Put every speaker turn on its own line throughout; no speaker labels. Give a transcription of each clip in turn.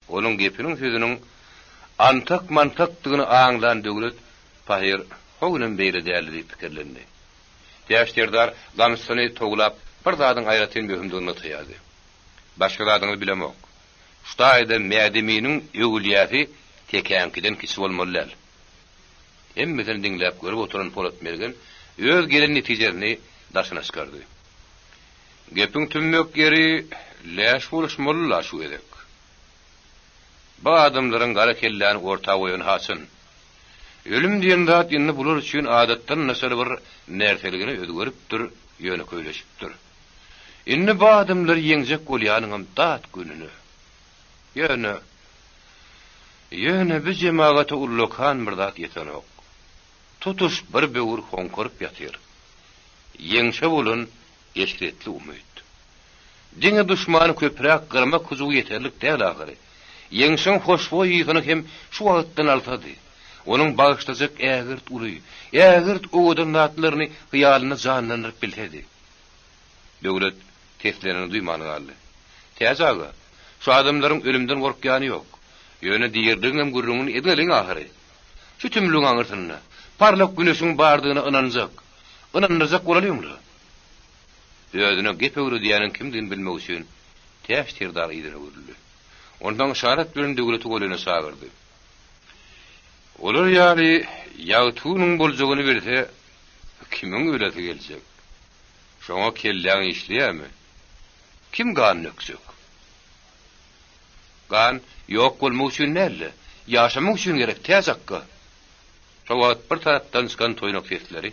Onuň gepiniň sözüniň antak-mantakdygyny aňlan Döwlet pahyr ho günem beýle däldi diýip pikirlendi. Täç serdar gamçysyny towlap bir zadyň aýratyn möhümdigini nygtaýardy. Başga zadyňyzy bilemok. Şu taýda Mädeminiň öwülýäsi tekäňkiden kiçi bolmaly däl. Hemmesini diňläp görüp oturan Polat mergen öz gelen netijesini daşyna çykardy. Gepiň tümmek ýeri läş boluşmaly-la şu gezek. Bu adamlaryň gara kelläni orta goýany haçan? Ölüm diýen zat indi bular üçin adatdan daşary bir närseligine özgeripdir, ýönekeýleşipdir. Indi bu adamlary ýeňjek bolýanyňam dat gününe. Ýöne, ýöne bu jemagata ullakan bir zat ýetenok. Tutuş bir böwür hoňkaryp ýatyr. Ýeňşe bolan eşretli umyt. Diňe duşmany köpräk gyrmak hyjuwy ýeterlik däl ahyry. Ýeňşiň hoşboý ysyny hem şu wagtdan alsady. Onuň bagyşlajak ägirt uly, ägirt owadan zatlaryny hyýalynda janlandyryp bilsedi. Döwlet seslenenini duýman galdy. Täç aga, şu adamlaryň ölümden gorkýany ýok. Ýöne diriligiňem gürrüňini edeliň ahyry. Şu tümlügiň aňyrsynda parlak güneşiň bardygyna ynanjak, ynandyrjak bolalyň-la. Özüne gep öwredýäniň kimdigini bilmek üçin Täç serdar yzyna öwrüldi. Onsoň yşarat bilen Döwleti golaýyna çagyrdy. Olar ýaly ýagty günüň boljagyny bilse, kimiň ölesi geljek? Şoňa kelläň işleýärmi? Kim gan dökjek? Gan ýok bolmak üçin däl-de, ýaşamak üçin gerek, Täç akga! Şo wagt bir tarapdan çykan toýnak sesleri,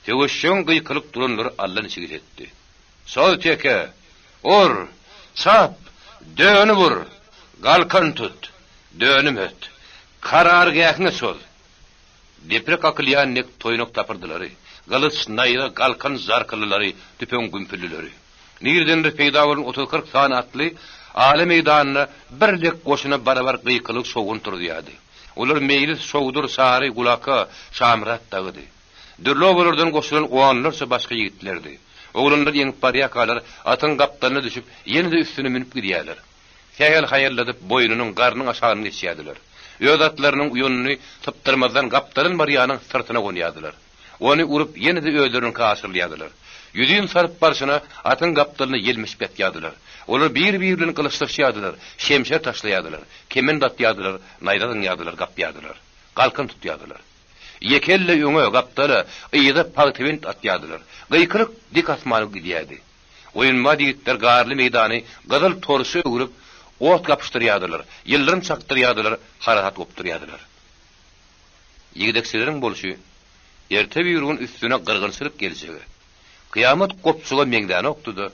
söweşjeň gykylyk duranlary allaniçigsi etdi. Soz teke! Ur! Çap! Dönüp ur! Galkan tut! Dönüm öt! Karargähiňe çoz! Deprek kakylýan dek toýnak tapyrdylary, gylyç, naýza, galkan zarkyldylary, tüpeň gümpüldileri. Niredendir peýda bolan otuz-kyrk sany atly ala meýdanda bir lek goşuna barabar gykylyk-şowhun turuzýardy. Olar Meýlis, Çowdur, Sary, Gulaka, Şamyrat dagydy. Dürli obalardan goşulan onlarça başga ýigitlerdi. Oglanlar ýeňip barýarkalar, atyň gapdalyna düşüp, ýene-de üstüne münüp gidýärler. Sähel haýalladyp, boýnunyň, garnyň aşagyny geçýärdiler. Öz atlarynyň uýanyny sypdyrmazdan gapdalyn barýanyň syrtyna gonýardylar. Ony urup, ýene-de özleriniňkä aşyrylýardylar. Ýüzin salyp barşyna atyň gapdalyna ýelmeşip ýatýardylar. Olar bir-biri bilen gylyçlaşýardylar, şemşer taşlaýardylar, kement atýardylar, naýza zyňýardylar, gapýardylar. Galkan tutýardylar. Ýeke elle öňe, gapdala, yza pagtabent atýardylar. Gykylyk dik asmana gidýärdi. Oýunbaz ýigitler garly meýdany gyzyl torşa öwrüp, ot gapyşdyrýardylar, ýyldyrym çakdyrýardylar, harasat gopdurýardylar. Ýigdekçeleriň bolşy erte-birigün üstüne gyrgynçylyk geljege, kyýamat gopjaga meňzänokdy-da,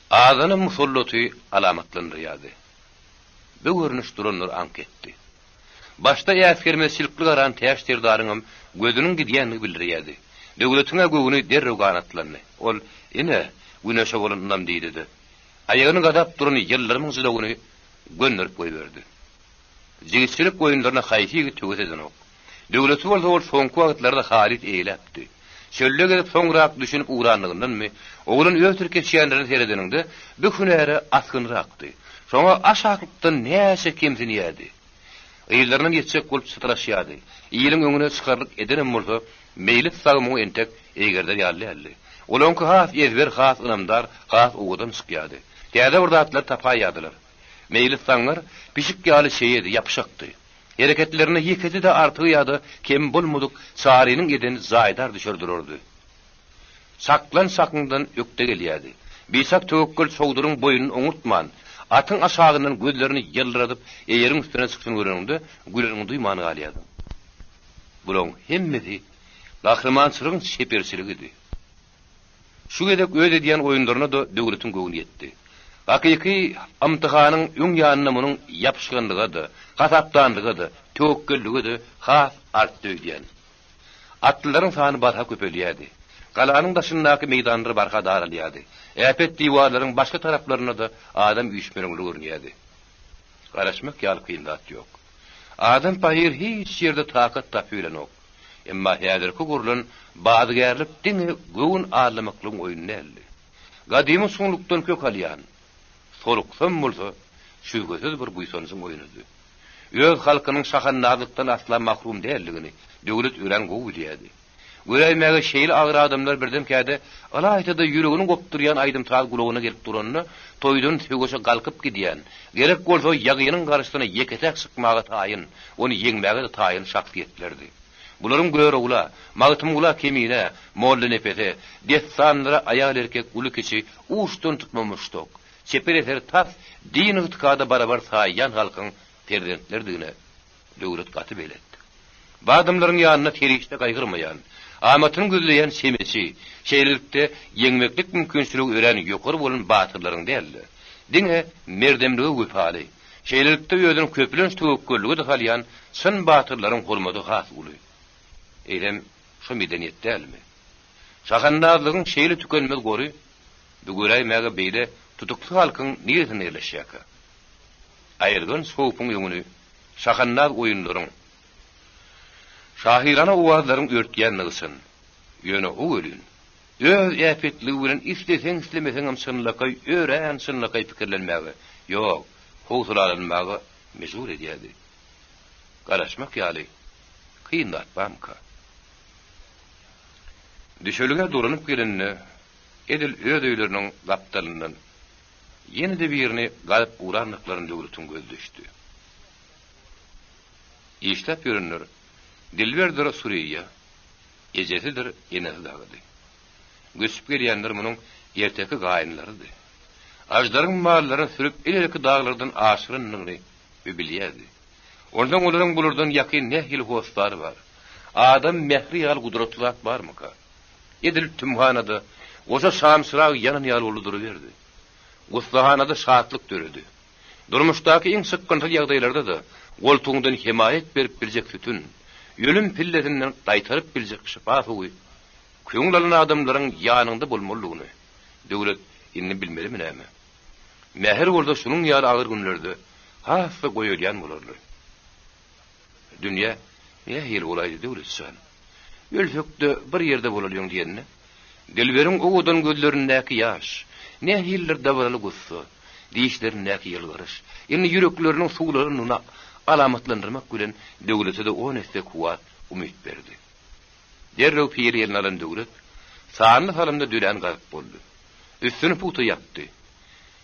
azana musallaty alamatlandyrýardy. Bu görnüş duranlary aňk etdi. Başda äsgermezçilikli garan Täç serdaryňam gözüniň gidýändigi bildirýärdi. Döwletiň-ä göwni derrew ganatlandy. Ol, Ine, güneşe bolan ynam diýdi-de, aýagyny gazap duran ýyldyrymyň jylawyny gönderip goýberdi. Jigitçilik oýunlaryna haýsy ýigit höwes edenok. Döwleti bolsa ol soňky wagtlarda halys eýläpdi. Çölde gezip soňrak düşünip ugranlygyndanmy, oglan öz tirkeşýänlerine seredeniňde bu hünäre asgynrakdy. Şoňa aşaklykdan näçe kemsinýärdi. Yzlaryndan ýetjek bolup çytraşýardy. Iliň öňüne çykarlyk edenem bolsa, meýlis sagy muňa entek eýgerder ýaly däldi. Olaňky has ezber, has ynamdar, has owadan çykýardy. Täze bir zatlar tapaýýardylar. Meýlis zaňňar pişik ýaly çeýedi, ýapyşakdy. Hereketlerinde ýekeje-de artygy ýa-da kemi bolmadyk Çarynyň edeni jaýdar düşer durardy. Çaklan çakyňdan ökde gelýärdi. Biçak töwekgel Çowduryň boýnuny oňurtman, atyň aşagyndan gözlerini ýyldyradyp eýeriň üstüne çykyşyny göreniňde güleniňi duýman galýardyň. Bulaň hemmesi gahrymançylygyň çeperçiligidi. Şu gezek öz edýän oýunlaryna-da Döwletiň göwni ýetdi. Hakyky ymtyhanyň öň ýanynda munuň ýapyşganlyga-da, hasapdanlyga-da, töwekgellige-de has artdy öýdýän. Atlylaryň sany barha köpelýärdi. Galanyň daşyndaky meýdanlar barha daralýardy. Äpet diwarlaryň başga taraplarynda-da adam üýşmeleňleri görünýärdi. Garaşmak ýaly kyn zat ýok. Adam pahyr hiç ýerde takat tapybilenok. Emma häzirki gurlan bazygärlik diňe göwün aldamaklygyň oýny däldi. Gadymy çuňlukdan kök alýan, soluksam bolsa, şübhesiz bir buýsanjyň oýnudy. Öz halkynyň şahandazlykdan asla mahrum däldigini Döwlet örän gowy bilýärdi. Göräýmäge şeýle agyr adamlar birdenkä-de, ylaýta-da ýüregini gopdurýan aýdym-saz gulagyna gelip duranda, toýdan söweşe galkyp gidýän, gerek bolsa ýagynyň garşysyna ýeke-täk çykmaga taýyn, ony ýeňmäge-de taýyn şahsyýetlerdi. Bularyň Görogla, Magtymgula, Keminä, Mollanepese, dessanlara aýal-erkek, uly-kiçi, uçdan tutma muşdak, çeper eseri tas din-ygtykada barabar saýýan halkyň perzentlerdigine Döwlet gaty belet. Bu adamlaryň ýanynda serişde gaýgyrmaýan, amatyny gözleýän çemeçi, şeýlelikde, ýeňmeklik mümkinçiligi örän ýokary bolan batyrlaryň däl-de, diňe merdemlige wepaly, şeýlelikde özüni köplenç töwekgellige-de salýan çyn batyrlaryň hormaty has uly. Eýsem, şo medeniýet dälmi? Şahandazlygyň şeýle tükenmez gory bu göräýmäge beýle tutuksy halkyň niresinde ýerleşýärkä? Aýylganç howpuň öňüni şahandaz oýunlaryň, şahyrana owazlaryň örtýändigi çyn. Ýöne o welin, öz äpetligi bilen isleseň-islemeseňem çynlakaý, örän çynlakaý pikirlenmäge, ýok, howsalalanmaga mejbur edýärdi. Garaşmak ýaly kyn zat barmyka? Düşelgä dolanyp gelende, edil öz öýleriniň gapdalyndan ýene-de birini gazyp ugrandyklaryny Döwletiň gözi düşdi. Işläp ýörenler Dilberdir Sureýýa, ejesidir enesi dagydy. Göçüp gelýänler munuň erteki gaýynlarydy. Aždaryň mallaryny sürüp ilerki daglardan aşyranyny bi bilýärdi. Onsoň olaryň bulardan ýakyn nähili hossary bar? Adam mähri ýaly gudratly zat barmyka? Edil tümhanada goja şamçyrag ýanan ýaly boldy duruberdi. Gussahanada şatlyk döredi. Durmuşdaky iň çykgynsyz ýagdaýlarda-da goltugyňdan hemaýat berip biljek sütün, ölüm pillesinden gaýtaryp biljek şypa suwy, köňül alan adamlaryň ýanyňda bolmalydygyny Döwlet indi bilmelimi näme? Mähir bolsa şunuň ýaly agyr günlerde has-da goýalýan bolarly. Dünýä nähili bolaýdy, Döwlet jan? Ölsek-de bir ýerde bolalyň diýende, Dilberiň owadan gözlerindäki ýaş, nähilidir dabaraly gussa, dişlerindäki ýylgyryş, indi ýürekleriniň suwlanyny alamatlandyrmak bilen Döwlete-de on esse kuwwat, umyt berdi. Derrew piri eline alan Döwlet, sanly salymda dülän gazyp boldy. Üstüni pugta ýapdy.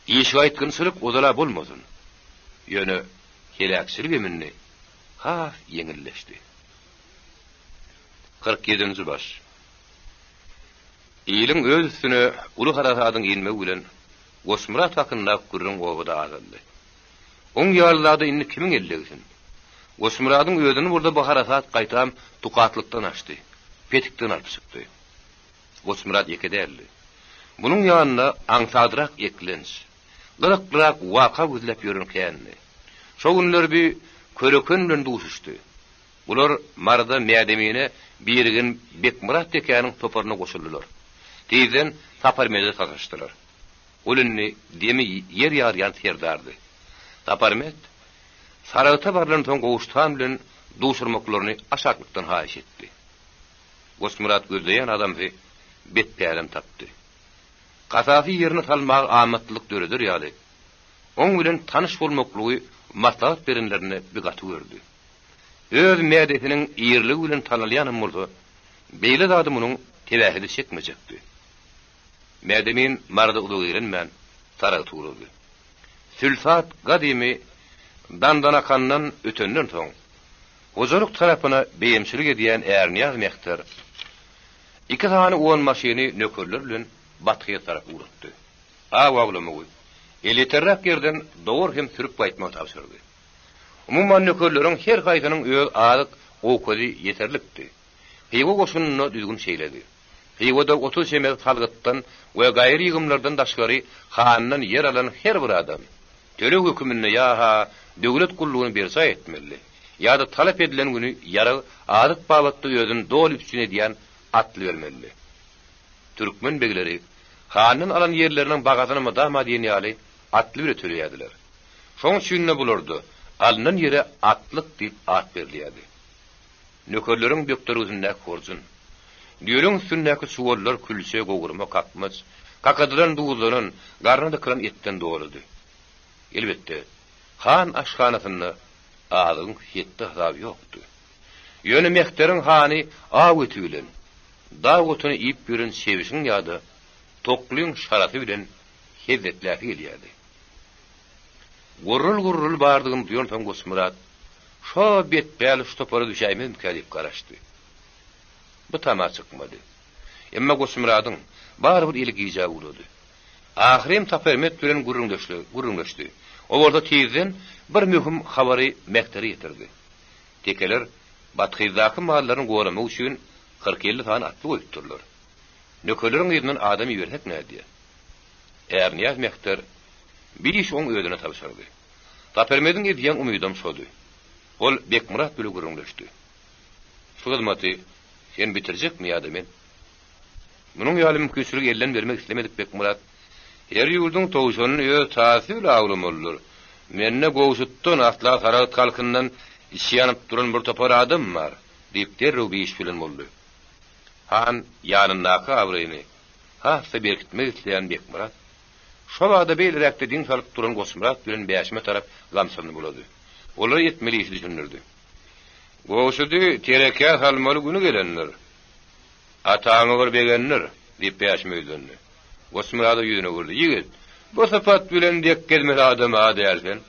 Işgaýtgynçylyk ozal-a bolmasyn. Ýöne heläkçilik emindi has ýeňilleşdi. 47-nji baş. Iliň öz üstüne uly harasadyň inmegi bilen Goçmyrat hakyndaky gürrüň obada azaldy. Oň ýaly zada indi kimiň eli degsin? Goçmyradyň özüni bolsa bu harasat gaýtam tukatlykdan açdy, petikden alyp çykdy. Goçmyrat ýeke däldi. Munuň ýanynda aňsadrak eklenç, gyzyklyrak waka gözläp ýören kändi. Şo günler bi Köreken bilen duşuşdy. Bular Maryda Mädemine birigen Bekmyrat tekäniň toparyna goşuldylar. Tizden Saparmede sataşdylar. Ol indi demi ýer ýarýan serdardy. Saparmet Saragta barlansoň Gowşut han bilen duşurmaklaryny aşaklykdan haýyş etdi. Goçmyrat gözleýän adamsy betpälem tapdy. Kasasy ýerine salmaga amatlylyk döreder ýaly, oň bilen tanyş bolmaklygy maslahat berenlerini bir gaty gördi. Öz mädesiniň iriligi bilen tanalýanam bolsa, beýle zady munuň tebähedi çekmejekdi. Mädemin Maryda uzak eglenmän, Saragta ugrady. Sülsat gadymy Dandanakandan ötenden soň, hojalyk tarapyna beýemçilik edýän Ärnyýaz mehter iki sany on maşyny nökerler bilen Bathyza tarap ugratdy. Aw awlamagy, elýeterräk ýerden dowar hem sürüp gaýtmagy tabşyrdy. Umuman nökerleriň her haýsynyň öz azyk-owkady ýeterlikdi. Hywa goşunynda düzgün şeýledi. Hywada 30 çemesi salgytdan we gaýry ýygymlardan daşgary handan ýer alan her bir adam, töleg höküminde ýa-ha döwlet gullugyny berjaý etmelidi, ýa-da talap edilen güni ýarag, azyk babatda özüni doly üpjün edýän atly bermelidi. Türkmen begleri handan alan ýerleriniň bahasyny mydama diýen ýaly atly bile töleýärdiler. Şoň üçin-de bularda alnan ýere atlyk diýip at berilýärdi. Nökerleriň bökdergisindäki horjun, düýeliň üstündäki çuwallar külçe, gowurma, kakmaç, kakadylan, duzlanan, garna dykylan etden doludy. Elbetde, Han aşhanasynda azygyň hetdi-hasaby ýokdy. Ýöne mehteriň hany aw eti bilen, dag otuny iýip ýören çebişiň ýa-da toklyň şarasy bilen hezzetläsi gelýärdi. Gurrul-gurrul bardygyny duýansoň Goçmyrat, Şo betpäl şu topara düşäýmezmikä diýip garaşdy. Bu tama çykmady. Emma Goçmyradyň barybir eli gijä ugrady. Ahyrym Saparmet bilen gürrüňleşdi. O bolsa tizden bir möhüm habary Mehtere ýetirdi. Tekeler Bathyzdaky mallaryny goramak üçin 40-50 sany atly goýupdyrlar. Nökerleriň yzyndan adam ibersek nädýä? Ärnyýaz mehter bir işi oň özüne tabşyrdy. Saparmediň edýän umydam şody. Ol Bekmyrat bile gürrüňleşdi. Şu hyzmaty sen bitirjekmi ýa-da men? Munuň ýaly mümkinçiligi elden bermek islemedik Bekmyrat, Her ýurduň towşanyny öz tasy bile awlamalydyr. Mende Gowşutdan, asla Saragt halkyndan içi ýanyp duran bir topar adam bar, diýip derrew bir iş bilen boldy. Han ýanyndaky abraýyny has-da berkitmek isleýän Bekmyrat, şo bada beýleräkde diň salyp duran Goçmyrat bilen Bäşime tarap gamçysyny bulady. Olara etmeli işi düşündirdi. Gowşudy terekä salmaly güni gelendir. Ataňy bir begendir, diýip Bäşime ýüzlendi. Goçmyrada ýüzüne öwürdi. Ýigit, bu sypat bilen dek gezmeli adam-a däl sen.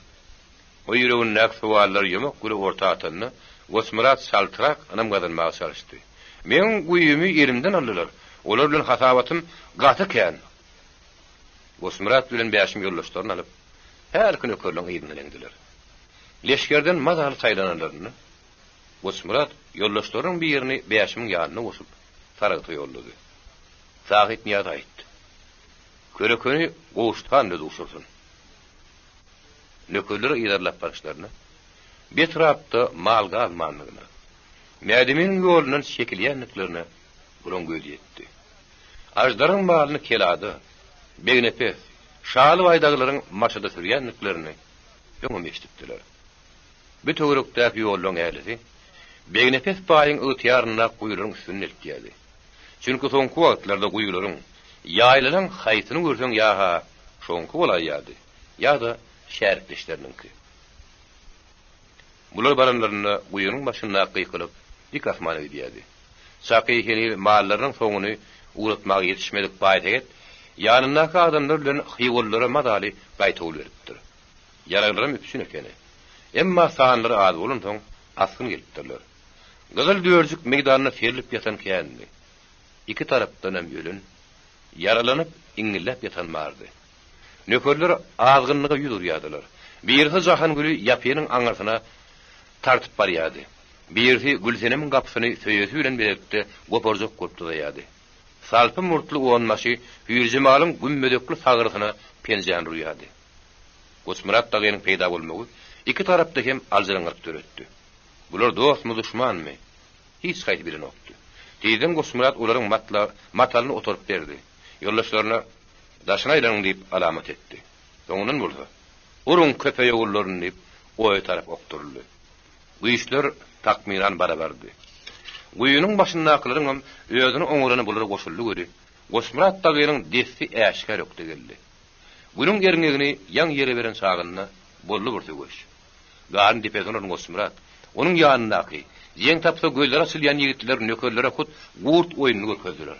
O ýüregindäki sowallary ýomak güli orta atanda, Goçmyrat çaltrak ynam gazanmaga çalyşdy. Meň guýymy elimden aldylar. Olar bilen hasabatym gaty kän. Goçmyrat bilen Bäşim ýoldaşlaryny alyp, hälki nökerleň yzyndan eňdiler. Leşgerden mazaly saýlananlarynda, Goçmyrat ýoldaşlarynyň birini Bäşimiň ýanyna goşup, Saragta ýollady. Sahypnyýaza aýtdy. Körekeni Gowşut han bilen duşursyn. Nökerleri yzarlap baryşlaryna, bu etrapda mal galmandygyna, Mädeminiň ýolundan çekilýändiklerine bulaň gözi ýetdi. Aždaryň malyny Kelada, Begnepes, Şaly baýdagylaryň Maşada sürýändiklerini öňem eşidipdiler. Bu töwerekdäki ýollaryň ählisi Begnepes baýyň ygtyýaryndaky guýularyň üstünden eltýärdi. Çünki soňky wagtlarda guýularyň, ýaýlalaň haýsyny görseň ýa-ha şoňky bolaýýardy, ýa-da şärikdeşleriniňki. Bular baranlarynda guýynyň başyndaky gykylyk dik asmana gidýärdi. Çaky heniz mallarynyň soňuny ugratmaga ýetişmedik Baýsähet ýanyndaky adamlar bilen hywalylara mazaly gaýtawul beripdir. Ýaraglaram üpjün ekeni. Emma sanlary az bolansoň, asgyn gelipdirler. Gyzyl dörjük meýdanda serlip ýatan kändi. Iki tarapdanam ölen, ýaralanyp, iňňilläp ýatan bardy. Nökerler azgynlyga ýüz urýardylar. Birisi Jahangüli ýapynyň aňyrsyna tartyp barýardy. Birisi Gülsenemiň gapysyny söýesi bilen bilelikde goparjak bolup dyzaýardy. Salpy murtly onbaşy Hüýrjemalyň gümmezekli sagrysyna penjäni urýardy. Goçmyrat dagynyň peýda bolmagy iki tarapda hem aljyraňňylyk döretdi. Bular dostmy-duşmanmy? Hiç haýsy bilenokdy. Tizden Goçmyrat olaryň matalyny otaryp berdi. Ýoldaşlaryna Daşyna aýlanyň diýip alamat etdi. Soňundan bolsa, Uruň köpeý ogullaryny diýip, oýa tarap okduryldy. Güýçler takmynan barabardy. Guýynyň başyndakylaryňam özüni oňarany bulara goşuldy weli, Goçmyrat dagynyň desti äşgär ökde geldi. Günüň erňegini ýaň ýere beren çagynda boldy bir söweş. Garyn depesine uran Goçmyrat, onuň ýanyndaky, jeň tapsa gözleri açylýan ýigitler nökerlere hut gurt oýnuny görkezdiler.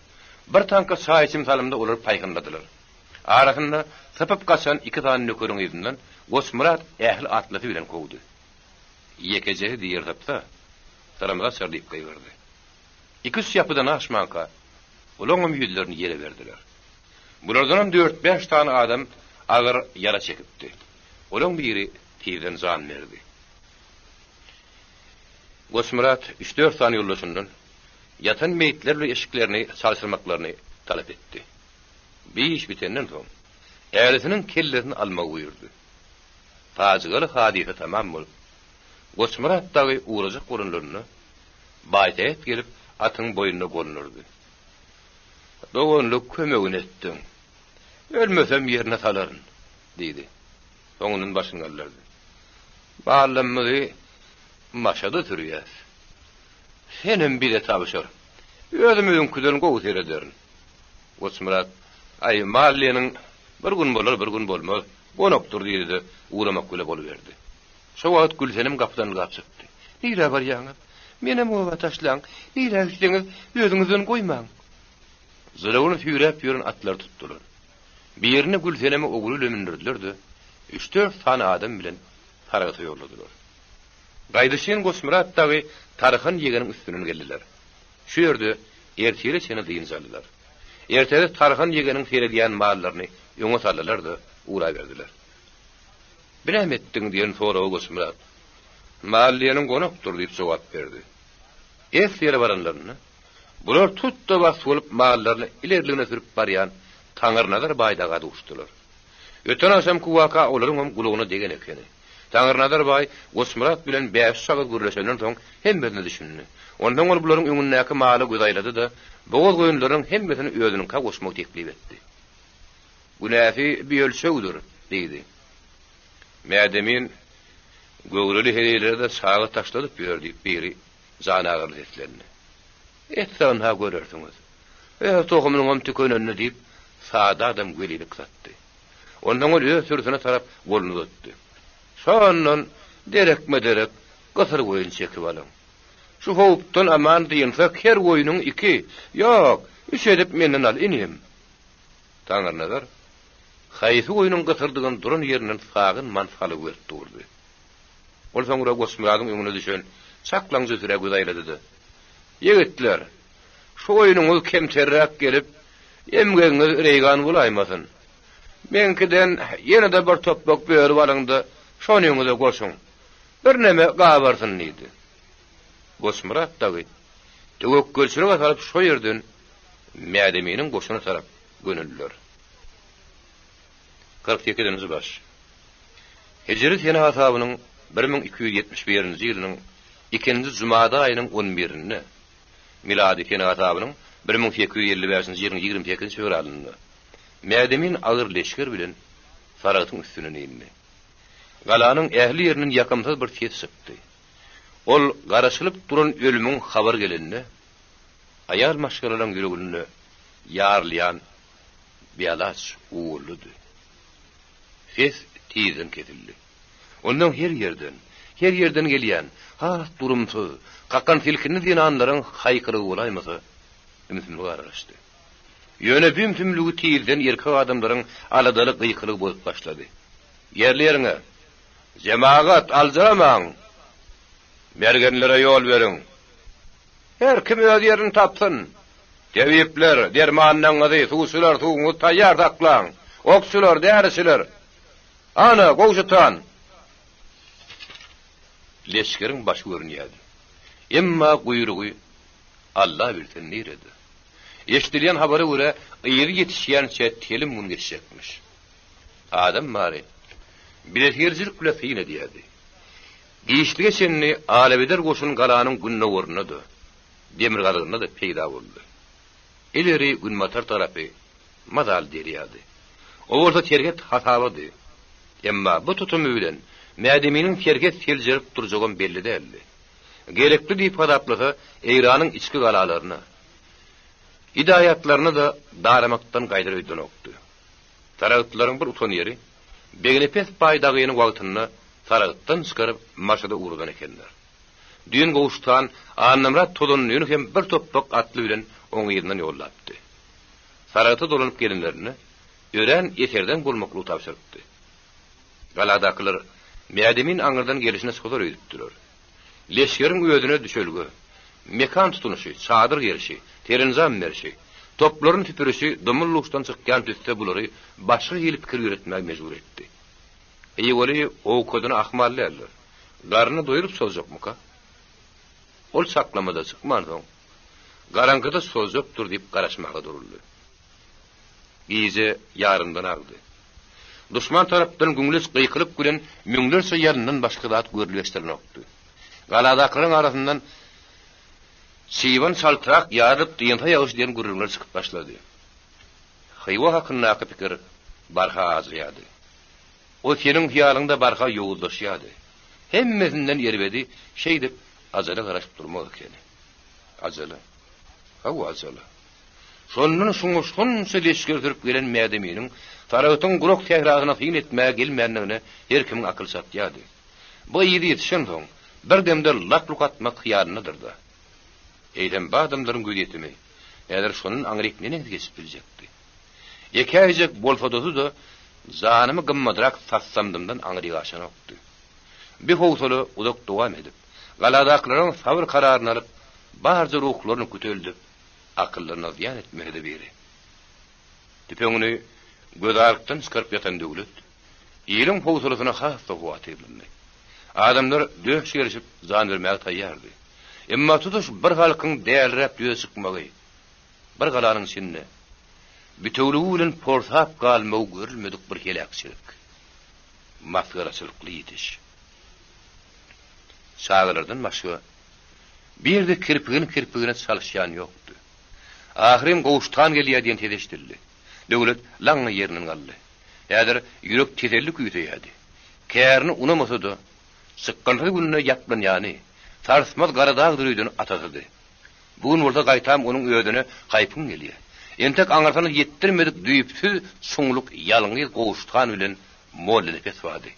Bir taňka çaý içim salymda olary paýhynladylar. Arasynda sypyp gaçan iki sany nökeriň yzyndan Goçmyrat ähli atlysy bilen kowdy. Ýekejesi diri sypsa, syrymyzy açar diýip gygyrdy. Iki-üç ýapydan aşmanka, olaňam ýüzlerini ýere berdiler. Bulardanam dört-bäş sany adam agyr ýara çekipdi. Olaň biri tizden jan berdi. Goçmyrat üç-dört sany ýoldaşyndan ýatan meýitler bilen eşiklerini çalşyrmaklaryny talap etdi. Bir iş bitenden soň, ärisiniň kellesini almagy buýurdy. Pajygaly hadysa tamam bolup, Goçmyrat dagy ugrajak bolanlarynda, Baýsähet gelip atyň boýnuna gondurdy. Doganlyk kömegini etdiň. Ölmesem ýerine salaryn, diýdi. Soňundan başyny galdyrdy. Ballamyzy Maşada sürýäs. Senem bize tabşyr. Özümiziňkiden gowy serederin. Goçmyrat, Aý, Mallynyň bir gün bolar, bir gün bolmaz. Gonakdyr diýdi-de, ugramak bile boluberdi. Şo wagt Gülsenem gapydan ylgap çykdy. Nirä barýaňyz? Menem oba taşlaň. Nirä gitseňiz, özüňizden goýmaň. Jylawyny süýräp ýören atlary tutdular. Birini Gülseneme ogly bilen mündürdiler-de, üç-dört sany adam bilen Saragta ýolladylar. Gaýdyşyn Goçmyrat dagy Tarhan ýegeniň üstünden geldiler. Şu ýerde ertire çenli dynç aldylar. Ertesi Tarhan ýegeniň seredýän mallaryny öňe saldylar-da, ugraberdiler. Bu näme etdiň diýen soraga Goçmyrat, Mal diýeniň gonakdyr diýip jogap berdi. Esli ýere baranlarynda, bular tut-da bas bolup mallaryny ilerligine sürüp barýan Taňyrnazar baý daga duşdular. Öten agşamky waka olaryňam gulagyna degen ekeni. Taňyrnazar baý Goçmyrat bilen bäş-üç agyz gürleşenden soň hemmesine düşündi. Onsoň ol bularyň öňündäki mala göz aýlady-da, bogaz goýunlarynyň hemmesini özüniňkä goşmagy teklip etdi. Günäsi biölçegdir, diýdi. Mädemin, Göwreli heleýlere-de çaga taşladyp ýör, diýip, biri janagyryly seslendi. Etse ynha görersiňiz. Öz tohumynyňam tükenenini, diýip, sada adam welilik satdy. Onsoň ol öz sürüsine tarap goluny uzatdy. Şondan derekme-derek gysyr goýun çekip alyň. Şu howpdan aman dynsak her goýnuň iki, ýok, üç edip menden al, inim. Taňyrnazar haýsy goýnuň gysyrdygyny duran ýerinden sagynman salgy berip durdy. Ol soňra Goçmyradyň öňüne düşen çaklaňja sürä göz aýlady-da, Ýigitler, şu goýnuňyz kemterräk gelip, emgegiňiz reýgan bolaýmasyn. Meňkiden ýene-de bir topbak bölüp alyň-da, şonyňyza goşuň. Birneme gabarsyn diýdi. Goçmyrat dagy töwekgelçilige salyp şo ýerden Mädeminiň goşuna tarap göneldiler. 48-nji baş. Hijri sene hasabynyň 1271-nji ýylynyň ikinji jumada aýynyň on birinde, milady sene hasabynyň 1855-nji ýylyň 28-nji fewralynda Mädemin agyr leşger bilen Saragtyň üstünden indi. Galanyň ähli ýerinden ýakymsyz bir ses çykdy. Ol garaşylyp duran ölümiň habary gelende, aýal maşgalalaryň ýüreginde ýarylýan bialaç uwwuldydy. Ses tizden kesildi. Ondan her ýerden, her ýerden gelýän, has durumsyz, kakan silkinli zenanlaryň haýkylygy bolaýmasa, ümsümlik aralaşdy. Ýöne bu ümsümligi tizden erkek adamlaryň aladaly gykylygy bozup başlady. Ýerli-ýeriňe! Jemagat, aljyramaň! Mergenlere ýol beriň! Her kim öz ýerini tapsyn! Tebipler, dermanlaryňyzy, suwçular, suwuňyzy taýýar saklaň! Okçular, däriçiler! Ana, Gowşut han! Leşgeriň başy görünýärdi. Emma guýrugy Alla bilsin nirede. Eşidilýän habara görä, yzy ýetişýänçä telim gün geçjekmiş. Adam bary bilesigelijilik bile syn edýärdi. Giçlige çenli alabeder goşun galanyň gündogarynda-da, demirgazygynda-da peýda boldy. Ileri günbatar tarapy mazaly derýady. O bolsa serhet hasabady. Emma bu tutumy bilen Mädeminiň serhet seljerip durjagam belli däldi. Gerekli diýip hasaplasa, Eýranyň içki galalaryna, hidaýatlaryna-da daramakdan gaýdar öýdenokdy. Saragtlylaryň bir utan ýeri, Begnepes baý dagyny wagtynda Saragtdan çykaryp Maşada ugradan ekenler. Düýn Gowşut han Annamyrat Tozanlyny hem bir topbak atly bilen oň yzyndan ýollapdy. Saragta dolanyp gelenlerinde örän eserdeň bolmaklygy tabşyrypdy. Galadakylar Mädemin aňyrdan gelişine çozar öýdüpdiler. Leşgeriň özüne düşelge, mekan tutunyşy, çadyr gerişi, serenjam berşi, toplaryny süpürişi dumly-duşdan çykýan tüsse bulary başga hili pikir ýöretmäge mejbur etdi. Hywaly owkadyna ahmal däldir. Garnyny doýrup çozjakmyka? Ol çaklamada çykmansoň, garaňkyda çozjakdyr diýip garaşmaga duruldy. Gije ýarymdan agdy. Duşman tarapdan güňleç gykylyk bilen müňlerçe ýalyndan başga zat görlüp-eşdilenokdy. Galadakylaryň arasyndan Çyban çaltrak ýarylyp dynsa ýagyş diýen gürrüňler çykyp başlady. Hywa hakyndaky pikir barha ajyýardy. O seniň hyýalyňda barha ýowuzlaşýardy. Hemmesinden erbedi şeýdip ajala garaşyp durmak ekeni. Ajala. Hawa, ajala. Şondan şuňa şonça leşger sürüp gelen Mädeminiň. Saragtyň gurak sährasyna syn etmäge gelmändigine her kimiň akyly çatýardy. Bu yzy ýetişensoň, bir demde lak-luk atmak hyýalyndadyr-da. Eýsem, bu adamlaryň gözýetimi häzir şondan aňryk neneňsi geçip biljekdi? Ekäýjek bolsadasy-da, janymy gymmadrak satsamdymdan aňryk aşanokdy. Bi howsala uzak dowam edip, galadakylaryň sabyr-kararyny alyp, barja ruhlaryny küteldip, akyllaryna zyýan etmese-de biri. Tüpeňini gözarykdan çykaryp ýatan Döwlet, iliň howsalasyna has-da howatyrlandy. Adamlar döş gerişip jan bermäge taýýardy. Emma tutuş bir halkyň däliräp ýüze çykmagy, bir galanyň içinde bitewüligi bilen porsap galmagy görülmedik bir heläkçilik, masgaraçylykly ýitiş. Çagalardan başga bir-de kirpigini kirpigine çalyşýan ýokdy. Ahyryn Gowşut han gelýär diýen ses eşidildi. Döwlet laňňa ýerinden galdy. Häzir ýürek teselli küýseýärdi. Kärini unamasa-da, çykgynsyz günde ýaplanýany, sarsmaz gara dagdyr öýden atasydy. Bu gün bolsa gaýtam onuň özüne haýpyň gelýär. Entek aňyrsyna ýetdirmedik düýpsüz çuňluk ýalňyz Gowşut han bilen Mollanepes bardy.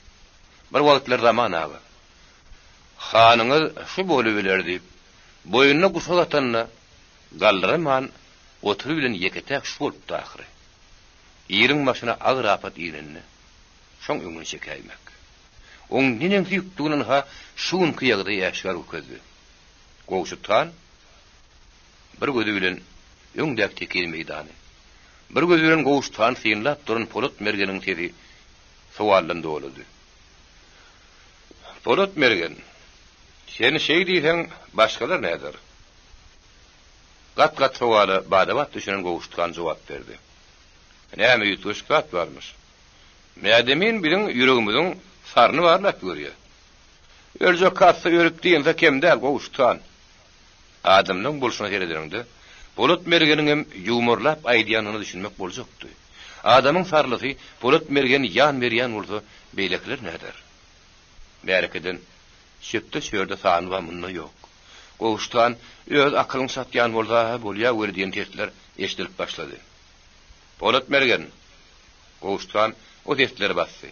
Bir wagtlar Zaman aga, Hanyňyz şu bolubiler diýip, boýnuna guşak atanda, galdyraman oturybilen ýeke-täk şu bolupdy ahyry. Iliň başyna agyr apat inende, şoň öňüni çekäýmek. Oň neneňsi ýükdügini ynha şu günki ýagdaý äşgär görkezdi. Gowşut han bir gözi bilen öňdäki tekiz meýdany, bir gözi bilen Gowşut hany synlap duran Polat mergeniň sesi sowaldan doludy. Polat mergen, sen şeý diýseň, başgalar näder? Gat-gat sowala bada-bat düşünen Gowşut han jogap berdi. Näme üýtgeşik zat barmyş? Mädemin biziň ýüregimiziň saryny barlap görýär. Öljek hassa ölüp dynsa kem däl, Gowşut han. Adamlaň bolşuna seredeniňde, Polat mergeniňem ýuwmarlap aýdýanyna düşünmek boljakdy. Adamyň sarlysy Polat mergen ýan berýän bolsa, beýlekiler näder? Märekeden Çöpde-çörde sany bar, munda ýok. Gowşut han, öz akylyň çatýan bolsa-ha bolýa weli diýen sesler eşidilip başlady. Polat mergen! Gowşut han o sesleri basdy.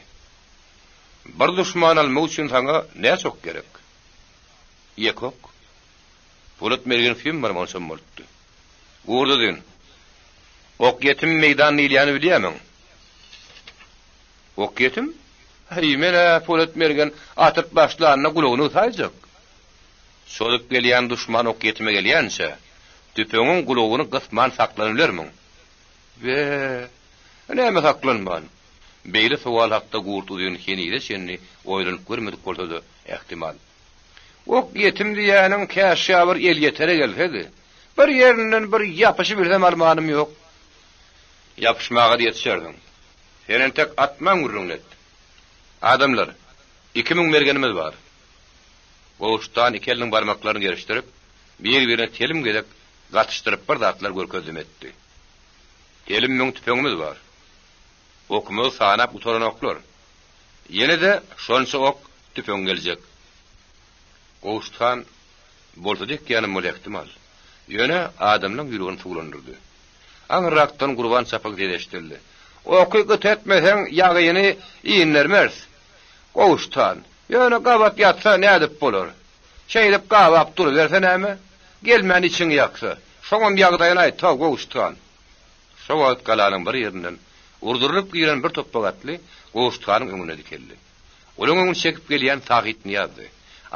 Bir duşman almak üçin saňa näçe ok gerek? Ýeke ok. Polat mergen süýem barmagyny çommaltdy. Gurduzyn, ok ýetim meýdan diýilýäni bilýämiň? Ok ýetim? Häý, men-ä Polat mergen atyp başlanda gulagyny gysaýjak. Çozup gelýän duşman ok ýetime gelýänçä, tüpeňiň gulagyny gysman saklanybilermiň? Be, näme saklanman? Beýle sowal hakda Gurt uzyn henize çenli oýlanyp görmedik bolsa-da ähtimal. Ok ýetim diýýäniň käşgä bir elýetere gelsedi. Bir ýerinden bir ýapyşybilsem almanym ýok. Ýapyşmaga-da ýetişersiň. Sen entek atmaň gürrüňini et. Adamlar, 2000 mergenimiz bar. Gowşutdan iki eliniň barmaklaryny gerişdirip, bir-birine telim gezek gatyşdyryp bir zatlar görkezdim etdi. Telim müň tüpeňimiz bar. Okumyzy sanap gutaranoklar. Ýene-de şonça ok, tüpeň geljek. Gowşut han, bolsa dek ýanym bol ähtimal. Ýöne adamlaň ýüregini suwlandyrdy. Aňyrrakdan Gurban çapyň sesi eşidildi. Oky gyt etmeseň, ýagyny indermeris. Gowşut han, ýöne gabat ýatsa nädip bolar? Şeýdip gabap duruberse näme? Gelmän içiňi ýaksa. Şoňam ýagdaýyny aýt-haw, Gowşut han. Şo wagt galanyň bir ýerinden urdurylyp giren bir topbak atly Gowşut hanyň öňünde dikeldi. Olaň öňüni çekip gelýän Sahytnyýazdy.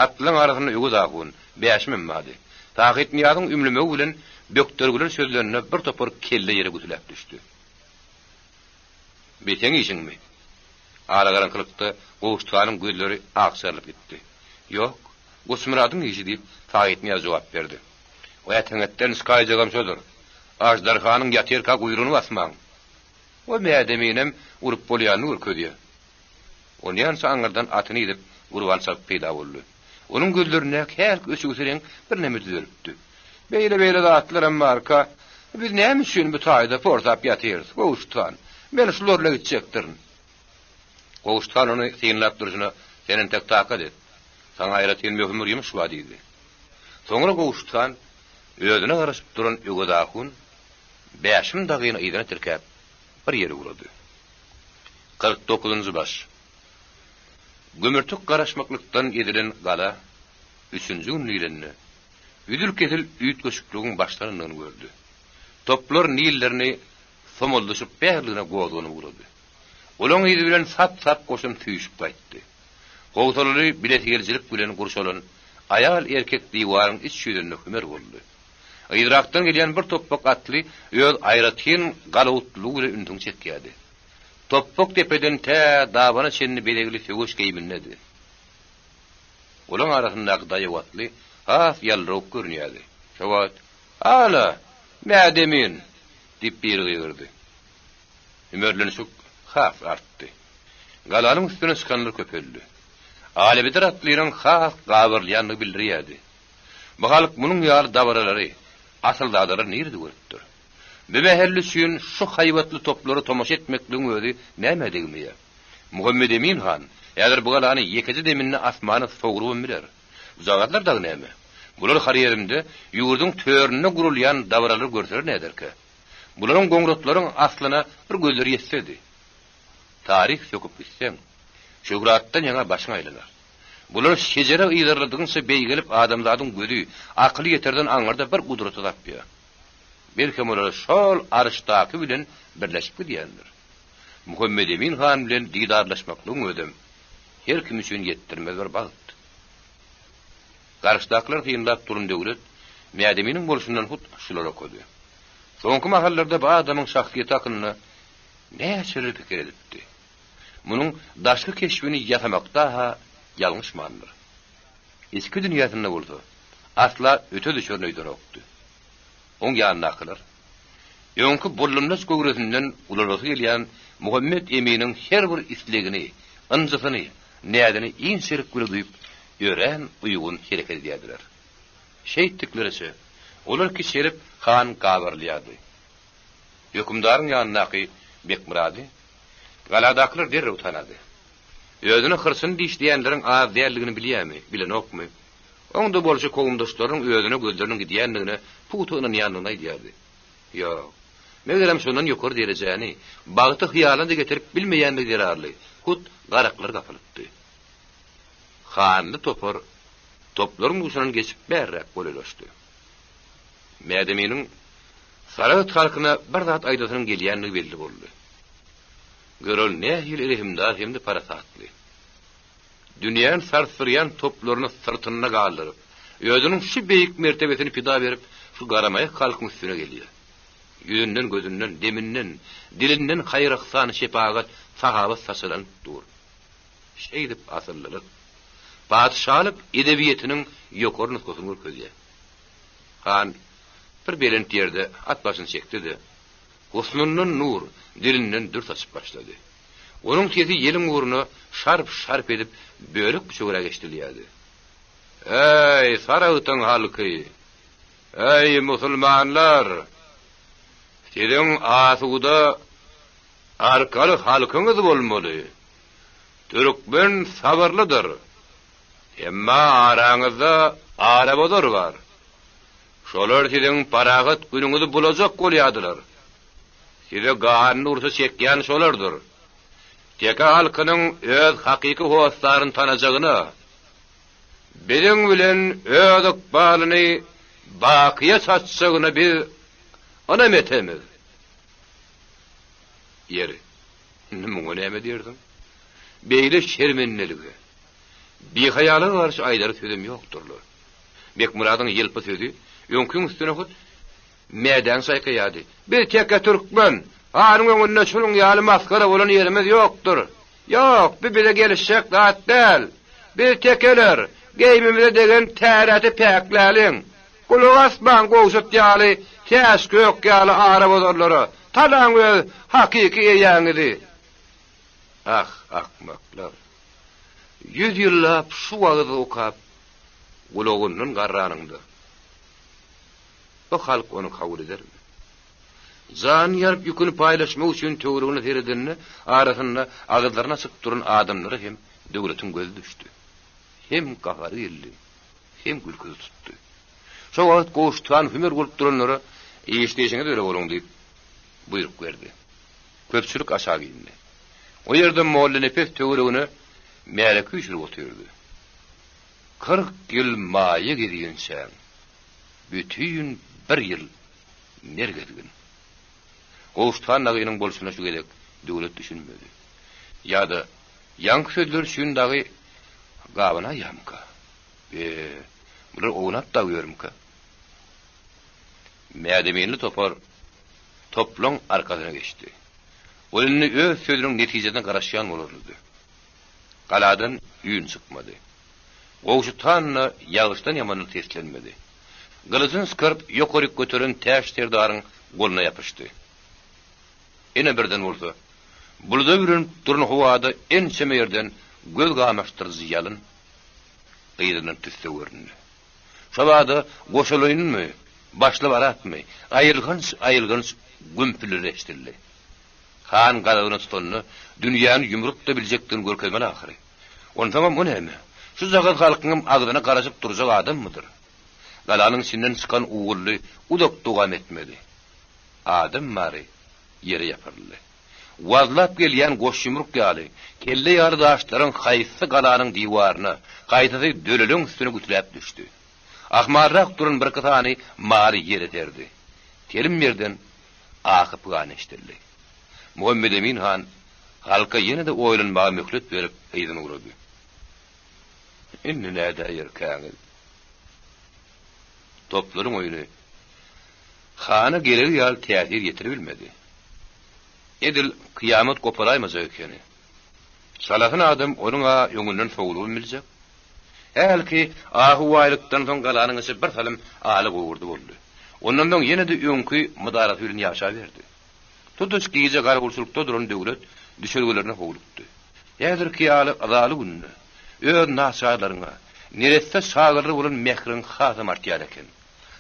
Atlylaň arasynda Öwez ahun, Bäşimem bardy. Sahytnyýazyň ümlemegi bilen bökdergiler çözlende bir topar kelle ýere gütüläp düşdi. Bi seň işiňmi? Alagaraňkylykda Gowşut hanyň gözleri akjarylyp gitdi. Ýok, Goçmyradyň işi diýip, Sahytnyýaz jogap berdi. O äteňetden çykaýjagam şodur. Aždarhanyň ýatyrka guýrugyny basmaň. O Mädeminem urup bolýanyny görkezýär. Onýança aňyrdan atyny idip, Gurban çalt peýda boldy. Onuň gözlerindäki hälki öçügsi reňk birneme düzelipdi. Beýle-beýle zatlaram barka, biz näme üçin bu taýda porsap ýatyrys, Gowşut han? Men şular bilen gitjekdirin. Gowşut han ony synlap durşuna, Sen entek takat et. Saňa aýratyn möhüm bir ýumuş bar diýdi. Soňra Gowşut han özüne garaşyp duran Öwez ahun Bäşim dagyny yzyna tirkäp, bir ýere ugrady. 49-njy baş. Gümürtik garaşmaklykdan edilen gala üçünji gün diýlende, üzül-kesil üýtgeşikligiň başlanandygyny gördi. Toplar nillerini somaldyşyp bärligine gozganyp ugrady. Olaň yzy bilen sap-sap goşun süýşüp gaýtdy. Howsalaly bilesigelijilik bilen gurşalan aýal-erkek diwaryň iç ýüzünde hümer boldy. Yzrakdan gelýän bir topbak atly öz aýratyn galawutlylygy bilen ünsüňi çekýärdi. Topbak depeden tä dabana çenli bezegli söweş geýimindedi. Olaň arasyndaky daýaw atly has ýaldyrawuk görünýärdi. Şo wagt, Ala, Mädemin! diýip biri gygyrdy. Hümerlenişik has artdy. Galanyň üstüne çykanlar köpeldi. Alybeder atlynyň has gabyrylýandygy bildirýärdi. Bu halk munuň ýaly dabaralary, asylzadalary nirede görüpdir? Bu mähelle üçin şu haýbatly toplara tomaşa etmekligiň özi nämä degmeýär? Muhammedemin han häzir bu galany ýekeje deminde asmana sowrubam biler. Bujagazlar dagy näme? Bular Horezmde, ýurduň töründe gurulýan dabaralary görseler näderkä? Bularyň goňratlaryň aslyna bir gözleri ýetsedi. Taryh söküp gitseň, şöhratdan ýaňa başyň aýlanar. Bular şejere yzarladygyňça beýgelip adamzadyň gözi, akyly ýeterden aňyrda bir gudraty tapýar. Belkem olar şol aryşdaky bilen birleşip gidýändir. Muhammedemin han bilen didarlaşmaklygyň özem her kim üçin ýetdirmez bir bagt. Garşydakylary synlap duran Döwlet Mädeminiň bolşundan hut şulary okady. Soňky mahallarda bu adamyň şahsyýeti hakynda näçeler pikir edipdi. Munuň daşky keşbini ýasamakda-ha ýalňyşmandyr. Içki dünýäsinde bolsa, asla öte düşerin öýdenokdy. Oň ýanyndakylar, öňki bullumlaç göwresinden ulalasy gelýän Muhammet eminiň her bir islegini, ynjysyny, näzini inçelik bile duýup, örän uýgun hereket edýärdiler. Şeýtdikleriçe, olar kiçelip han gabarylýardy. Hökümdaryň ýanyndaky Bekmyrady galadakylar derrew tanady. Özüne hyrçyny dişleýänleriň az däldigini bilýärmi, bilenokmy, oň-da bolşy kowumdaşlarynyň özüne gözleriniň gidýändigine pugta ynanýandygyny aýdýardy. Ýok, megerem şondan ýokary derejäni, bagty hyýalyna-da getirip bilmeýändigi zerarly hut garaklar gapylypdy. Hanly topar toplaryň duşundan geçip bärräk golaýlaşdy. Mädeminiň Saragt halkyna bir zat aýdasynyň gelýändigi belli boldy. Gör ol nähili rehimdar hem-de parasatly. Dünýäni sarsdyrýan toplaryny syrtynda galdyryp, özüniň şu beýik mertebesini pida berip, şu garamaýak halkyň üstüne gelýär. Ýüzünden, gözünden, deminden, dilinden haýyr-yhsan, şepagat, sahawat saçalanyp dur. Şeýdip asyllylyk, patyşalyk edebiýetiniň ýokary nusgasyny görkezýär. Han bir belent ýerde at başyny çekdi-de, husnundan nur, dilinden dür saçyp başlady. Onuň sesi ýeliň ugruna şarp-şarp edip, bölek-büçegräk eşidilýärdi. Eý, Saragtyň halky! Eý, musulmanlar! Siziň asuda, arkaly halkyňyz bolmaly. Türkmen sabyrlydyr. Emma araňyzda arabozar bar. Şolar siziň parahat günüňizi bulajak bolýardylar. Size ganly urşy çekýän şolardyr. Teke halkynyň öz hakyky hossaryny tanajagyna, biziň bilen öz ykbalyny bakyýa çatjagyna biz ynam etemiz. Ýeri, indi muňa näme diýersiň? Beýle şermendelige, bihaýalyga garşy aýdar sözüm ýokdur-la. Bekmyradyň ýylpy sözi öňkiň üstüne hut mädäňi çaýkaýardy. Biz teke türkmen, hanyň öňünde şunuň ýaly masgara bolan ýerimiz ýokdur. Ýok, bu bize gelişjek zat däl. Biz tekeler, geýmimize degen täreti päkläliň. Gulak asmaň Gowşut ýaly, Täşgök ýaly arabozarlara, tanaň öz hakyky eýäňizi. Ah, akmaklar! Ýüz ýyllap şu wagyzy okap, gulagyndan garranyňda, bu halk ony kabul edermi? Janyny ýaryp ýüküni paýlaşmak üçin töweregine seredende, arasynda agyzlaryny açyp duran adamlara hem Döwletiň gözi düşdi. Hem gahary geldi, hem gülküsi tutdy. Şo wagt Gowşut han hümer bolup duranlara, Işleýşiňiz öle boluň diýip, buýruk berdi. Köpçülik aşak indi. O ýerde Mollanepes töweregine märeke üýşürip otyrdy. 40 ýyl maýa gezýinçäň, bütin bir ýyl ner gezgin. Gowşut han dagynyň bolşuna şu gezek Döwlet düşünmedi. Ýa-da ýaňky sözleri üçin dagy gabanaýýarmyka? Be, bular ownap dagy ýörmükä? Mädeminli topar toplaň arkasyna geçdi. Ol indi öz sözüniň netijesine garaşýan bolarlydy. Galadan üýn çykmady. Gowşut han-da ýagyşdan ýamanyny seslenmedi. Gylyjyny çykaryp ýokaryk göteren Täç serdaryň goluna ýapyşdy. Ine birden bolsa, buluda bürenip duran howada ençeme ýerden göz gamaşdyryjy ýalyn, yzyndan tüsse göründi. Şobada goşalaýynmy, başly-baratmy, aýylganç-aýylganç gümpüldir eşidildi. Han gazabyna tutanda, dünýäni ýumrup-da biljekdigini görkezmeli ahyry. Onsoňam o näme, şujagaz halkyňam agzyna garaşyp durjak adammydyr? Galanyň içinden çykan uwwuldy uzak dowam etmedi. Adam bary ýere ýapyryldy. Wazlap gelýän goş ýumruk ýaly, kelle ýaly daşlaryň haýsysy galanyň diwaryna, haýsysy döleleň üstüne gütüläp düşdi. Ahmalrak duran birki sany mary ýere serdi. Telim ýerden ahy-pygan eşidildi. Muhammedemin han halka ýene-de oýlanmaga möhlet berip yzyna ugrady. Indi nädäýerkäňiz? Toplaryň oýny hana geregi ýaly täsir ýetiribilmedi. Edil kyýamat goparaýmajak ekeni. Çalasyn adam onuň-a öňünden sowulybam biljek. Hälki ahy-waýlykdan soň galanyň içi bir salym ala-gowurdy boldy. Ondan soň ýene-de öňki mydarasy bilen ýaşaberdi. Tutuş gije garawulçylykda duran Döwlet düşelgelerine howlukdy. Häzirki ýaly yzaly günde öz naçarlaryňa, neresse çagalara bolan mähriň hasam artýar eken.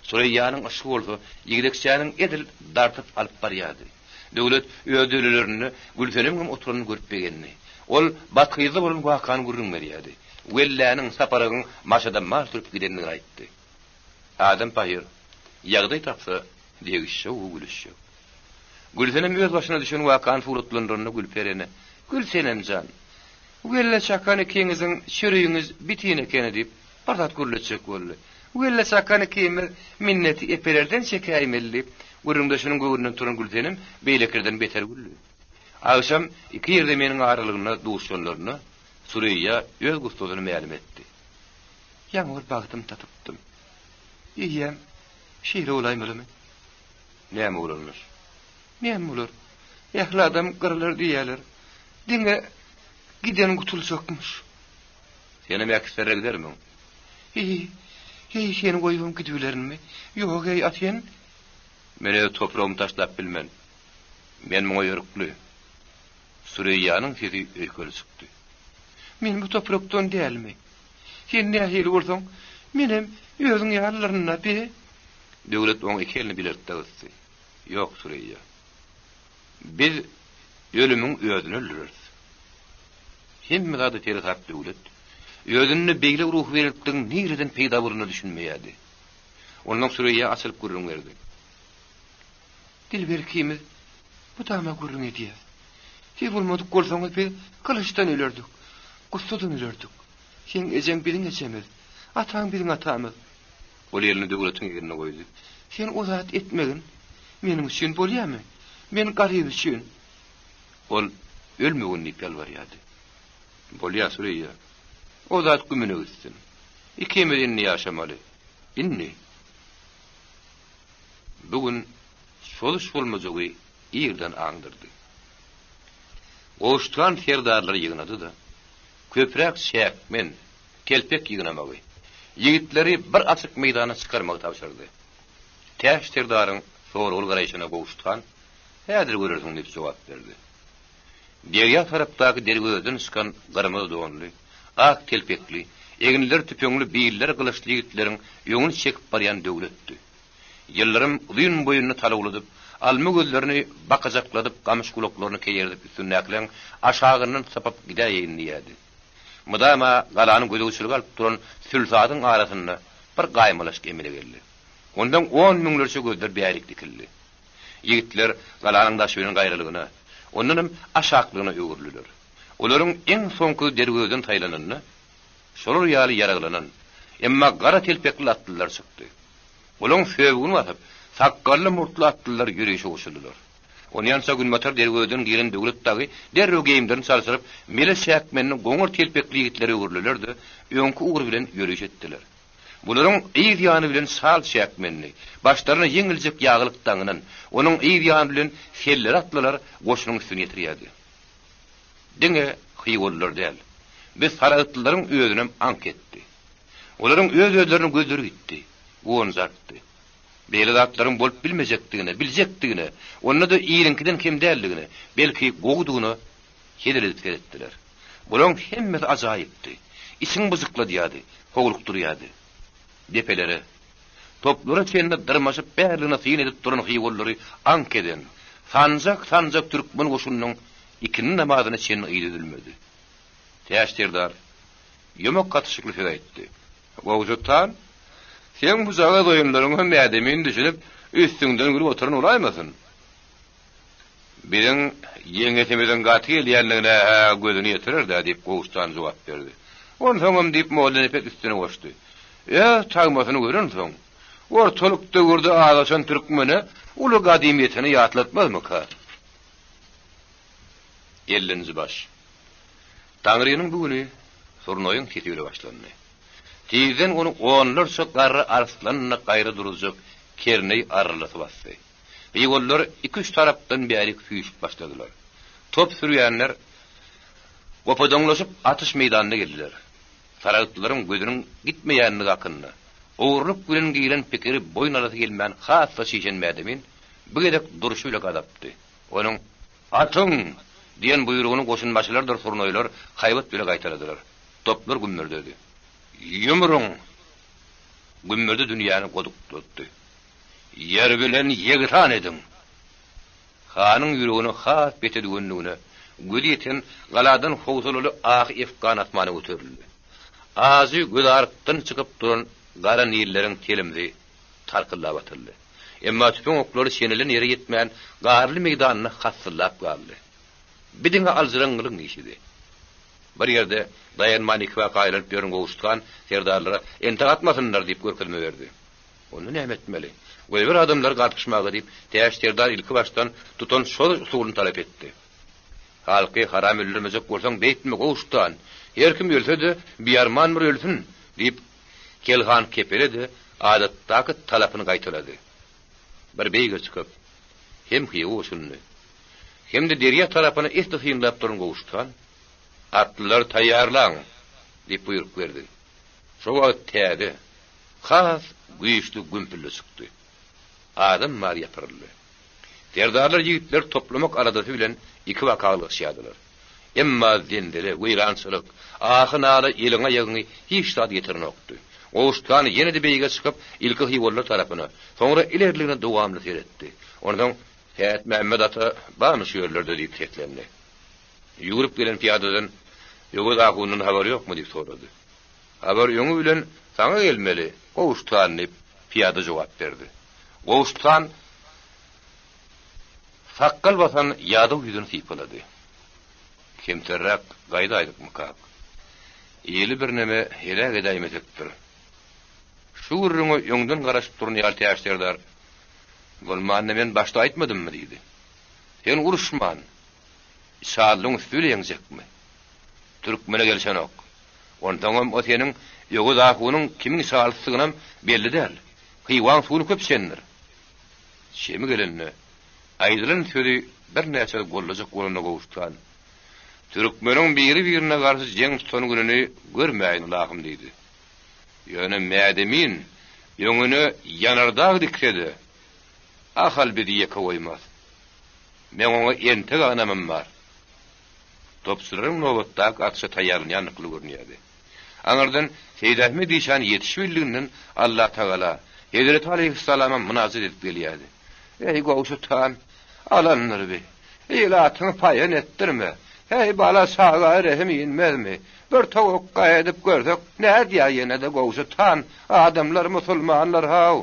Sureýýanyň yşky bolsa ýigdekçäniň edil dartyp alyp barýardy. Döwlet öz dölelerinde Gülsenemiňem oturanyny görüp begendi. Ol Bathyzda bolan wakany gürrüň berýärdi. Welläniň, Saparagyň Maşada mal sürüp gidendigini aýtdy. Adam pahyr, ýagdaý tapsa, degişjek-u gülüşjek. Gülsenem öz başyna düşen wakany suratlandyranda Gülperi ene, Gülsenem jan, Welle çakan ikiňiziň çöregiňiz bitin ekeni diýip, bir zat gürletjek boldy. Welle çakan ikimiz minneti epelerden çekäýmeli diýip, gürrüňdeşiniň göwnünden turan Gülsenem beýlekilerden beter güldi. Agşam iki ýerzeminiň aralygynda duşanlarynda Süreýýa öz gussasyny mälim etdi. Ýaňy bir bagtym tapypdym. Eýýäm şeýle bolaýmalymy? Näme bolanmyş? Näme bolar? Ähli adam gyrylar diýýärler. Diňe giden gutuljakmyş. Senem äkitserre gidermiň? Heý, heý, seni goýubam gidibilerinmi? Ýok-eý, a sen? Men öz topragymy taşlap bilmen. Men muňa ýörükli. Süreýýanyň sesi öýkeli çykdy. Men bu toprakdan dälmi? Sen nähili bolsaň, menem özüň ýalylyryn-da, be! Döwlet oň iki elini bilelikde gysdy. Ýok, Süreýýa. Biz ölümiň özüni öldüreris. Hemme zada seresap Döwlet, özünde beýle ruhubelentligiň nireden peýda bolanyna düşünmeýärdi. Ondan Süreýýa açylyp gürrüň berdi. Dilber ikimiz mydama gürrüň edýäs. Siz bolmadyk bolsaňyz biz gylyçdan ölerdik, gussadan ölerdik. Seň ejeň biziň ejemiz, ataň biziň atamyz. Ol elini Döwletiň egnine goýdy. Sen o zat etmegin. Meniň üçin bolýamy? Men garyp üçin. Ol ölmegin diýip ýalbarýardy. Bolýa, Süreýýa. O zat gümüne gitsin. Ikimiz indi ýaşamaly. Indi. Bu gün çozuş bolmajagy irden aňdyrdy. Gowuşgan serdarlary ýygnady-da, köpräk çäkmen, telpek ýygnamagy, ýigitleri bir açyk meýdana çykarmagy tabşyrdy. Täç serdaryň soragly garaýşyna Gowşut han, Häzir görersiň diýip jogap berdi. Derýa tarapdaky derwezeden çykan gyrmyzy donly, ak telpekli, eginleri tüpeňli, billeri gylyçly ýigitleriň öňüni çekip barýan Döwletdi. Ýyldyrym uzyn boýuny talawladyp, alma gözlerini bakajakladyp, gamyş gulaklaryny keýerdip üstündäkileň aşagyndan sypyp gidäýeýin diýýärdi. Mydama galany gözegçilige alyp duran sülsadyň arasynda bir gaýmalaşyk emele geldi. Ondan on müňlerçe gözler bärik dikildi. Ýigitler galanyň daşy bilen gaýralygyna. Ondanam aşaklygyna öwrüldiler. Olaryň iň soňkusy derwezeden saýlananda, şolar ýaly ýaraglanan, emma gara telpekli atlylar çykdy. Olaň söbügini basyp, sakgally-murtly atlylar ýörişe goşuldylar. Onýança günbatar derwezeden giren Döwlet dagy derrew geýimlerini çalşyryp, mele çäkmenli goňur telpekli ýigitlere öwrüldiler-de, öňki ugry bilen ýöriş etdiler. Bularyň yz ýany bilen şal çäkmenli, başlaryna ýeňiljek ýaglyk daňynan, onuň yz ýany bilen selleri atlylar goşunyň üstüni ýetirýärdi. Diňe hywalylar däl, biz saragtlylaryň özünem aňk etdi. Olaryň öz-özlerine gözleri gitdi, guwanjy artdy. Beýle zatlaryň bolup bilmejekdigine, biljekdigine, onda-da iliňkiden kem däldigine, belki gowudygyna hezil edip seretdiler. Bularyň hemmesi ajaýypdy. Içiňi byjykladýardy, howlukdyrýardy. Depelere, toplara çenli dyrmaşyp bärligine syn edip duran hyýollary aňk eden, sanjak-sanjak türkmen goşunynyň ikindi namazyna çenli yzy üzülmedi. Täç serdar ýomak gatyşykly söz aýtdy. Gowşut han, seň bujagaz oýunlaryňa Mädemin düşünip, üstüňden gülüp oturan bolaýmasyn? Biziň ýeňňesimiziň gaty gelýänligine-hä gözüni ýetirer-dä, diýip, Gowşut han jogap berdi. Onsoňam, diýip, Mollanepes üstüne goşdy, öz tagmasyny görensoň, ortalyk döwürde azaşan türkmene uly gadymyýetini ýatlatmazmyka? Ellinji baş. Taňrynyň bu güni surnaýyň sesi bile başlandy. Tizden ony onlarça garry arslanyny gaýra duruzjak kerneý arrylasy basdy. Gyýwallar iki-üç tarapdan bärik süýşüp başladylar. Top sürýänler gopadaňlaşyp atyş meýdanyna geldiler. Saragtlylaryň gözüniň gitmeýändigi hakynda, ogurlyk bilen giren pikiri boýun alasy gelmän has-da çişen Mädemin bu gezek durşy bile gazapdy. Onuň Atyň! diýen buýrugyny goşunbaşylardyr surnaýlar haýbat bile gaýtaladylar. Toplar gümmürdedi. Ýumruň! Gümmürdi dünýäni goduklatdy. Ýer bilen ýegsan ediň! Hanyň ýüregine has bete düwendigine gözi ýeten galadan howsalaly ahy-efgan asmana göterildi. Ajy gözarykdan çykyp duran gara nilleriň telimsi tarkyldap atyldy. Emma tüpeň oklary çenelen ýere ýetmän, garly meýdanda hassyldap galdy. Bi diňe aljyraňňylygyň işidi. Bir ýerde daýanman ikibaka aýlanyp ýören Gowşut han serdarlara entek atmasynlar diýip görkezme berdi. Onda näme etmeli? Goýber adamlary garpyşmaga diýip, Täç serdar ilki başdan tutan şol usulyny talap etdi. Halky haram öldürmejek bolsaň beýtme, Gowşut han. Her kim ölse-de, biarman bir ölsün! diýip, Kelhan Kepele-de adatdaky talapyny gaýtalady. Bir beýge çykyp, hem hyýa goşuldy, hem-de derýa tarapyny esli synlap duran Gowşut han, Atlylary taýýarlaň! diýip buýruk berdi. Şo wagt täze, has güýçli gümpüldi çykdy. Adam bary ýapyryldy. Serdarlar ýigitleri toplamak aladasy bilen ikibaka aglaşýardylar. Emma zenzele, weýrançylyk, ahy-nala eliňi-aýagyňy hiç zat getirenokdy. Gowşut han ýene-de beýige çykyp, ilki hywalylar tarapyna, soňra ilerligine dowamly seretdi. Onsoň, Täçmämmet ata barmy şu ýerlerde diýip seslendi. Ýüwrüp gelen pyýadadan, Öwez ahundan habar ýokmy diýip sorady. Habar öňi bilen saňa gelmeli, Gowşut han, diýip, pyýada jogap berdi. Gowşut han sakgal basan ýadaw ýüzüni sypalady. Kemterräk gaýdaýdykmykak? Ili birneme heläk edäýmesekdir. Şu gürrüňe öňden garaşyp duran ýaly Täç serdar, Bolmanda men başda aýtmadymmy? diýdi. Sen uruşman, içalynyň üsti bile ýeňjekmi? Türkmene gelşenok. Onsoňam o seniň Öwez ahunyň kimiň içalysydygynam belli däl. Hywaň suwuny köp içendir. Çemi gelende, aýdylan sözi birnäçe gollajak bolanda Gowşut han, Türkmeniň biri-birine garşy jeň tutan gününi görmäýin ylahym diýdi. Ýöne Mädemin öňüne ýanardag dikse-de, Ahal bizi ýeke goýmaz. Meň oňa entek ynamym bar. Topçularyň nobatdaky atyşa taýýarlanýandyklary görünýärdi. Aňyrdan Seýidahmet işan ýetişibildiginden Allatagala, Hezreti aleýhissalama mynajat edip gelýärdi. Eý, Gowşut han, alandyr bi. Ilatyňy paýan etdirme. Heý, bala-çaga rehim inmezmi? Bir towakga edip görsek, nädýär ýene-de Gowşut han, adamlar musulmanlar haw!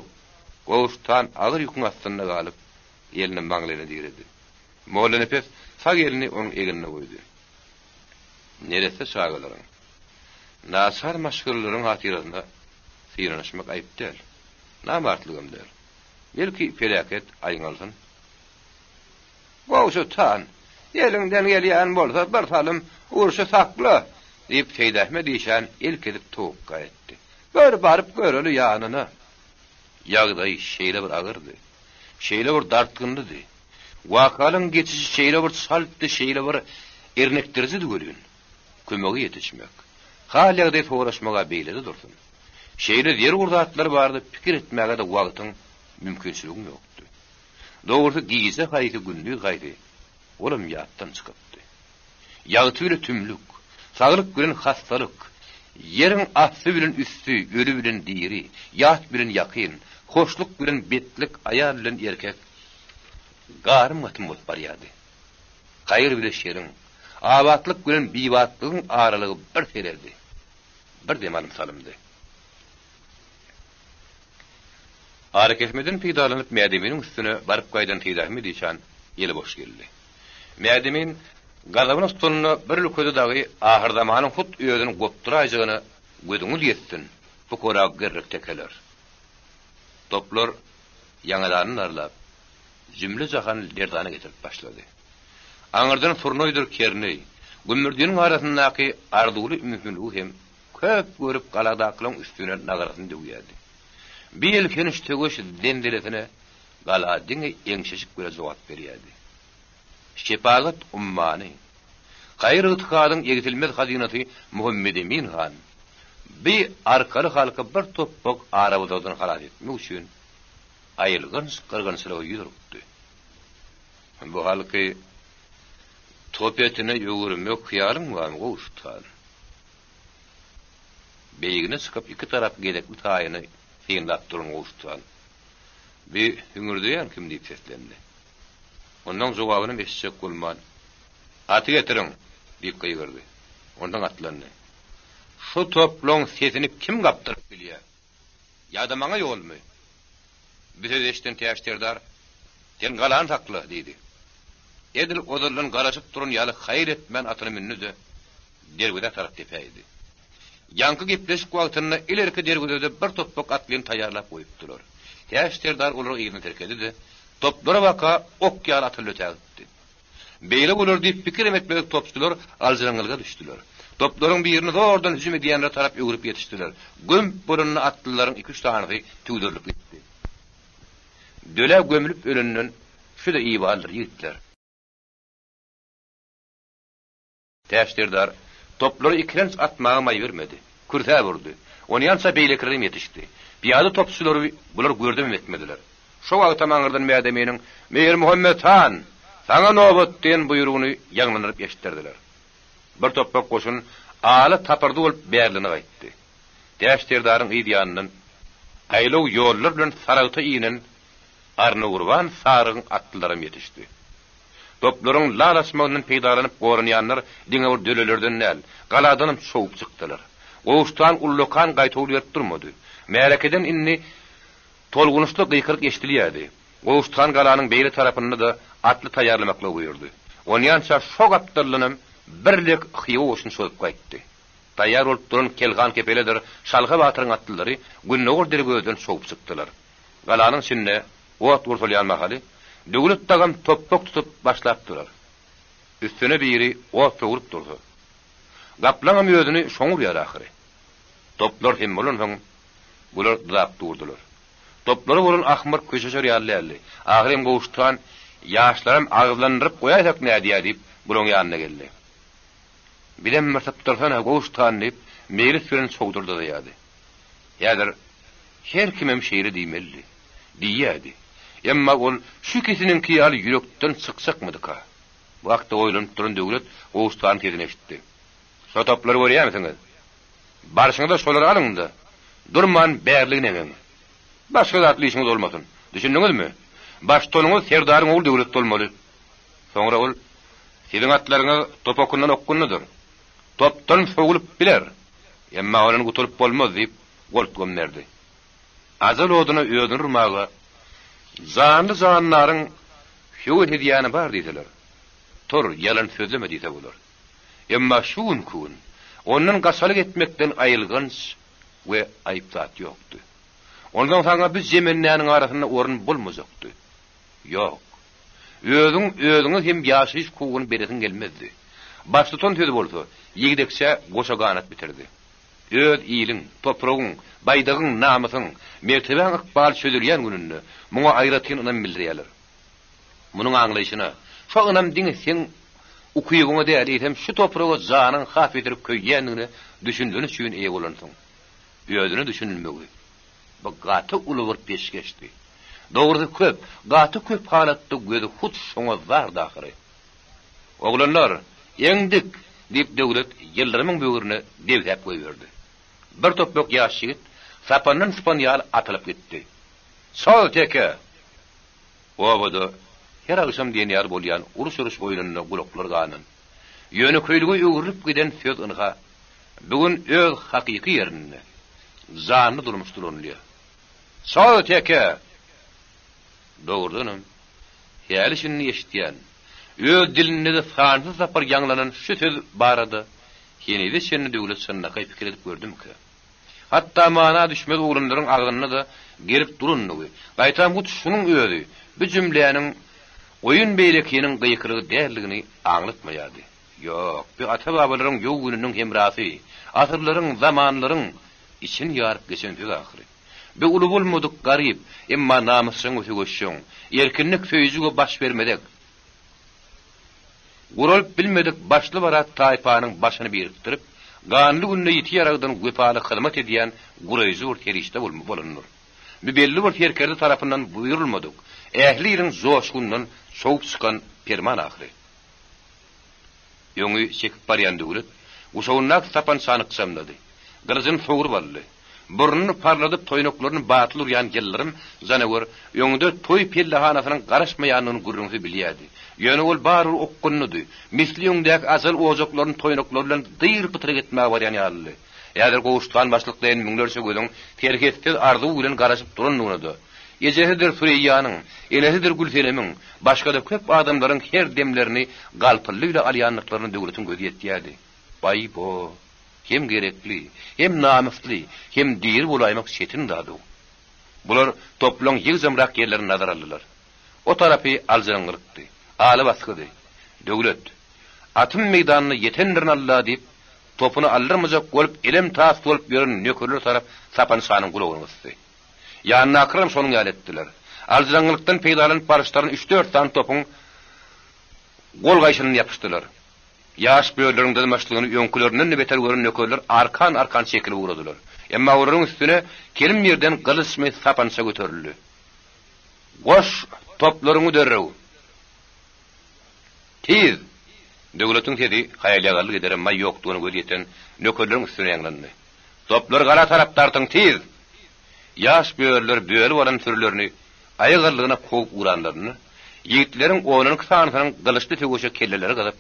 Gowşut han agyr ýüküň astynda galyp, elini maňlaýyna diredi. Mollanepes sag elini onuň egnine goýdy. Neresse çagalaryň, naçar maşgalalaryň hatyrasyna synanyşmak aýyp däl, namartlygam däl. Belki, peläket aýňalsyn. Gowşut han, eliňden gelýän bolsa bir salym urşy sakla! diýip, Seýidahmet işan ilk edip towakga etdi. Bir baryp göreli ýanyna. Ýagdaý şeýle bir agyrdy, şeýle bir dartgynlydy. Wakalaryň geçişi şeýle bir çaltdy, şeýle bir irnikdirijidi welin, kömege ýetişmek, hal-ýagdaý soraşmak-a beýlede dursun, şeýle zerur zatlar barada pikir etmäge-de wagtyň, mümkinçiligiň ýokdy. Dogrusy, gije haýsy, gündiz haýsy, olam ýatdan çykypdy. Ýagty bile tümlük, saglyk bilen hassalyk, ýeriň asty bilen üsti, öli bilen diri, ýat bilen ýakyn, hoşluk bilen betlik, aýal bilen erkek garym-gatym bolup barýardy. Haýyr bile şeriň, abatlyk bilen bibatlygyň aralygy bir seredi, bir dem alym salymdy. Arakesmeden peýdalanyp Mädeminiň üstüne baryp gaýdan Seýidahmet işan eli boş geldi. Mädemin gazabyna tutanda bir ülkede dagy ahyrzamanyň hut özüni gopduraýjagyna gözüňiz ýetsin, pukara girrik tekeler. Toplar ýaňadanyny narlap, jümle-jahany lerzana getirip başlady. Aňyrdan surnaýdyr kerneý, gümmürdiniň arasyndaky arzuwly ümsümligi hem köp görüp galadakylaryň üstüne nagarasyny döwýärdi. Bi elhenç söweş zenzelesine gala diňe eňşeşik bile jogap berýärdi. Şepagat ummany, haýyr-ygtykadyň egsilmez hazynasy Muhammedemin han bi arkaly halky bir topbak arabuzardan halas etmek üçin aýylganç gyrgynçylyga ýüz urupdy. Bu halky top etine öwürmek hyýalyň barmy, Gowşut han? Beýigine çykyp iki tarap gezekli taýyny synlap duran Gowşut han, Bi hüňürdeýän kim? diýip seslendi. Ondan jogabynam eşitjek bolman, Aty getiriň! diýip gygyrdy. Onsoň atlandy. Şu toplaň sesini kim gapdyryp bilýär? Ýa-da maňa ýolmy? Bu sözi eşiden Täç serdar, Sen galany sakla! diýdi. Edil ozaldan garaşyp duran ýaly haýal etmän atyna mündi-de, derwezä tarap depäýdi. Ýaňky gepleşik wagtynda ilerki derwezede bir topbak atlyny taýýarlap goýupdylar. Täç serdar olary yzyna tirkedi-de, toplara baka ok ýaly atyldy ötägitdi. Beýle bolar diýip pikirem etmedik topçular aljyraňňylyga düşdüler. Toplaryň birini zordan hüjüm edýänlere tarap öwrüp ýetişdiler. Gömüp bolanda atlylaryň iki-üç sanysy tüwderilip gitdi. Dölä gömlüp ölenden şu-da ibalydyr, ýigitler. Täç serdar toplary ikilenç atmaga maý bermedi. Kürsäp urdy. Onýança beýlekilerem ýetişdi. Pyýada topçulary bular gördemem etmediler. Şo wagtam aňyrdan Mädeminiň, Meýirmuhammet han! Saňa nobat! diýen buýrugyny ýaňlandyryp eşitdirdiler. Bir topbak goşun ala tapyrdy bolup bärligine gaýtdy. Täç serdaryň yz ýanyndan aýlaw ýollar bilen Saragta inen Arnagurban sarygyň atlylaram ýetişdi. Toplaryň lal açmagyndan peýdalanyp goranýanlar diňe bir dölelerden däl, galadanam çowup çykdylar. Gowuşdan ullakan gaýtawul berip durmady. Märekeden indi tolgunyşly gykylyk eşidilýärdi. Gowuşdan galanyň beýle tarapynda-da atly taýýarlamaklygy buýurdy. Onýança şo gapdaldanam bir lek hywa goşuny çozup gaýtdy. Taýýar bolup duran Kelhan Kepeledir Şalha batyryň atlylary gündogar dergözden çowup çykdylar. Galanyň içinde ot gursalýan mahaly Döwlet dagam topbak tutup başlapdylar. Üstüne biri ot sowrup dursa. Gaplaňam özüni şoňa urýar ahyry. Toplar hem bolansoň, bular dyzap durdular. Toplara bolan ahmyr köşeşer ýaly däldi. Ahyrym Gowşut han, Ýaşlaram agyzlandyryp goýaýsak nädýä diýip, bulaň ýanyna geldi. Bizem bir sypdyrsana, Gowşut han diýip, meýlis bilen çowdur dyzaýardy. Häzir her kimem şeýle diýmelidi. Diýýärdi. Emma ol şu ikisiniňki ýaly ýürekden çykjakmydyka? Bu hakda oýlanyp duran Döwlet Gowşut hanyň sesini eşitdi. Şo toplary görýärmisiňiz? Barşyňyza şolary alyň-da, durman bärligine eňiň. Başga zatly işiňiz bolmasyn. Düşündiňizmi? Baştutanyňyz serdaryň ogly Döwlet bolmaly. Soňra ol, Siziň atlaryňyz top okundan okgunlydyr. Topdan sowulyp biler. Emma ondan gutulyp bolmaz diýip, goltgam berdi. Ajal oduna özüni urmaga janly-jandaryň höwes edýäni bar diýseler. Tur, ýalan sözleme diýse bolar. Emma şu günki gün ondan gaçalyk etmekden aýylganç we aýyp zat ýokdy. Onsoň saňa bu jemendäniň arasynda orun bolmajakdy. Ýok. Özüň özüňe hem ýaşaýyş hukugyny beresiň gelmezdi. Baştutan sözi bolsa, ýigdekçä goşa ganat bitirdi. Öz iliň, topragyň, baýdagyň, namysyň, mertebäň ykbaly çözülýän gününde muňa aýratyn ynam bildirýärler. Munuň aňlaýşyna, şo ynam diňe seň ukybyňa däl, eýsem şu topraga janyň has beter köýýändigine düşündeni üçin eýe bolansyň. Özüne düşünilmegi, bu gaty uly bir peşgeşdi. Dogrusy köp, gaty köp halatda gözi hut şoňa zardy ahyry. Oglanlar, eňdik! diýip Döwlet Ýyldyrymyň böwrüne debsäp goýberdi. Bir topbak ýaş ýigit sapandan sypan ýaly atylyp gitdi. Çal teke! Obada her agşam diýen ýaly bolýan uruş-uruş oýnunda gulaklar ganan. Ýönekeýlige öwrülip giden söz ynha, bu gün öz hakyky ýerinde, janly durmuşda ulanylýar. Çal teke! Dogrudanam, häli-şindi eşidýän, öz dilinde-de sansyz sapar ýaňlanan şu söz barada henize çenli Döwlet çynlakaý pikir edip gördümikä? Hatda mana düşmez oglanlaryň agzynda-da gelip durandygy, gaýtam hut şunuň özi bu jümläniň oýun-beýlekiniň gykylygy däldigini aňlatmaýardy. Ýok, bu ata-babalaryň ýow gününiň hemrasy, asyrlaryň, zamanlaryň içini ýaryp geçen söz ahyry. Bu uly bolmadyk garyp, emma namysjaň we söweşjeň, erkinlik söýüji we başbermezek, Guralyp bilmedik başly-barat taýpanyň başyny birikdirip, ganly günde ýiti ýaragdan wepaly hyzmat edýän guraýjy bir serişde bolandyr. Bu belli bir serkerde tarapyndan buýrulmadyk, ähli iliň joşgunyndan çowup çykan perman ahyry. Öňi çekip barýan Döwlet guşagyndaky sapançany ykjamlady. Gylyjyny sogrup aldy. Burnuny parladyp toýnaklaryny batly urýan ýyldyrym janawer öňde toý pellehanasynyň garaşmaýandygyny gürrüňsiz bilýärdi. Ýöne ol barybir okgunlydy. Misli öňdäki ajal ojaklaryny toýnaklary bilen dyr-pytrak etmäge barýan ýalydy. Häzir Gowuşgan başlyk daýan müňlerçe gözüň serhetsiz arzuw bilen garaşyp durandygyna-da, ejesidir Süreýýanyň, enesidir Gülsenemiň, başga-da köp adamlaryň her demlerini galpyldy bile alýandyklaryna Döwletiň gözi ýetýärdi. Baý-bo! Hem gerekli, hem namysly, hem diri bolaýmak çetin zad-ow. Bular toplaň ýygjamrak ýerlerini nazar aldylar. O tarapy aljyraňňylykdy, ala basgydy. Döwlet, Atym meýdanyna ýetendirin Alla diýip, topuny aldyrmajak bolup elem-tas bolup ýören nökerlere tarap sapançanyň gulagyny gysdy. Ýanyndakylaram şonuň ýaly etdiler. Aljyraňňylykdan peýdalanyp baryşlaryna üç-dört sany topuň gol gaýşyndan ýapyşdylar. Ýaş bölüleriň dyzmaçlygyny öňkülerinden-de beter gören nökerler arkan-arkan çekilip ugradylar. Emma olaryň üstüne kelim ýerden gylyçmy sapança göterildi. Goş toplaryňy derrew! Tiz! Döwletiň sesi haýal-ýagallyk edere maý ýokdugyna gözi ýeten nökerleriň üstüne ýaňlandy. Toplary gala tarap dartyň, tiz! Ýaş börüler bölüp alan sürülerini aýagallygyna kowup ugranlarynda, ýigitleriň on-onki sanysynyň gylyçly söweşe kelleleri gyzyp,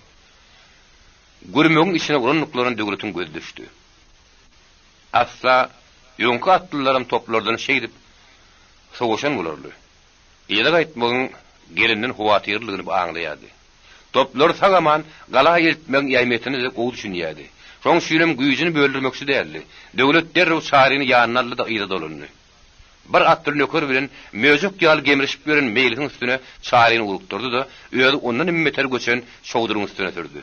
gürmegiň içine urandyklaryna Döwletiň gözi düşdi. Asla öňki atlylaram toplardan şeýdip sowaşan bolarly. Yza gaýtmagyň gelinden howatyrlydygyny bu aňlaýardy. Toplary sag-aman gala eltmegiň ähmiýetine-de gowy düşünýärdi. Şonuň üçinem güýjüni böldürmekçi däldi. Döwlet derrew Çaryny ýanyna aldy-da yza dolandy. Bir atly nöker bilen möjek ýaly gemrişip ýören Meýlisiň üstüne Çaryny urukdyrdy-da, özi ondan hem beter göçen Çowduryň üstüne sürdi.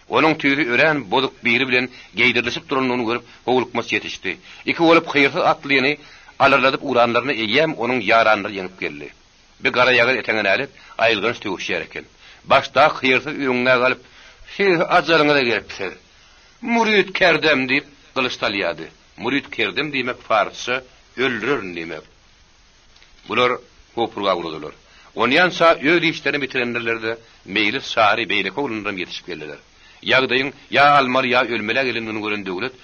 Onuň tüýsi örän bozuk biri bilen geýdirilişip durandygyny görüp, howlukmaç ýetişdi. Iki bolup hyýrsyz atlyny alarladyp ugranlarynda eýýäm onuň ýaranlary ýeňip geldi. Bi garaýagyz eteňe nälet, aýylganç söweşýär eken. Başdaky hyýrsyz öňňä galyp, Siz ajalyňyza gelipsiz. Mürit kerdem diýip, gylyç salýardy. Mürit kerdem diýmek parsça öldürerin diýmek. Bular howpurga ugradylar. Onýança öz işlerini bitirendirler-de, Meýlis, Çary, beýleki oglanlaram ýetişip geldiler. Ýagdaýyň ýa almaly, ýa ölmelä gelendigini gören Döwlet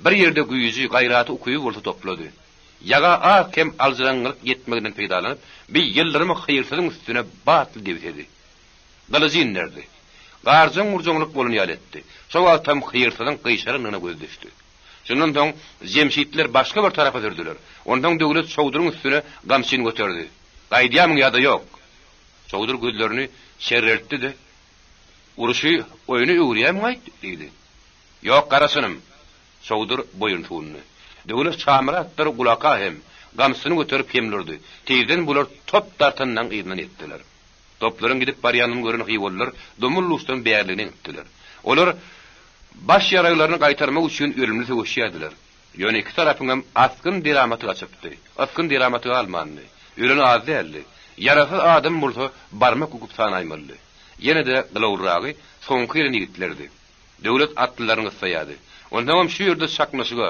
bir ýerde güýji, gaýraty, ukyby bolsa toplady. Ýaga az-kem aljyraňňylyk ýetmeginden peýdalanyp, bi ýyldyrymy hyýrsyzyň üstüne batly debsedi. Gylyjy inderdi. Garjaň-gurjaňlyk bolan ýaly etdi. Şo wagtam hyýrsyzyň gyşarandygyna gözi düşdi. Şundan soň Jemşitler başga bir tarapa sürdüler. Onsoň Döwlet Çowduryň üstüne gamçyny göterdi. Gaýdýarmyň ýa-da ýok? Çowdur gözlerini çerreltdi-de. Urşy oýna öwürýämiň-aýt? diýdi. Ýok, gara çynym! Çowdur boýun sundy. Döwlet Şamyratdyr Gulaka hem gamçysyny göterip hemlurdy. Tizden bular top dartanynyň yzyndan ýetdiler. Toplaryň gidip barýanyny gören hywalylar Domullusdan bärligine eňipdiler. Olar baş ýaraglaryny gaýtarmak üçin ölümli söweşýärdiler. Ýöne iki tarapyňam asgyn-deramaty gaçypdy. Ysgyn-deramaty galmandy. Ölen az däldi. Ýarasyz adam bolsa barmak büküp sanaýmalydy. Ýene-de gylawlyragy soňky gelen ýigitlerdi. Döwlet atlylaryny gyssaýardy. Onsoňam şu ýerde çaknyşyga,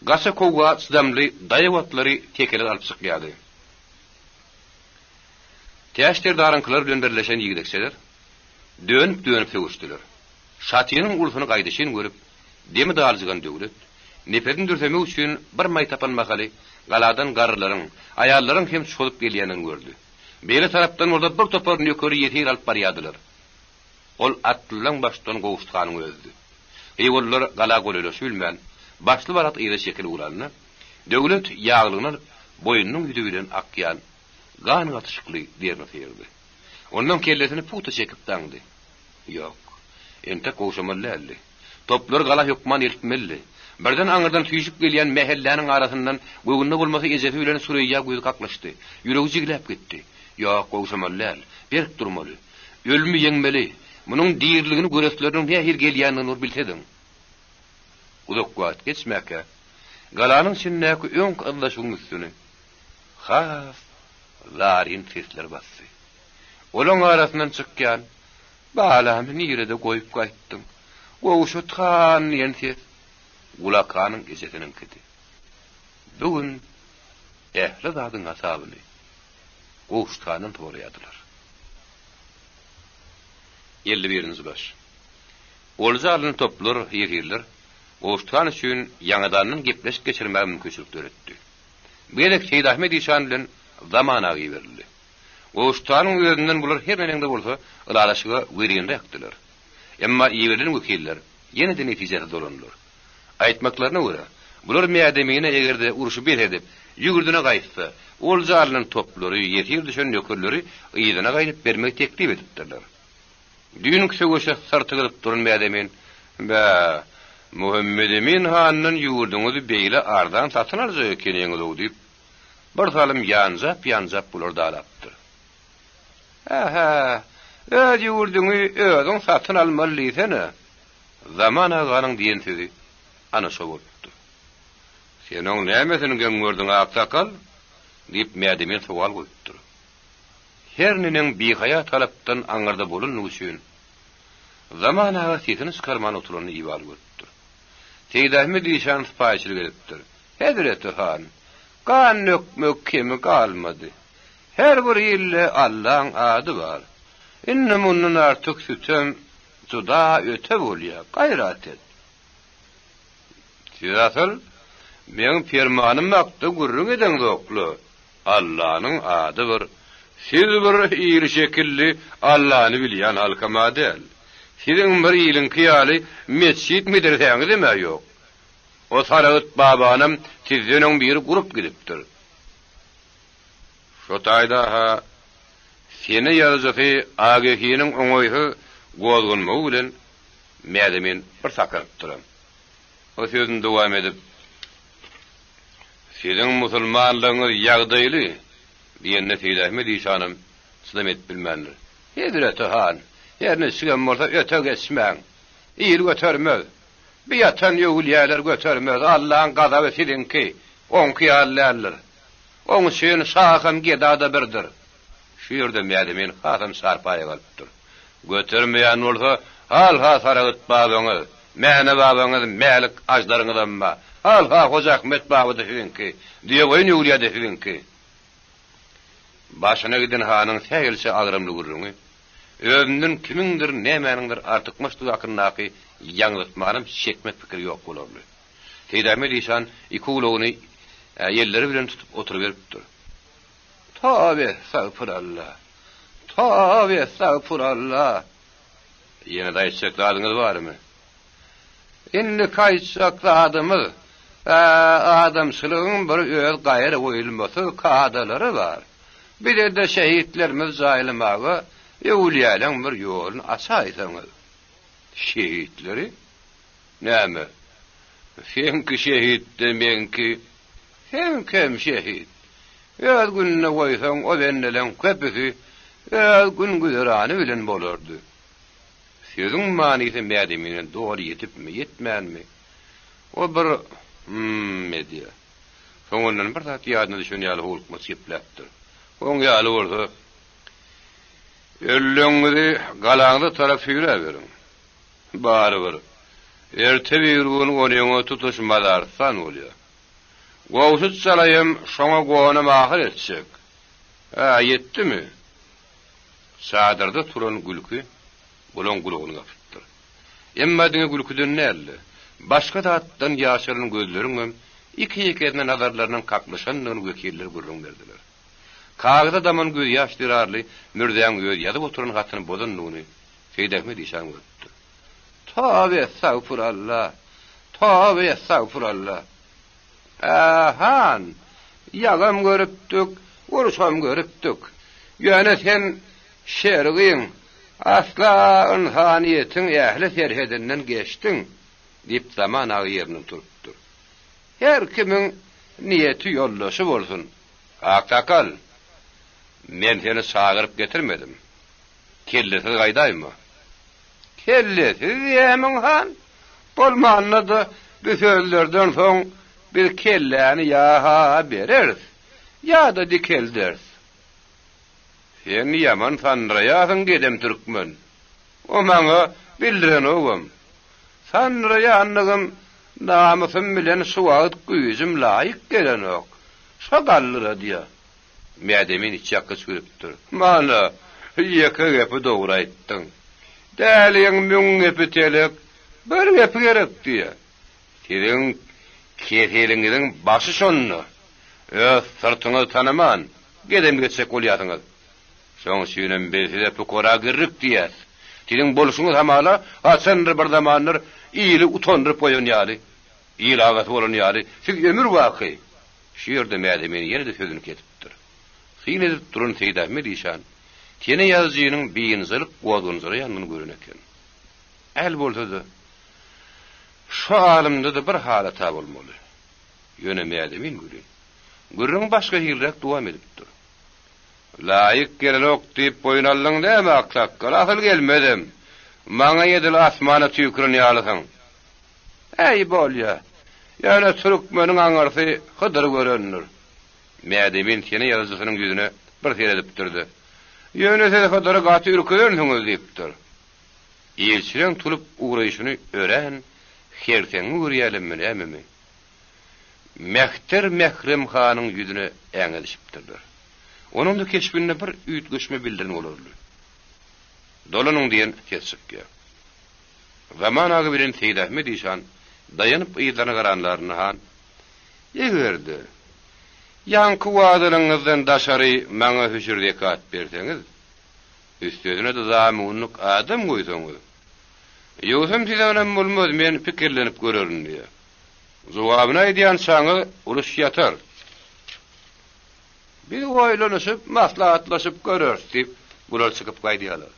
gaça-kowga çydamly daýaw atlary tekeler alyp çykýardy. Täç serdaryňkylar bilen birleşen ýigdekçeler dönüp-dönüp sögüşdiler. Şatynyň ulusyny gaýdyşyn görüp, demi daljygan Döwlet, nepesini dürsemek üçin bir maý tapan mahaly galadan garrylaryň, aýallaryň hem çozup gelýändigini gördi. Beýle tarapdan bolsa bir topar nökeri ýesir alyp barýardylar. Ol atlylaň baştutany Gowşut hanyň özüdi. Hywalylar gala golaýlaşybilmän, başly-barat yza çekilip ugranda, Döwlet ýaglygyny alyp, boýnunyň ýüzi bilen akýan gan gatyşykly derini sygyrdy. Ondan kellesini pugta çekip daňdy. Ýok, entek gowşamaly däldi. Toplary gala hökman eltmelidi. Birden aňyrdan süýşüp gelýän mähelläniň arasyndan göwnüne bolmasa ejesi bilen Süreýýa gözi kaklyşdy. Ýüregi jigläp gitdi. Ýok, gowşamaly däl. Berk durmaly. Ölümi ýeňmeli. Munuň diriligini göresleriniň nähili gelýändigini bir bilsediň. Uzak wagt geçmäkä, galanyň içindäki öňki yzlaşygyň üstüni has zaryn sesler basdy. Olaň arasyndan çykýan, Balamy nirede goýup gaýtdyň, Gowşut han diýen ses Gulakanyň ejesiniňkidi. Bu gün ähli zadyň hasabyny Gowşut handan soraýardylar. 51-nji baş. Olja alnan toplar, ýesirler Gowşut han üçin ýaňadandan gepleşik geçirmäge mümkinçilik döretdi. Bu gezek Seýidahmet işan bilen Zaman aga iberildi. Gowşutanyň özünden bular her neneň-de bolsa ylalaşyga werenräkdiler. Emma iberilen wekiller ýene-de netijesiz dolandylar. Aýtmaklaryna görä, bular Mädemine eger-de urşy bes edip, ýüwürdine gaýtsa, olja alnan toplary, ýesir düşen nökerleri yzyna gaýdyp bermegi teklip edipdirler. Düýnki söweşe syrty gyzyp duran Mädemin, Bä, Muhammedemin handan ýurduňyzy beýle arzan satyn aljak ekeniňiz-ow diýip, bir salym ýanjap-ýanjap bular dalapdyr. Hä-hä, öz ýurduňy özüň satyn almaly diýsene! Zaman aganyň diýen sözi ana şo bolupdyr. Sen oň nämesini geň gördüň, aksakal? diýip, Mädemin sowal goýupdyr. Her neneň bihaýa talapdan aňyrda bolandygy üçin, Zaman aga sesini çykarman oturanyny ibaly görüpdir. Seýidahmet işan sypaýyçylyk edipdir. Hezreti han, gan dökmek kemi galmady. Her bir ilde Allaň ady bar. Indi mundan artyk sütem juda öte bolýar, gaýrat et. Siz asyl meň permanym hakda gürrüň edeňzok-la. Allanyň ady bir. Siz bir iri şekilli Allany bilýän halkam-a däl. Siziň bir iliňki ýaly metjit-medresäňizem-ä ýok. O Saragyt babanam sizden öň biri gurup gidipdir. Şo taýda-ha sene ýazyjysy AGH-niň oňaýsyz gozganmagy bilen Mädemin bir sakynypdyram. O sözüni dowam edip, Siziň musulmanlygyňyz ýagdaýly, diýende Seýidahmet işanam çydam edip bilmändir. Hezreti han, her niçigem bolsa öte geçmäň. Il götermez. Bu ýatan öwülýäler götermez. Allaň gazaby siziňki, oňky ýaly däldir. Oň üçin şaham, geda-da birdir. Şu ýerde Mädemin hasam çarpaýa galypdyr. Götermeýän bolsa, hal-ha Saragyt babaňyz, Mäne babaňyz, Mälik aždaryňyzam bar. Hal-ha Hoja Ahmet baba-da siziňki, Düýeboýun öwlüýä-de siziňki. Başyna giden hanyň sähelçe agramly gürrüňi, özünden kimiňdir, nämäniňdir artykmaçdygy hakyndaky ýaňzytmanam çekmek pikiri ýok bolarly. Seýidahmet işan iki gulagyny elleri bilen tutup oturyberipdir. Toba estagfuralla! Toba estagfuralla! Ýene-de aýtjak zadyňyz barmy? Indiki aýtjak zadymyz, ä, adamçylygyň bir öz gaýragoýulmasyz kadalary bar. Bize-de şehitlerimizi jaýlamaga. Öwülýäleň bir ýoluny açaýsaňyz. Şehitleri? Näme? Seňki şehit-de, meňki, seňkem şehit. Öz gününe goýsaň, o bendeleň köpüsi öz gün-güzerany bilen bolardy. Sözüň manysy Mädemine doly ýetipmi, ýetmänmi, o bir hmm edýär. Soňundan bir zat ýadyna düşen ýaly howlukmaç gepläpdir. Oň ýaly bolsa, ölleňizi galaňyza tarap süýräberiň. Barybir, erte-birigün onyňa tutuş mazarystan bolýar. Gowşut çalaýam şoňa gonam ahyr etjek. Hä, ýetdimi? Çadyrda turan gülki bulaň gulagyny gapypdyr. Emma diňe gülküden däl-de, başga zatdan ýaşaran gözleriňem iki-ýekesine nazarlarynyň kaklyşandygyny wekiller gürrüň berdiler. Kagyza daman gözýaş zerarly Mürzäň öz ýazyp oturan hatyny bozandygyny Seýidahmet işan görüpdir. Toba estagfuralla! Toba estagfuralla! Hä, han, ýagam görüpdik, urşam görüpdik. Ýöne sen şergiň, asla ynsanyýetiň ähli serhedinden geçdiň, diýip, Zaman aga ýerinden turupdyr. Her kimiň niýeti ýoldaşy bolsun. Aksakal, men seni çagyryp getirmedim. Kellesiz gaýdaýma. Kellesiz diýýämiň, han? Bolmanda-da bu sözlerden soň biz kelläni ýa-ha bereris, ýa-da dikelderis. Sen ýaman sandyraýarsyň, gedem türkmen. O maňa bildirenogam. Sandyraýanlygym namysym bilen şu wagt güýjüm laýyk gelenok. Şo galdyradýa. Mädemin içýakgyç gülüpdir. Mana, ýeke gepi dogry aýtdyň. Däliň müň gepi telek, bir gepi gerek diýýä. Siziň keseliňiziň başy şonda. Öz syrtyňyzy tanaman, gedem geçjek bolýarsyňyz. Şoň üçinem biz size pukara girrik diýýäs. Siziň bolşuňyz hamala haçandyr bir zamanlar ili utandyryp goýan ýaly, il agasy bolan ýaly, siz ömür baky Şu ýerde Mädemin ýene-de sözüni kesipdir. Syn edip duran Seýidahmet işan Tene ýazyjynyň biynjalyk gozganjyraýanyny gören eken. Äl bolsa-da, şu alymda-da bir halat-a bolmaly. Ýöne Mädemin welin, gürrüňi başga hiliräk dowam edipdir. Laýyk gelenok diýip boýun aldyň dämi, aksakgal? Asyl gelmezem. Maňa edil asmana tüýküren ýalysyň. Äý, bolýa. Ýöne türkmeniň aňyrsy Hydyr görendir. Mädemin sene ýazyjysynyň ýüzüne bir seredipdir-de, Ýöne siz Hydyry gaty ürküzensiňiz diýipdir. Ilçileň tulup ugraýşyny örän herseňňi görýälemmi nämemi, Mehter Mährem hanyň ýüzüne äňedişipdirler. Onuň-da keşbinde bir üýtgeşme bildiren bolarly. Dolanyň diýen ses çykýar. Zaman aga bilen Seýidahmet işan daýanyp yzlaryna garanlarynda han, Eger-de, ýaňky wadalyňyzdan daşary maňa hüşür-zekat berseňiz, üstesine-de zamunlyk adam goýsaňyz, ýogsam size ynam bolmaz, men pikirlenip görerin diýýär. Jogabyny aýdýançaňyz uruş ýatar. Biz oýlanyşyp, maslahatlaşyp göreris diýip, bular çykyp gaýdýarlar.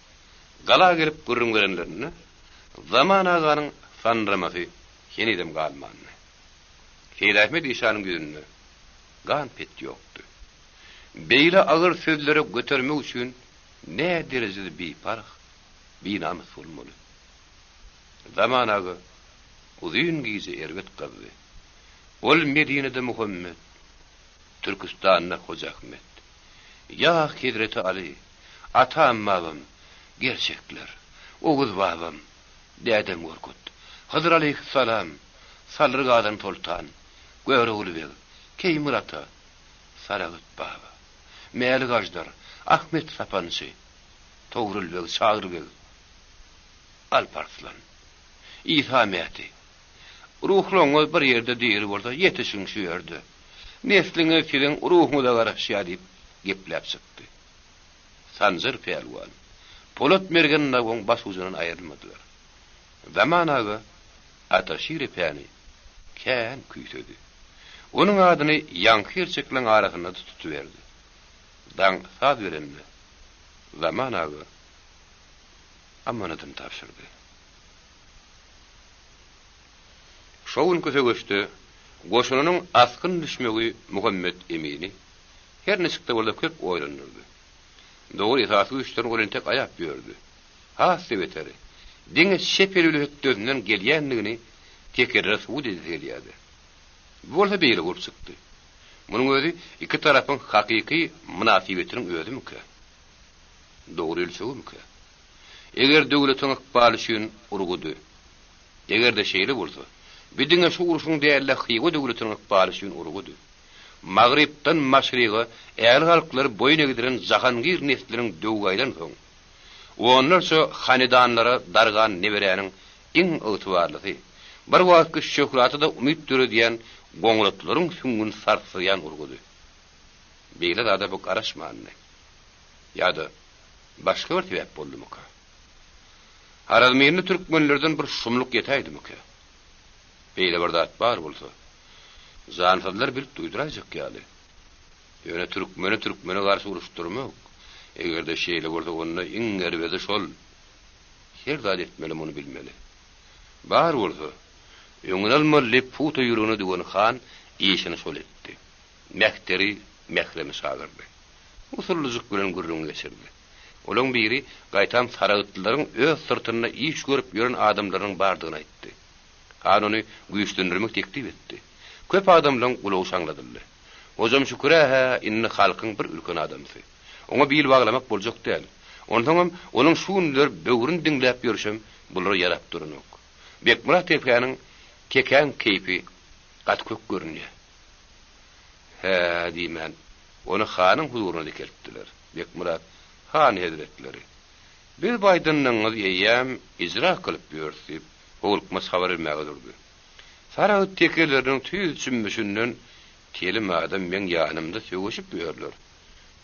Gala gelip gürrüň berenlerinde, Zaman aganyň sandyramasy henizem galmandy. Seýidahmet işanyň ýüzünde gan-pet ýokdy. Beýle agyr sözlere götermek üçin nä derejede biparh, binamys bolmaly. Zaman aga uzyn gije erbet gyzdy. Ol Medinede Muhammet, Türküstanda Hoja Ahmet. Ýa Hezreti Aly, atam-babam, gerçekler, Oguz babam, dädem Gorkut, Hydyr aleýhissalam, Salyr Gazan soltan, Görogly beg, Keýmir ata, Saragyt baba, Mälik aždar, Ahmet sapançy, Togrul beg, Çagry beg, Alp Arslan, Isa Mäti. Ruhlaryňyz bir ýerde diri bolsa, ýetişiň şu ýerde. Nesliňiz siziň ruhuňyza garaşýar diýip gepläp çykdy. Sanjar pälwan, Polat mergen dagyň baş ujundan aýrylmadylar. Zaman aga Ataşir epäni kän küýsedi. Onuň adyny ýaňky gerçekleň arasynda-da tutuberdi. Daň saz berende, Zaman aga. amanadyny tabşyrdy. Şo günki söweşde goşunynyň asgyn düşmegi Muhammet Emini her niçik-de bolsa köp oýlandyrdy. Dogry, esasy güýçlerini ol entek aýap ýördi. Has-da beteri, diňe çep eli bilen hötdesinden gelýändigini tekerlere subut edesi gelýärdi. Bu bolsa beýle bolup çykdy. Munuň özi iki tarapyň hakyky mynasybetiniň özümikä? Dogry ölçegimikä? Eger döwletiň ykbaly üçin urgudy. Eger-de şeýle bolsa, bi diňe şu urşuň däl-de Hywa döwletiniň ykbaly üçin urgudy. Magrypdan maşryga ähli halklary boýun egdiren jahangir nesliniň döwi gaýdansoň, onlarça hanedanlara dargan neberäniň iň ygtybarlysy, bir wagtky şöhrata-da umyt döredýän goňratlaryň süňňüni sarsdyrýan urgudy. Beýle zada bu garaşmandy. Ýa-da başga bir sebäp boldumyka? Harazminli türkmenlerden bir şumluk ýetäýdimikä? Beýle bir zat bar bolsa, jansyzlar bilip duýduraýjak ýaly. Ýöne türkmeni türkmene garşy uruşdyrmak, eger-de şeýle bolsa, onda iň erbedi şol. Her zat etmeli muny bilmeli. Bar bolsa, öňüni almaly diýip pugta ýüregine düwen han işini şol etdi. Mehteri, Mähremi çagyrdy. Usullyjyk bilen gürrüň geçirdi. Olaň biri gaýtam saragtlylaryň öz syrtynda iş görüp ýören adamlarynyň bardygyny aýtdy. Han ony güýçlendirmek teklip etdi. Köp adamlaň gulagy şaňladyldy. Hojam Şükür-ä-hä indi halkyň bir ülken adamsy. Oňa bil baglamak boljak däl. Onsoňam onuň şu günler böwrüni diňläp ýörşem bulara ýarap duranok. Bekmyrat tekäniň tekäň keýpi gaty kök görünýär. Hä diýmän, ony hanyň huzuryna dikeltdiler. Bekmyrat, Han hezretleri, biz bu aýdanyňyzy eýýäm ijra kylyp ýörüs diýip, howlukmaç habar bermäge durdy. Saragt tekeleriniň tüýs jümmüşinden telim adam meň ýanymda söweşip ýörler.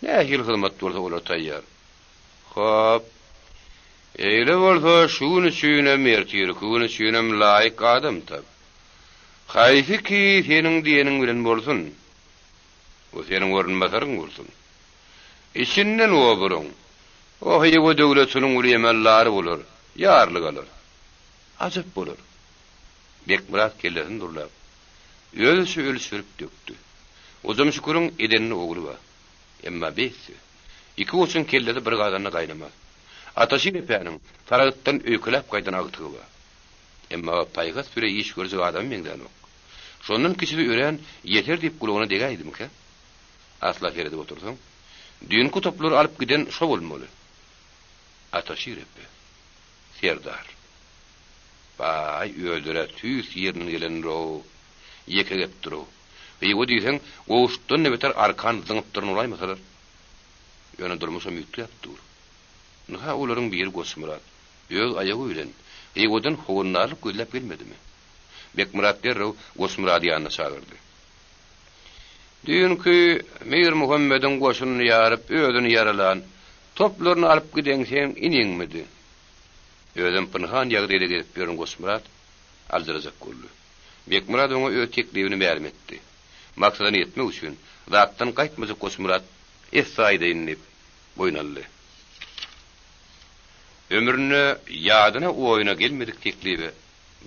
Nähili hyzmat bolsa olar taýýar. Hop. Eýle bolsa şu gün üçinem, ertirki gün üçinem laýyk adam tap. Haýsy ki seniň diýeniň bilen bolsun. O seniň orunbasaryň bolsun. Içinden oburyň. O Hywa döwletiniň uly emellary bolar, ýarlyk alar. Ajap bolar. Bekmyrat kellesini durlap, özüçe ölçerip dökdi. Hojam Şüküriň edenli ogly bar. Emma beýtse, iki goçuň kellesi bir gazanda gaýnamaz. Ataşir epäniň Saragtdan öýkeläp gaýdan agtygy bar. Emma o paýhas bire iş görjek adama meňzänok. Şondan kiçisi örän ýeter diýip gulagyna degäýdimikä? Asla seredip otursaň, düýnki toplary alyp giden şo bolmaly. Ataşir epe. Serdar. Baý, özler-ä tüýs ýerinden gelendir-ow. Ýeke gepdir-ow. Hywa diýseň, gowşutdan-da beter arkan zyňypdyryn bolaýmasalar. Ýöne durmuşam üýtgäp dur. Ynha, olaryň biri Goçmyrat. Öz aýagy bilen Hywadan howandarlyk gözläp gelmedimi? Bekmyrat derrew Goçmyrady ýanyna çagyrdy. Düýnki Mirmuhammediň goşunyny ýaryp, özüni ýaralan, toplaryny alyp giden seň iniňmidi? Özem pynhan ýagdaýda gezip ýören Goçmyrat aljyrajak boldy. Bekmyrat oňa öz teklibini mälim etdi. Maksadyna ýetmek üçin zatdan gaýtmajak Goçmyrat Esse aýdaýyn diýip, boýun aldy. Ömründe ýadyna-oýuna gelmedik teklibe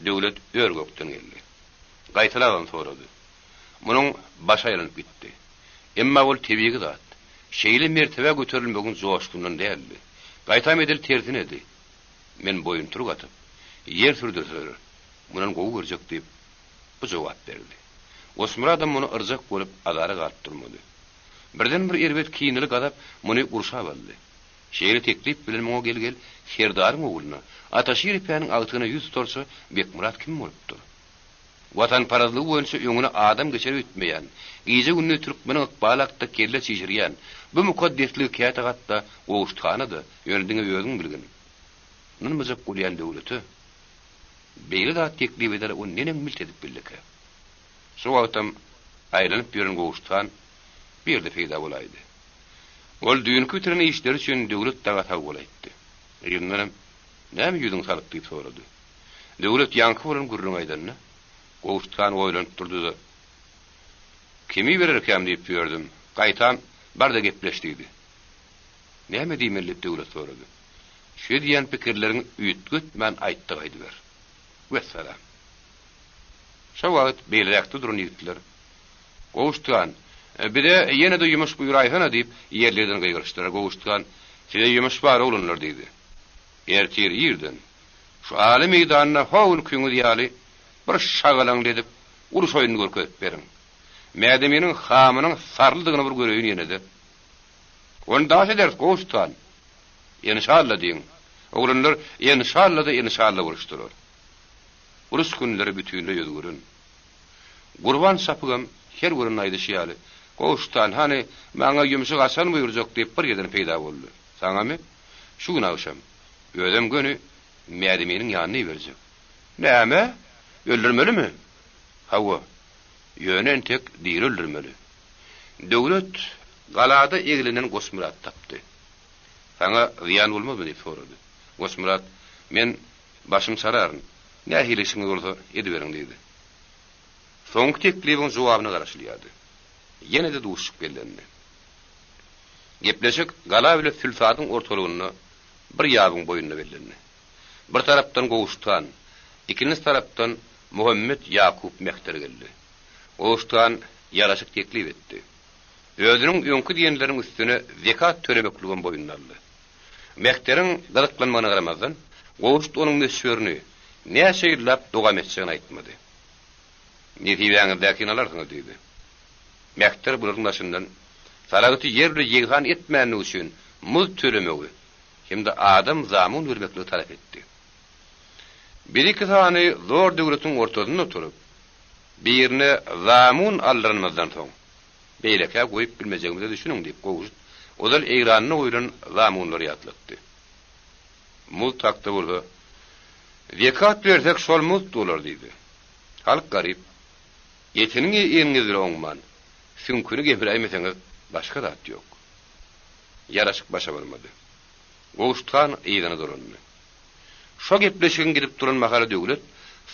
Döwlet ör-gökden geldi. Gaýtalabam sorady. Munuň başy aýlanyp gitdi. Emma ol tebigy zat, şeýle mertebä göterilmegiň joşgunyndan däldi. Gaýtam edil tersinedi. Men boýuntyryk atyp, ýer sürdürseler, mundan gowy görjek diýip, bu jogap berdi. Goçmyradam muny yrjak bolup azara galyp durmady. Birden bir erbet kineli gazap muny gurşap aldy. Şeýle teklip bilen muňa gel-gel serdaryň ogluna, Ataşir epäniň agtygyna ýüz tutarça Bekmyrat kim bolupdyr? Watanparazlygy boýunça öňüne adam geçer öýtmeýän, gije-gündiz türkmeniň ykbaly hakda kelle çişirýän, bu mukaddesligi käte hatda Gowşut hana-da, ýöne diňe özüň bilgin, ynanmajak bolýan döwlete beýle zat teklip edere o neneň milt edip bildikä? Şo wagtam aýlanyp ýören Gowşut han bu ýerde peýda bolaýdy. Ol düýnki bitiren işleri üçin Döwlet daga sag bol aýtdy. Yzyndanam, Näme ýüzüň salyk diýip sorady. Döwlet ýaňky bolan gürrüňi aýdanda, Gowşut han oýlanyp durdy-da, Kimi bererkäm diýip ýördüm, gaýtam, bar-da gepleş diýdi. Näme diýmeli diýip Döwlet sorady. Şu diýen pikirleriňi üýtgetmän aýtda gaýdyber. Wessalam. Şo wagt beýleräkde duran ýigitler, Gowuştgan, bize ýene-de ýumuş buýraýsana diýip, ýerli-ýerden gygyryşdylar. Gowuştgan, Size ýumuş bar, oglanlar diýdi. Ertir irden şu aly meýdanda ho günkiňiz ýaly bir şagalaňly edip, uruş oýnuny görkezip beriň. Mädeminiň hamynyň sarlydygyny bir göreýin ýene-de. Ony daş ederis, Gowuştgan. Enşalla diýiň. Oglanlar enşalla-da enşalla boluşdylar. Uruş günleri bütinleý özgeren. Gurban çapygam her görende aýdyşy ýaly, Gowuştan, hany, maňa ýumşy haçan buýurjak diýip bir ýerden peýda boldy. Saňamy? Şu gün agşam. Özem göni Mädeminiň ýanyna iberjek. Näme? Öldürmelimi? Hawa. Ýöne entek diri öldürmeli. Döwlet galada eglenen Goçmyraty tapdy. Saňa zyýan bolmazmy diýip sorady. Goçmyrat, Men başym çararyn. Nähili işiňiz bolsa ediberiň diýdi. Soňky teklibiň jogabyna garaşylýardy. Ýene-de duşuşyk bellendi. Gepleşik gala bile Sülsadyň ortalygynda bir ýabyň boýunda bellendi. Bir tarapdan Gowşut han, ikinji tarapdan Muhammet Ýakup mehter geldi. Gowşut han ýaraşyk teklip etdi. Özüniň öňki diýenleriniň üstüne zekat tölemekligem boýnuna aldy. Mehteriň gyzyklanmagyna garamazdan, Gowşut onuň möçberini, näçe ýyllap dowam etjegini aýtmady. Nesibäňizdäkini alarsyňyz diýdi. Mehter bularyň daşyndan Saragty ýer bilen ýegsan etmänligi üçin muzd tölemegi hem-de adam zamun bermekligi talap etdi. Biz iki sany zor döwletiň ortasynda oturyp, birine zamun aldyranymyzdan soň, beýlekä goýup bilmejegimize düşüniň diýip, Gowşut ozal Eýranda goýlan zamunlary ýatlatdy. Muzd hakda bolsa, Zekat bersek şol muzd bolar diýdi. Halk garyp. Etiniňi eliňiz bile oňman, süňküni gepiräýmeseňiz başga zat ýok. Ýaraşyk başa barmady. Gowşut han yzyna dolandy. Şo gepleşigiň gidip duran mahaly Döwlet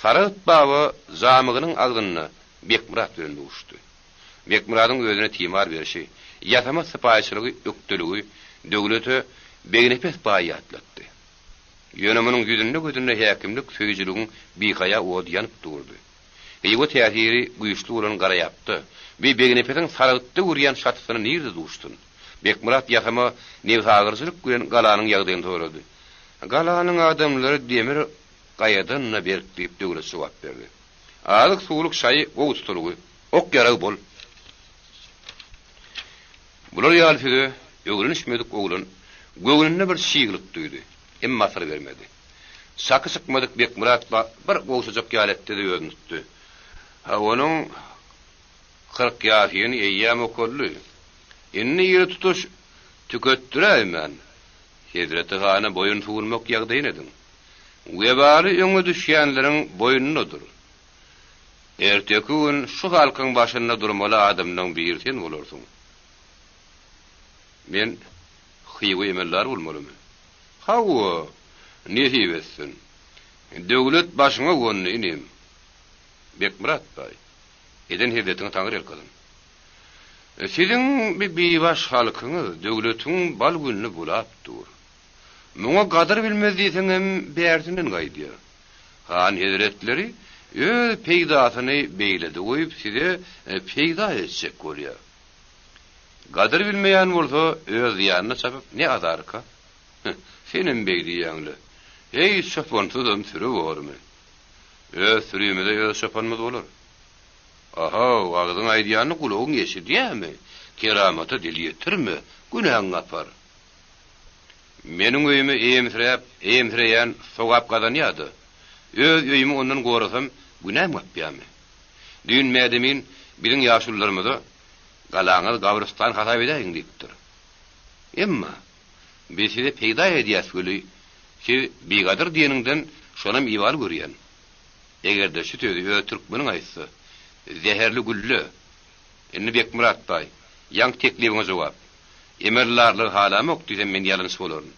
Saragt baba zamygynyň agzynda Bekmyrat bilen duşdy. Bekmyradyň özüne timar berşi, ýasama sypaýyçylygy, ökdeligi Döwlete Begnepes baýy ýatlatdy. Ýöne munuň ýüzünde-gözünde häkimlik söýüjiligiň bihaýa ody ýanyp durdy. Hywa täsiri güýçli bolan Garaýapda bi Begnepesiň Saragtda görýän şatysyna nirede duşsun? Bekmyrat ýasama nebsagyryjylyk bilen galanyň ýagdaýyny sorady. Galanyň adamlary demir gaýadan-da berk diýip Döwlet jogap berdi. Azyk-suwluk şaýy gowy tutulgy. Ok-ýarag bol. Bular ýaly söze öwrenişmedik oglan göwnünde bir çyglyk duýdy. Emma syr bermedi. Çaky çykmadyk Bekmyrat bir gowşajak ýaly etdi-de özüni tutdy. Ha, onuň 40 ýasyny eýýäm okaldy. Indi ýeri tutuş tüketdiräýmän, Hezreti hana boýun sunmak ýagdaýyny ediň. Webaly öňe düşýänleriň boýnundadyr. Erteki gün şu halkyň başynda durmaly adamlaň biri sen bolarsyň. Men Hywa emeldary bolmalymy? Hawa, nesip etsin. Döwlet başyňa gondy, inim. Bekmyrat baý, eden hezzetiňe taňryýalkasyn. Siziň bi bibaş halkyňyz döwletiň bal gününi bulap dur. Muňa gadyr bilmez diýseňem bärsinden gaýdýar. Han hezretleri öz peýdasyny beýlede goýup size peýda etjek bolýar. Gadyr bilmeýän bolsa öz zyýanyna çapyp ne azarka? Senem beý diýýäň-le. Heý, çopansyzam süri bormy? Öz sürimize öz çopanymyz bolar. Ahow, agzyň aýdýanyny gulagyň eşidýämi? Keramata dil ýetirme, günäň gapar. Meniň öýüme eýemsiräp, eýemsireýän sogap gazanýa-da. Öz öýümi ondan gorasam, günäm gapýamy? Düýn Mädemin biziň ýaşulularymyza, Galaňyzy gabrystan hasap edäýiň diýipdir. Emma, biz size peýda edýäs weli, siz bigadyr diýeniňden şonam ibaly görýän. Eger-de şu sözi öz türkmeniň aýtsa, zäherli gülle! Indi Bekmyrat baý, ýaňky teklibiňe jogap. Emeldarlygy halamok diýsem men ýalançy bolaryn.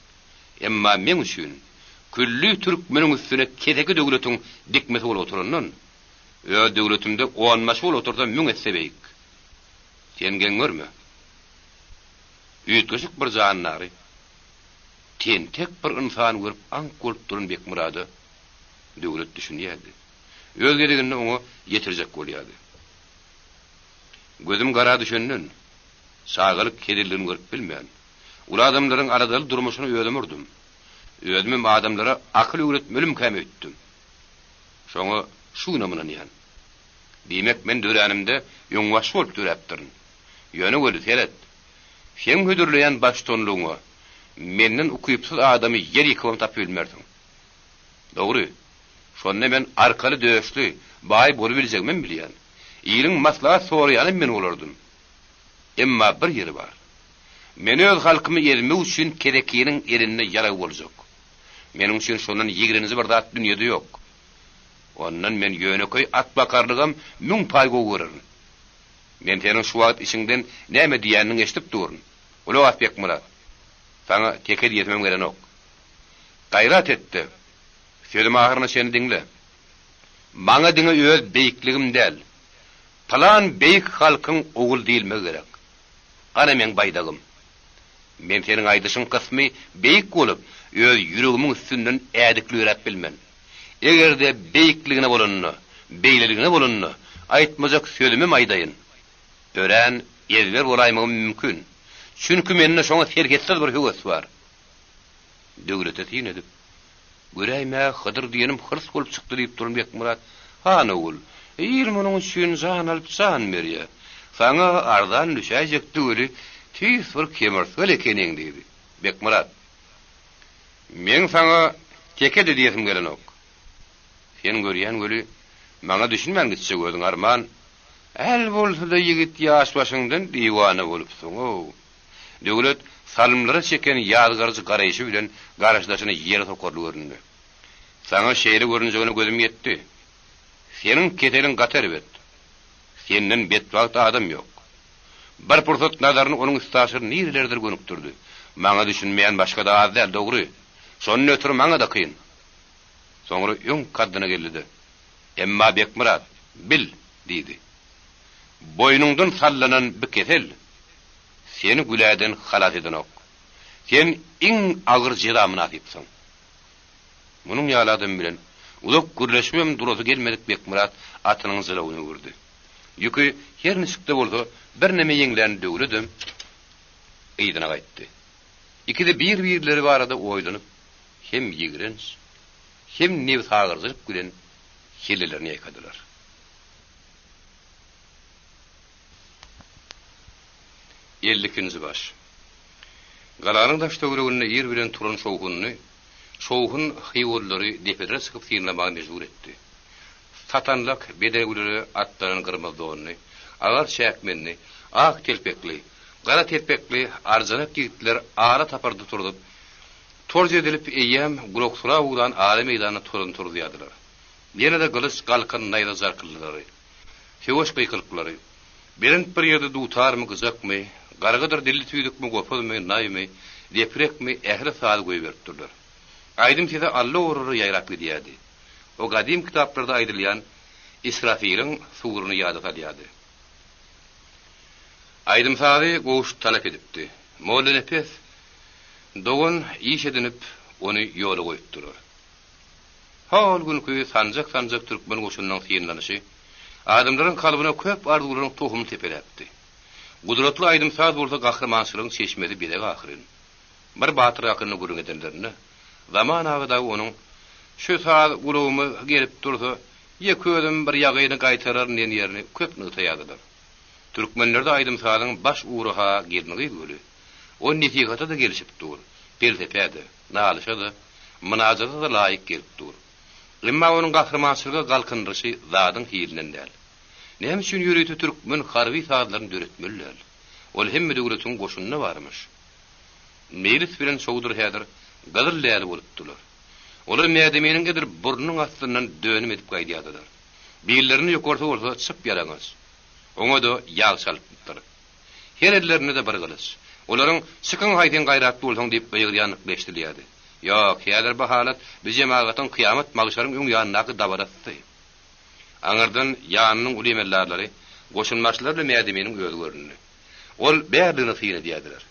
Emma meň üçin külli türkmeniň üstüne keseki döwletiň dikmesi bolup oturandan, öz döwletimde onbaşy bolup otursam müň esse beýik. Sen geň görme. Üýtgeşik bir jandary. Tentek bir ynsany görüp aňk bolup duran Bekmyrada Döwlet düşünýärdi. Öz gezeginde oňa ýetirjek bolýardy. Gözüm gara düşenden, çagalyk hezilligini görüp bilmän, uly adamlaryň aladaly durmuşyna özüm urdum. Özümem adamlara akyl öwretmelimkäm öýtdüm. Şoňa şu günem ynanýan. Diýmek, men döränimde öňbaşçy bolup döräpdirin. Ýöne weli, seret, seň hödürleýän baştutanlygyňa menden ukypsyz adamy ýer ýykybam tapyp bilmersiň. Dogry, şonda men arkaly-döşli, baý bolubiljegimem bilýän. Iliň maslahat soraýanam men bolardym. Emma bir ýeri bar. Men öz halkymy ezmek üçin kesekiniň elinde ýarag boljak. Meniň üçin şondan ýigreniji bir zat dünýede ýok. Ondan men ýönekeý atbakarlygam müň paý gowy görerin. Men seniň şu wagt içiňden näme diýýäniňi eşidip durun. Gulak as Bekmyrat. Saňa teke diýesimem gelenok. Gaýrat et-de, sözümi ahyryna çenli diňle. Maňa diňe öz beýikligim däl, pylan beýik halkyň ogul diýilmegi gerek. Gana meň baýdagym. Men seniň aýdyşyň kysmy beýik bolup, öz ýüregimiň üstünden ädikli ýöräp bilmen. Eger-de beýikligine bolanda, beýleligine bolanda, aýtmajak sözümem aýdaýyn. Örän ezber bolaýmagym mümkin. Çünki mende şoňa serhetsiz bir höwes bar. Döwlete syn edip, Göräýmäge Hydyr diýenim hyrs bolup çykdy diýip duran Bekmyrat han ogul, il munuň üçin jan alyp jan berýär. Saňa arzan düşäýjekdi weli, tüýs bir kemyrsgal ekeniň diýdi. Bekmyrat, Meň saňa teke-de diýesim gelenok. Sen görýän weli, maňa düşünmän gitjek özüň arman. Äl bolsa-da ýigit ýaş başyňdan diwana bolupsyň-ow. Döwlet salymlara çeken ýazgaryjy garaýşy bilen garşydaşyny ýere sokarly göründi. Saňa şeýle görünjegine gözüm ýetdi. Seniň keseliň gaty erbet. Senden betbagt adam ýok. Bir pursat nazaryny onuň üstaşyr nirelerdir gönükdirdi. Maňa düşünmeýän başga-da az däl, dogry. Şondan ötri maňa-da kyn. Soňra öň kaddyna geldi-de, Emma Bekmyrat, bil! diýdi. Boýnuňdan sallanan bi kesel seni güläden halas edenok. Sen iň agyr jeza mynasypsyň. Munuň ýaly adam bilen uzak gürleşibem durasy gelmedik Bekmyrat atynyň jylawyny öwürdi. Ýüki her niçik-de bolsa birneme ýeňlän Döwledem yzyna gaýtdy. Ikisi bir-birleri barada oýlanyp, hem ýigrenç, hem nebsagyrjylyk bilen kellelerini ýaýkadylar. 52-nji baş. Galanyň daş-töwereginde ir bilen turan şowhunly şowhun hyýollary depelere çykyp synlamaga mejbur etdi. Satanlak bedewlere atlanan gyrmyzy donly, agar çäkmenli, ak telpekli, gara telpekli arjanak ýigitler ara tapyrdy turzup, torç edilip eýýäm guraksyrap ugran ala meýdanda tozan turuzýardylar. Ýene-de gylyç, galkan, naýza jarkyldylary. Söweş gykylyklary. Belent bir ýerde dutarmy, gyjakmy, gargydyr dilli tüýdükmi, gopuzmy, naýmy, deprekmi, ähli sazy goýberipdirler. Aýdym sesi alla orlara ýaýrap gidýärdi. O gadym kitaplarda aýdylýan Israfiliň suruny ýada salýardy. Aýdym-sazy Gowşut talap edipdi. Mollanepes dogan iş edinip, ony ýola goýupdylar. Hol günki sanjak-sanjak türkmen goşunynyň synlanyşy adamlaryň kalbyna köp arzuwlaryň tohumyny sepeläpdi. Gudratly aýdym-saz bolsa gahrymançylygyň çeşmesi bezegi ahyryn. Bir batyr hakynda gürrüň edenlerinde, Zaman aga dagy onuň, Şu saz gulagyma gelip dursa, ýeke özüm bir ýagyny gaýtararyn diýen ýerini köp nygtaýardylar. Türkmenlerde aýdym-sazyň baş ugry-ha gelin-gyz güli. O nesihata-da gelişip dur, pelsepä-de, nalyşa-da, mynajata-da laýyk gelip dur. Emma onuň gahrymançylyga galkyndyryşy zadyň hilinden däl. Näme üçin ýörite türkmen harby sazlaryny döretmeli däl? Ol hemme döwletiň goşunynda barmyş. Meýlis bilen Çowdur häzir gyzyl läle bolupdylar. Olar Mädeminiň edil burnunyň astyndan dönüm edip gaýdýardylar. Billerinde ýokarsy bolsa çyp-ýalaňaç. Oňa-da ýag çalypdyr. Her ellerinde-de bir gylyç. Olaryň, Çykyň haýsyň gaýratly bolsaň diýip gygyrýandyklary eşidilýärdi. Ýok, häzir bu halat bi jemagatyň kyýamat-magşaryň öň ýanyndaky dabarasy. Aňyrdan ýanynyň uly emeldarlary, goşunbaşylar bilen Mädeminiň özi göründi. Ol bärligine syn edýärdiler.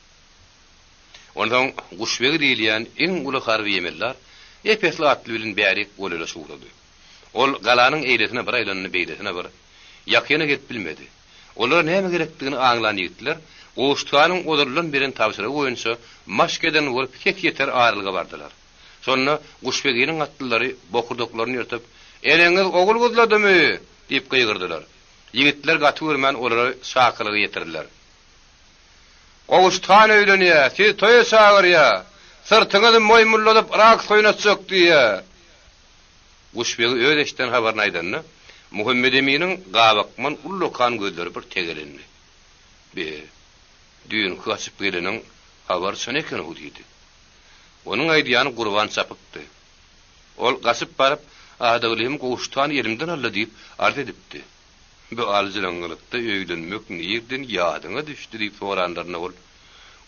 Onsoň Guşbegi diýilýän iň uly harby emeldar ep-esli atly bilen bärik golaýlaşyp ugrady. Ol galanyň eýlesine bir aýlandy, beýlesine bir. Ýakyna gelip bilmedi. Olara näme gerekdigini aňlan ýigitler Gowşut hanyň ozaldan beren tabşyrygy boýunça maşk eden bolup ses ýeter aralyga bardylar. Şonda Guşbeginiň atlylary bokurdaklaryny ýyrtyp, Eneňiz ogul guzladymy? diýip gygyrdylar. Ýigitler gaty görmän olary çakylygy ýetirdiler. Gowşut han öýlenýä, sizi toýa çagyrýa. Syrtyňyzy moýmulladyp raks oýnatjak diýýä. Guşbegi öz eşiden habaryny aýdanda, Muhammedeminiň gabakman ullakan gözleri bir tegelendi. Be, düýnki gaçyp geleniň habary çyn eken-ow diýdi. Onuň aýdýany Gurban çapykdy. Ol gaçyp baryp, Adaglymy Gowşut han elimden aldy diýip, arz edipdi. Bu aljyraňňylykda öýlenmek nirden ýadyňa düşdi diýip soranlarynda ol,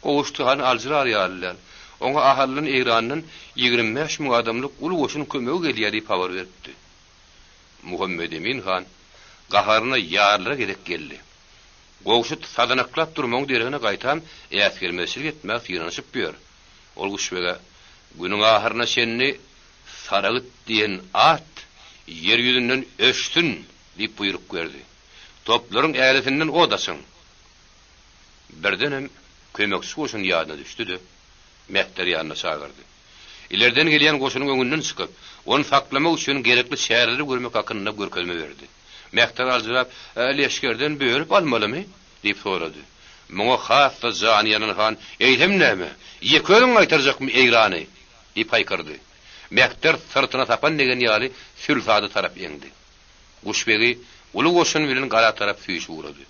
Gowşut han aljyrar ýaly däl. Oňa Ahaldan, Eýrandan 25 000 adamlyk uly goşun kömege gelýär diýip habar beripdi. Muhammedemin han gaharyna ýarylara gezek geldi. Gowşut sazanaklap durmagyň deregine gaýtam äsgermezçilik etmäge synanyşyp ýör. Ol Guşbege, Günüň ahyryna çenli Saragyt diýen at ýer ýüzünden öçsün! diýip buýruk berdi. Toplaryň älesinden ot açyň! Birdenem kömekçi goşun ýadyna düşdi-de, Mähter ýanyna çagyrdy. Ilerden gelýän goşunyň öňünden çykyp, ony saklamak üçin gerekli çäreleri görmek hakynda görkezme berdi. Mähter aljyrap, Leşgerden bölüp almalymy? diýip sorady. Muňa has-da jany ýanan han, Eýsem näme, ýeke özüň gaýtarjakmy Eýrany? diýip haýkyrdy. Mähter syrtyna sapan degen ýaly sülsada tarap eňdi. Guşbegi uly goşun bilen gala tarap süýşüp ugrady.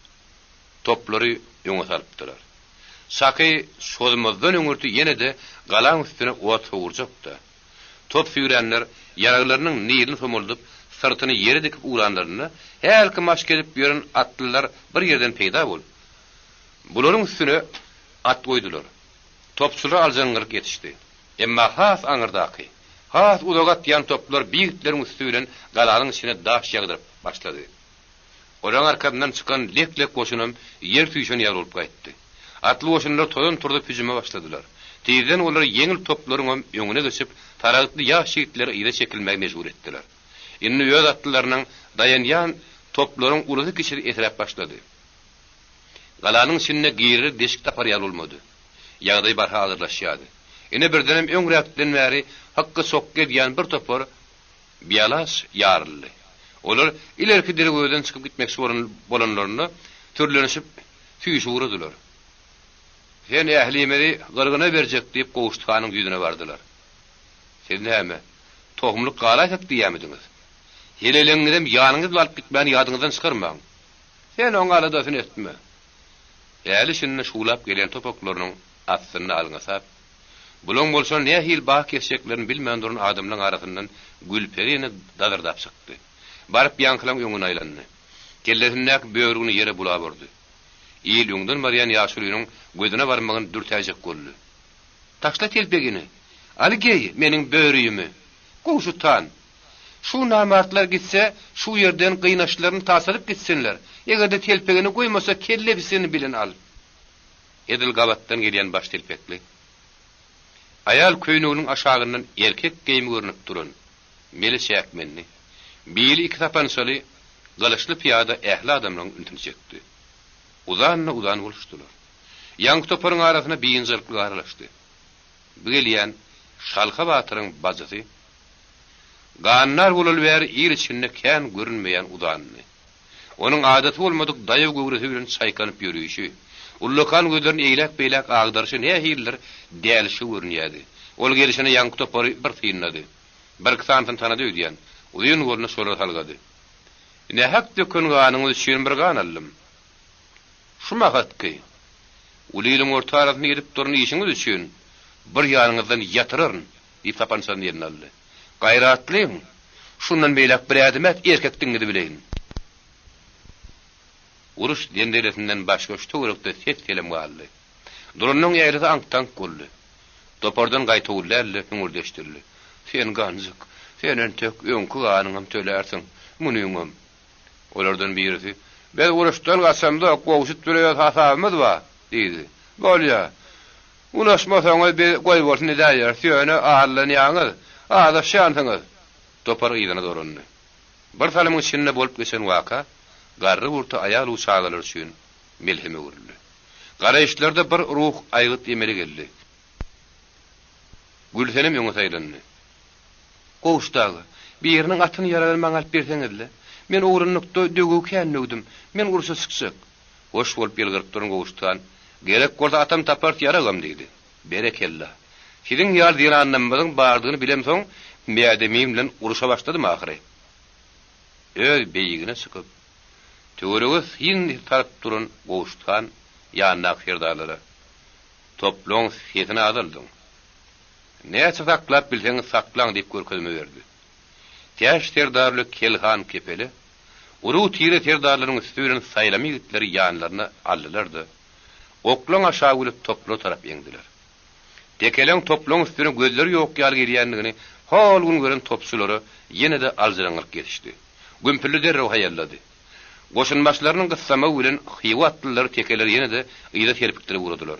Toplary öňe salypdylar. Çaky çozmazdan öňürti ýene-de galaň üstüne ot sowurjakdy. Top süýränler ýaraglarynyň nilini somuldyp, syrtyny ýere dikip ugranlarynda, hälki maşk edip ýören atlylar bir ýerden peýda bolup, bularyň üstüne at goýdular. Topçular aljaňňyryk ýetişdi. Emma has aňyrdaky, has uzaga atýan toplar bi ýigitleriň üsti bilen galanyň içine daş ýagdyryp başlady. Olaryň arkasyndan çykan lek-lek goşunam ýer süýşen ýaly bolup gaýtdy. Atly goşunlar tozan turzup hüjüme başladylar. Tizden olar ýeňil toplaryňam öňüne geçip, saragtly ýaş ýigitleri yza çekilmäge mejbur etdiler. Indi öz atlylarynyň daýanýan toplaryň ulusy-kiçisi esräp başlady. Galanyň içinde girer deşik tapar ýaly bolmady. Ýagdaý barha agyrlaşýardy. Ine birdenem öňräkden bäri hykgy-çokgy edýän bir topar Bialaç ýaryldy. Olar ilerki derwezeden çykyp gitmekçi bolanlarynda, sürlenişip, süýşüp ugradylar. Sen ählimizi gyrgyna berjek diýip Gowşut hanyň ýüzüne bardylar. Siz näme, tohumlyk galaýsak diýýämidiňiz? Heleleňňizem ýanyňyz bilen alyp gitmäni ýadyňyzdan çykarmaň. Sen oň aladasyny etme. Häli-şindi şuwlap gelýän topaklarynyň astynda alňasap, Bulaň bolsa nähili baha kesjeklerini bilmän duran adamlaň arasyndan Gülperi ene dazyrdap çykdy. Baryp ýaňkylaň öňüne aýlandy. Kellesindäki börügini ýere bulap urdy. Il öňden barýan ýaşulynyň gözüne barmagyny dürtäýjek boldy. Taşla telpegini! Al geý, meniň börügimi! Gowşut han! Şu namartlar gitse, şu ýerden gynaçlaryny tasalyp gitsinler. Eger-de telpegini goýmasa, kellebisini bilen al! Edil gabatdan gelýän baş telpekli, aýal köýneginiň aşagyndan erkek geýimi görnüp duran, mele çäkmenli, bili iki sapançaly, gylyçly pyýada ähli adamlaryň ünsüni çekdi. Uzanyna uzan boluşdylar. Ýaňky toparyň arasyna biynjalyklyk aralaşdy. Bu gelýän Şalha batyryň bajysy, gandar bolaly bäri il içinde kän görünmeýän Uzandy. Onuň adaty bolmadyk daýaw göwresi bilen çaýkanyp ýörüşi, ullakan gözlerini eýläk-beýläk agdaryşy nähilidir dälişge görünýärdi. Ol gelşine ýaňky topary bir synlady. Birki sanysyny tanady öýdýän, uzyn goluny şolara salgady. Nähak döken ganyňyz üçin bir gan aldym. Şu mahatky, uly iliň orta arasynda edip duran işiňiz üçin bir ýanyňyzdan ýatyraryn, diýip sapançasyny eline aldy. Gaýratlyň! Şundan beýläk bir ädim ät, erkekdigiňizi bileýin. Uruş zenzelesinden başga şu töwerekde ses-selem galdy. Duranlaryň ählisi aňk-taňk boldy. Topardan gaýtawul däl-de, hüňürdi eşidildi. Sen ganjyk, sen entek öňki ganyňam tölärsiň, munyňam. Olardan birisi, Biz uruşdan gaçamzok, Gowşut bile öz hasabymyz bar, diýdi. Bolýa. Unaşmasaňyz biz goýbolsun edäýeris, ýöne aldanýaňyz, azaşýansyňyz. Topar yzyna dolandy. Bir salymyň içinde bolup geçen waka garry-gurty aýal-u çagalar üçin melheme öwrüldi. Garaýyşlarda bir ruh aýgyt emele geldi. Gülsenem öňe saýlandy. Gowşut aga, biriniň atyny ýaradan maňa alyp berseňiz-le. Men oglanlykda döwegi kän döwdüm. Men urşa çykjak. Hoş bolup ýylgyryp duran Gowşut han, Gerek bolsa atam taparys ýaragam diýdi. Berekella. Siziň ýaly zenanlarymyzyň bardygyny bilemsoň, Mädemin bilen urşa başladym ahyry. Öz beýigine çykyp, töwerege syn salyp duran Gowşut han ýanyndaky serdarlara, Toplaň sesini azaldyň. Näçe saklap bilseňiz saklaň diýip görkezme berdi. Täş serdarly Kelhan Kepele urug-tire serdarlaryň üsti bilen saýlama ýigitleri ýanlaryna aldylar-da, oklaň aşagy bilen toplara tarap eňdiler. Tekeleň toplaň üstüne gözleri ýok ýaly gelýändigini hol gün gören topçulara ýene-de aljyraňňylyk ýetişdi. Gümpüldi derrew haýallady. Goşunbaşylarynyň gyssamagy bilen hywa atlylary tekeleri ýene-de yza serpikdirip ugradylar.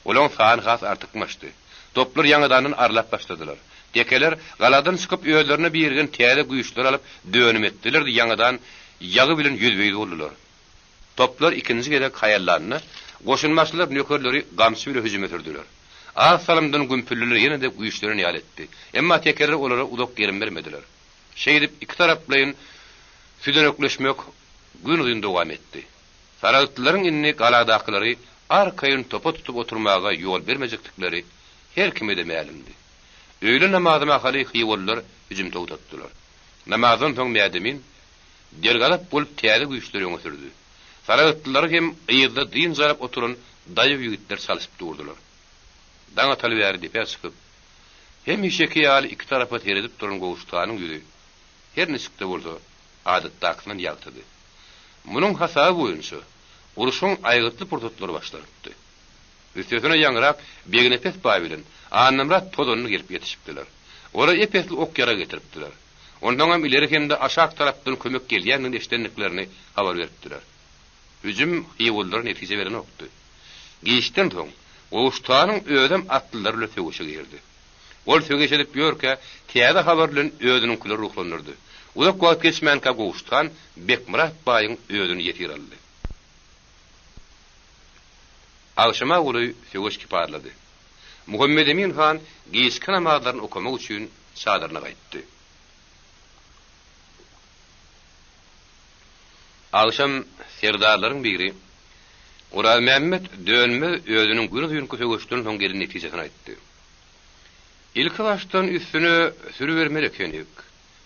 Olaň sany has artykmaçdy. Toplar ýaňadandan arlap başladylar. Tekeler galadan çykyp özlerine birigen täze güýçleri alyp dönüm etdiler-de ýaňadan ýagy bilen ýüzbe-ýüz boldular. Toplar ikinji gezek haýallanda goşunbaşylar nökerleri gamçy bile hüjüme sürdüler. Az salymdan gümpülliler ýene-de güýçlenen ýaly etdi. Emma tekeler olara uzak gerim bermediler. Şeýdip ikitaraplaýyn südenekleşmek gün-uzyn dowam etdi. Saragtlylaryň indi galadakylary arkaýyn topa tutup oturmaga ýol bermejekdikleri her kime-de mälimdi. Öýle namazy mahaly hywalylar hüjüm togtatdylar. Namazdan soň Mädemin dergazap bolup täze güýçleri öňe sürdi. Saragtlylary hem yzda dynç alyp oturan daýaw ýigitler çalşyp durdular. Daň ataly bäri depä çykyp, hemişeki ýaly iki tarapa seredip duran Gowşut hanyň ýüzi her niçik-de bolsa adatdakysyndan ýagtydy. Munuň hasaby boýunça, urşuň aýgytly pursatlary başlanypdy. Üstesine ýaňyrak Begnepes baý bilen Annamyrat Tozanly gelip ýetişipdiler. Olar ep-esli ok-ýarag getiripdiler. Onsoňam ileri hem-de aşak tarapdan kömek gelýändigini eşidendiklerini habar beripdiler. Hüjüm hywalylara netije berenokdy. Giçden soň, Gowşut hanyň özem atlylar bilen söweşe girdi. Ol söweş edip ýörkä, täze habar bilen özüniňkileri ruhlandyrdy. Uzak wagt geçmänkä Gowşut han Bekmyrat baýyň özüni ýesir aldy. Agşama golaý söweş kiparlady. Muhammedemin han giçki namazlaryny okamak üçin çadyryna gaýtdy. Agşam serdarlaryň biri Orazmämmet Dönmez özüniň günuzynky söweşden soň gelen netijesini aýtdy. Ilki başdan üstüne sürübermeli ekenik.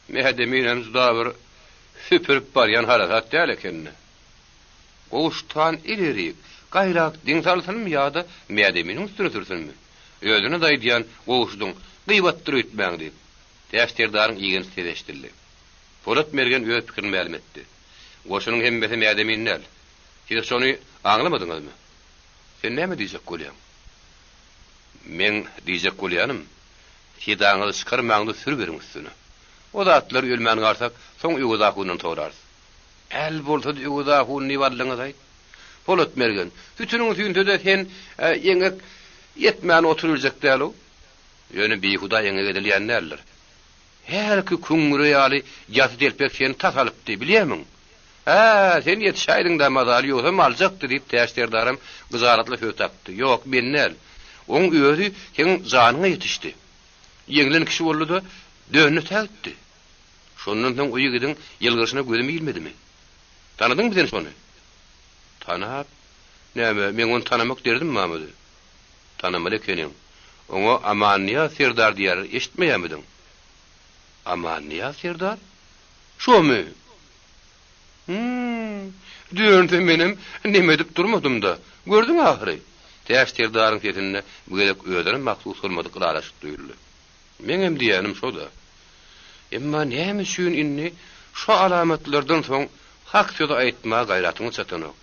Mädeminem juda bir süpürip barýan harasat däl eken-dä. Gowşut han ilerik, gaýrak diň salsynmy ýa-da Mädeminiň üstüne sürsünmi? Özüne-de aýdýan Gowşudyň, gybatdyr öýtmäň diýip, Täç serdaryň igenç sesi eşidildi. Polat mergen öz pikirini mälim etdi. Goşunyň hemmesi Mädemin däl. Siz şony aňlamadyňyzmy? Sen näme diýjek bolýaň? Meň diýjek bolýanym, sedaňyzy çykarmaňda sürüberiň üstüne. O zatlary ölmän galsak, soň Öwez ahundan sorarys. Äl bolsady Öwez ahun diýip aldyňyz-aýt. Polat mergen, sütüniň süýnse-de sen eňek ýetmän oturybiljek däl-ow. Ýöne bihuda eňek edilýän däldir. Hälki küňňüre ýaly ýasy telpek seni tas alypdy, bilýärmiň? Hä, sen ýetişäýdiň-dä mazaly, ýogsam aljakdy, diýip, Täç serdaram gyjalatly söz tapdy. Ýok, men däl. Oň özi seň janyňa ýetişdi. Ýeňlen kişi boldy-da, döndi tägitdi. Şondan soň o ýigidiň ýylgyryşyna gözüm ilmedimi? Tanadyňmy sen şony? Tanap? Näme, meň ony tanamak derdim barmydy? Tanamaly ekeniň. Oňa Amannyýaz serdar diýýärler, eşitmeýärmidiň? Amannyýaz serdar? Şomy? Hüm, dönse menem neme edip durmadym-da. Gördüň ahyry. Täç serdaryň sesinde bu gezek özüne mahsus bolmadyk ylalaşyk duýuldy. Meňem diýýänim şo-da. Emma näme üçin indi şo alamatlardan soň hak sözi aýtmaga gaýratyňyz çatanok?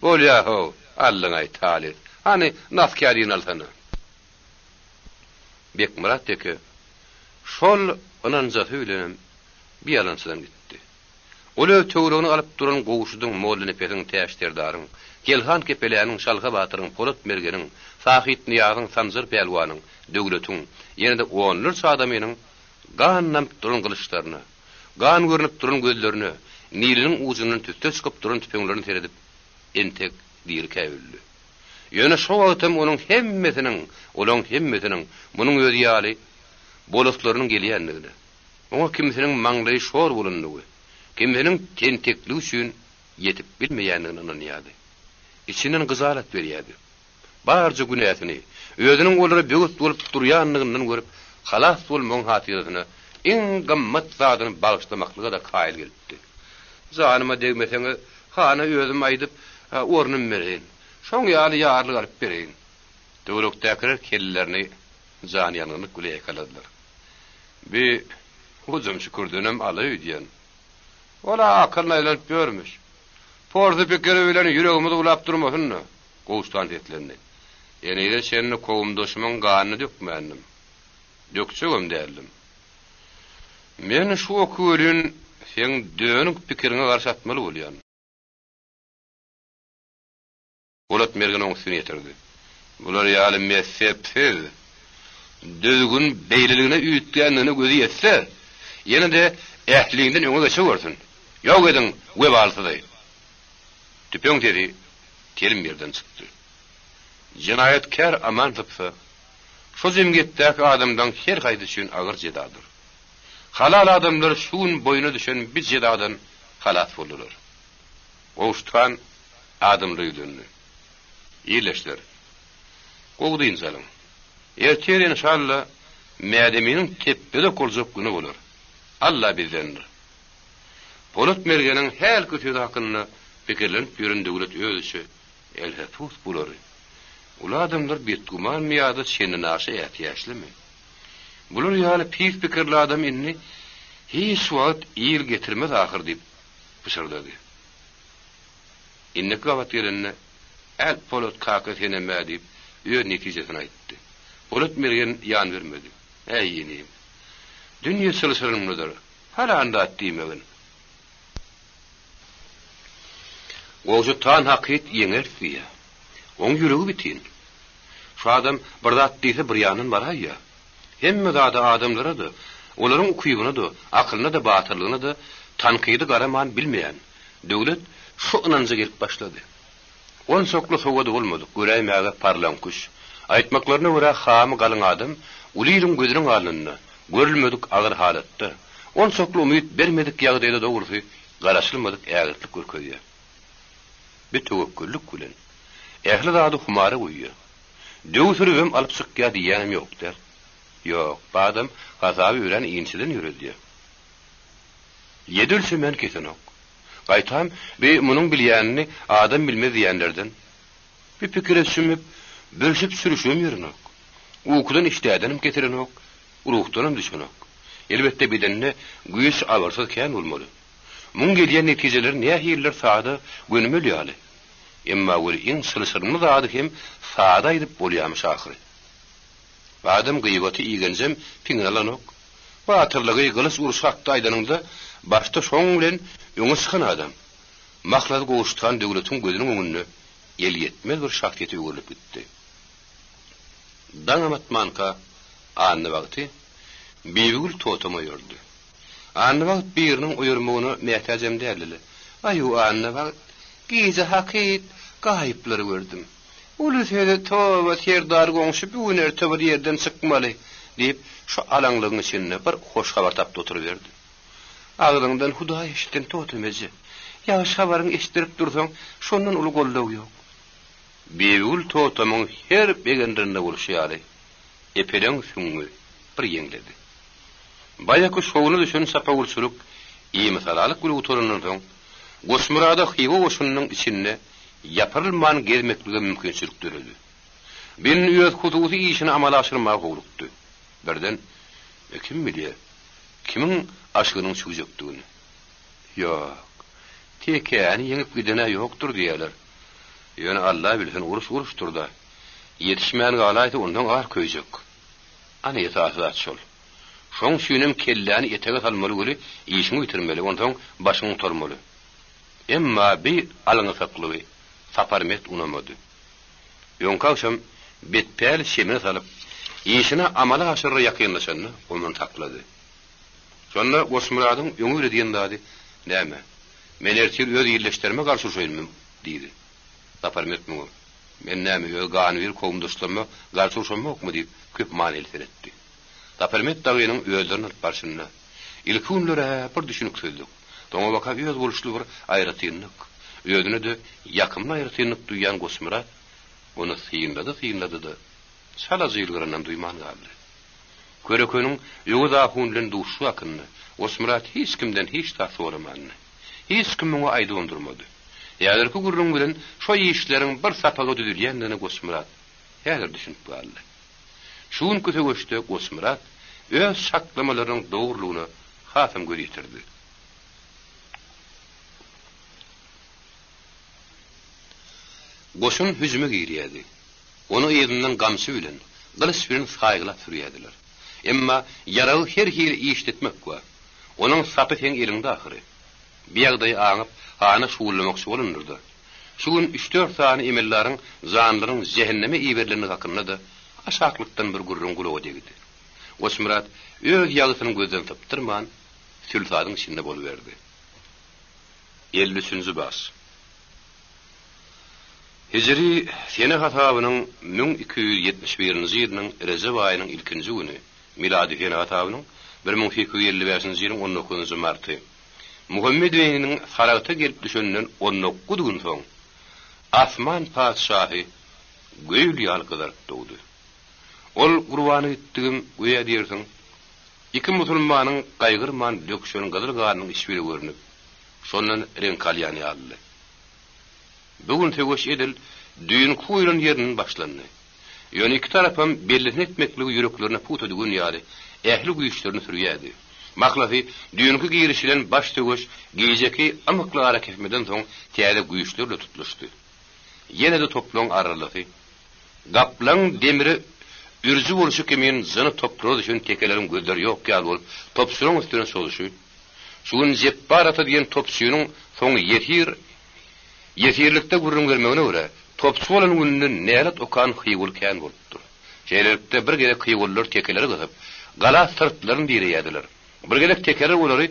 Bolýa-how, aldyň-aý, talyp. Hany, nas kädini alsana. Bekmyrat teke şol ynanjasy bilenem bir ýalançydan gitdi. Ol öz töweregini alyp duran Gowşudyň, Mollanepesiň, Täç serdaryň, Kelhan Kepeläniň, Şalha batyryň, Polat mergeniň, Sahyt Nyýazyň, Sanjar pälwanyň, Döwletiň, ýene-de onlarça adamynyň gan damyp duran gylyçlaryna, gan görnüp duran gözlerine, niliniň ujundan tüsse çykyp duran tüpeňlerine seredip, entek dirikä öldi. Ýöne şo wagtam onuň hemmesiniň, olaň hemmesiniň munuň özi ýaly bolaslarynyň gelýändigine, oňa kimisiniň maňlaýy şor bolandygy, kimisiniň tentekligi üçin ýetip bilmeýändigine ynanýardy. Içinden gyjalat berýärdi. Barja günäsini, özüniň olara böwet bolup durýandygyndan görüp, halas bolmagyň hatyrasyna iň gymmat zadyny bagyşlamaklyga-da kaýyl gelipdi. Janyma degmeseňiz, hana özüm aýdyp, ornum bereýin. Şoň ýaly ýarlyk alyp bereýin. Töwerekdäkiler kellelerini janyýangynlyk bile ýaýkaladylar. Bi hojam Şükürdenem ala öýdýän. Ol-a akylyna aýlanyp ýörmüş. Porsy pikiri bilen ýüregimizi bulap durmasyn-da, Gowuşdan seslendi. Henize çenli kowumdaşymyň ganyny dökmändim. Dökjegem däldim. Men şu oky welin seň dönük pikiriňe garşy atmaly bolýan. Polat mergen oň üstüni ýetirdi. Bular ýaly messepsiz, düzgün beýleligine üýtgändigine gözi ýetse, ýene-de ähliňden öňe geçewersin. Ýok ediň webalsyzy! Tüpeň sesi telim ýerden çykdy. Jenaýatkär aman sypsa, şo jemgyýetdäki adamlaň her haýsy üçin agyr jezadyr. Halal adamlar şu gün boýuna düşen bi jezadan halas boldular. Gowşut han adamlara ýüzlendi. Ildeşler, gowy dynç alyň. Ertir enşalla Mädeminiň tepbede okaljak güni bolar. Alla bizdendir. Polat mergeniň hälki sözi hakynda pikirlenip ýören Döwlet özüçe Elhepus bulary. Uly adamlar betgümanmy ýa-da çendenaşa ätiýaçlymy? Bular ýaly pis pikirli adam indi hiç wagt il getirmez ahyr diýip pyşyrdady. Indiki gabat gelende, Äl, Polat kaka senem-ä diýip, öz netijesini aýtdy. Polat mergen ýan bermedi. Äý, inim. Dünýe çylşyrymlydyr. Palan zat diýmegin. Gowşut han hakyt ýeňeris diýýä. Oň ýüregi bitin. Şu adam bir zat diýse bir ýandan baraýýa. Hemme zada adamlara-da, olaryň ukybyna-da, akylyna-da, batyrlygyna-da tankydy garaman bilmeýän Döwlet şu ynanja gelip başlady. Onçakly sowady bolmadyk, göräýmäge parlaňküş, aýtmaklaryna görä hamy galyň adam uly iliň gözüniň alnynda, görülmedik agyr halatda, onçakly umyt bermedik ýagdaýda dogrusy garaşylmadyk ägirtlik görkezýär. Bir töwekgellik bilen ähli zady humara guýýar. Döw sürübem alyp çykýar diýýänem ýok däl. Ýok, bu adam hasaby örän inçeden ýöredýär. Ýedi ölçemän kesenok. Gaýtam, bi munuň bilýänini adam bilmez diýýänlerden. Bir pikire çümüp, bürşüp-sürüşibem ýörenok. Ukudan işdädenem kesilenok, ruhdanam düşenok. Elbetde bedende güýç abyrsyz kän bolmaly. Muň gelýän netijeleri nähilidir sada, gönümel ýaly. Emma weli iň çylşyrymly zady hem sada aýdyp bolýamyş ahyry. Adam gyýbaty igenjem piňine alanok. Batyrlygy, gylyç urşy hakda aýdanyňda, başda şoň bilen öňe çykan adam, Mahlasy Gowşuthan döwletiň gözüniň öňünde elýetmez bir şahsyýete öwrülip gitdi. Daňam atmanka Annabagty Bibigül totam oýardy. Annabagt biriniň oýarmagyna mätäjem däldi-le. Aý-u, Annabagt, gije hakyt gaýyplary gördüm. Uly söze toba, serdar goňşy bu gün erte bir ýerden çykmaly, diýip, şu alaňlygyň içinde bir hoş habar tapdy oturyberdi. Agzyňdan Hudaý eşitsin, Totem eje. Ýagşy habaryňy eşitdirip dursaň, şondan uly goldaw ýok. Bibigül Totemyň her begendirende bolşy ýaly, epeleň süňňi bir ýeňledi. Baýaky şowuna düşen çapawulçylyk imisalalyk bilen gutarandan soň, Goçmyrada Hywa goşunynyň içinde ýapyrylman gezmeklige mümkinçilik döredi. Bin öz hususy işini amala aşyrmaga howlukdy. Birden, e, kim bilýär, kimiň aşygynyň çüwjekdigini. Ýok, tekäni ýeňip giden-ä ýokdur diýýärler. Ýöne Alla bilsin, uruş uruşdyr-da. Ýetişmän galaýsa ondan ar köýjek. Ana esasy zat şol. Şoň üçinem kelläni etege salmaly weli işiňi bitirmeli, onsoň başyňy gutarmaly. Emma bi alňasaklygy. Saparmet unamady. Öňki agşam betpäl şemine salyp, işini amala aşyrara ýakynlaşanda ony saklady. Şonda Goçmyradyň öňi bile diýen zady, Näme, men ertir öz ildeşlerime garşy urşaýynmy? diýdi. Saparmet muňa, Men näme, öz ganybir kowumdaşlaryma garşy urşamokmy? diýip, köp manyly seretdi. Saparmet dagynyň özlerini alyp barşynda, ilki günler-ä bir düşüniksizlik, soňabaka özboluşly bir aýratynlyk, özüne-de ýakymly aýratynlyk duýan Goçmyrat ony synlady-synlady-da, çalaja ýylgyrandan duýman galdy. Körekeniň Öwez ahun bilen duşuşygy hakynda Goçmyrat hiç kimden hiç zat soramandy. Hiç kim muňa aýdybam durmady. Häzirki gürrüň bilen şo işleriň bir sapaga düzülýändigine Goçmyrat häzir düşünip galdy. Şu günki söweşde Goçmyrat öz çaklamalarynyň dogrulygyna hasam göz ýetirdi. Goşun hüjüme girýärdi. Ony yzyndan gamçy bilen, gylyç bilen saýgylap sürýärdiler. Emma ýaragy her hili işletmek bar. Onuň sapy seň eliňde ahyry. Bi ýagdaýy aňyp, hana şugullamakçy bolandyr-da. Şu gün üç-dört sany emeldaryň janlarynyň jähenneme iberilendigi hakynda-da aşaklykdan bir gürrüň gulaga degdi. Goçmyrat öz ýagysyny gözden sypdyrman, sülsadyň içinde boluberdi. 53-nji bas. Hijri sene hasabynyň 1271-nji ýylynyň Rejep aýynyň ilkinji güni, milady sene hasabynyň 1855-nji ýylyň on dokuzynjy marty. Muhammet Emininiň Saragta gelip düşeninden 19 gün soň, asman patyşasy göýül ýaly gyzaryp dogdy. Ol gurbany gitdigim, göýä diýersiň, iki musulmanyň gaýgyrman döküşen gyzyl ganynyň içbiri görnüp, şondan reňk alýan ýalydy. Bu gün söweş edil düýnki goýlan ýerinden başlandy. Ýöne iki tarapam bellisini etmekligi ýüreklerine pugta düwen ýaly, ähli güýçlerini sürýärdi. Mahlasy, düýnki girişilen baş söweş gijeki ymykly arakesmeden soň täze güýçler bilen tutluşdy. Ýene-de toplaň arralysy, gaplaň demire ürji bolşy kimin jyny topraga düşen tekeleriň gözleri ýok ýaly bolup, topçularyň üstüne çozuşy, Şu gün Jepbar ata diýen topçynyň soň ýesir ýesirlikde gürrüň bermegine görä, topçy bolan gününde nälet okan hyýguly kän bolupdyr. Şeýlelikde, bir gezek hyýgulylar tekeleri gysyp, gala syrtlaryny direýärdiler. Bir gezek tekeler olary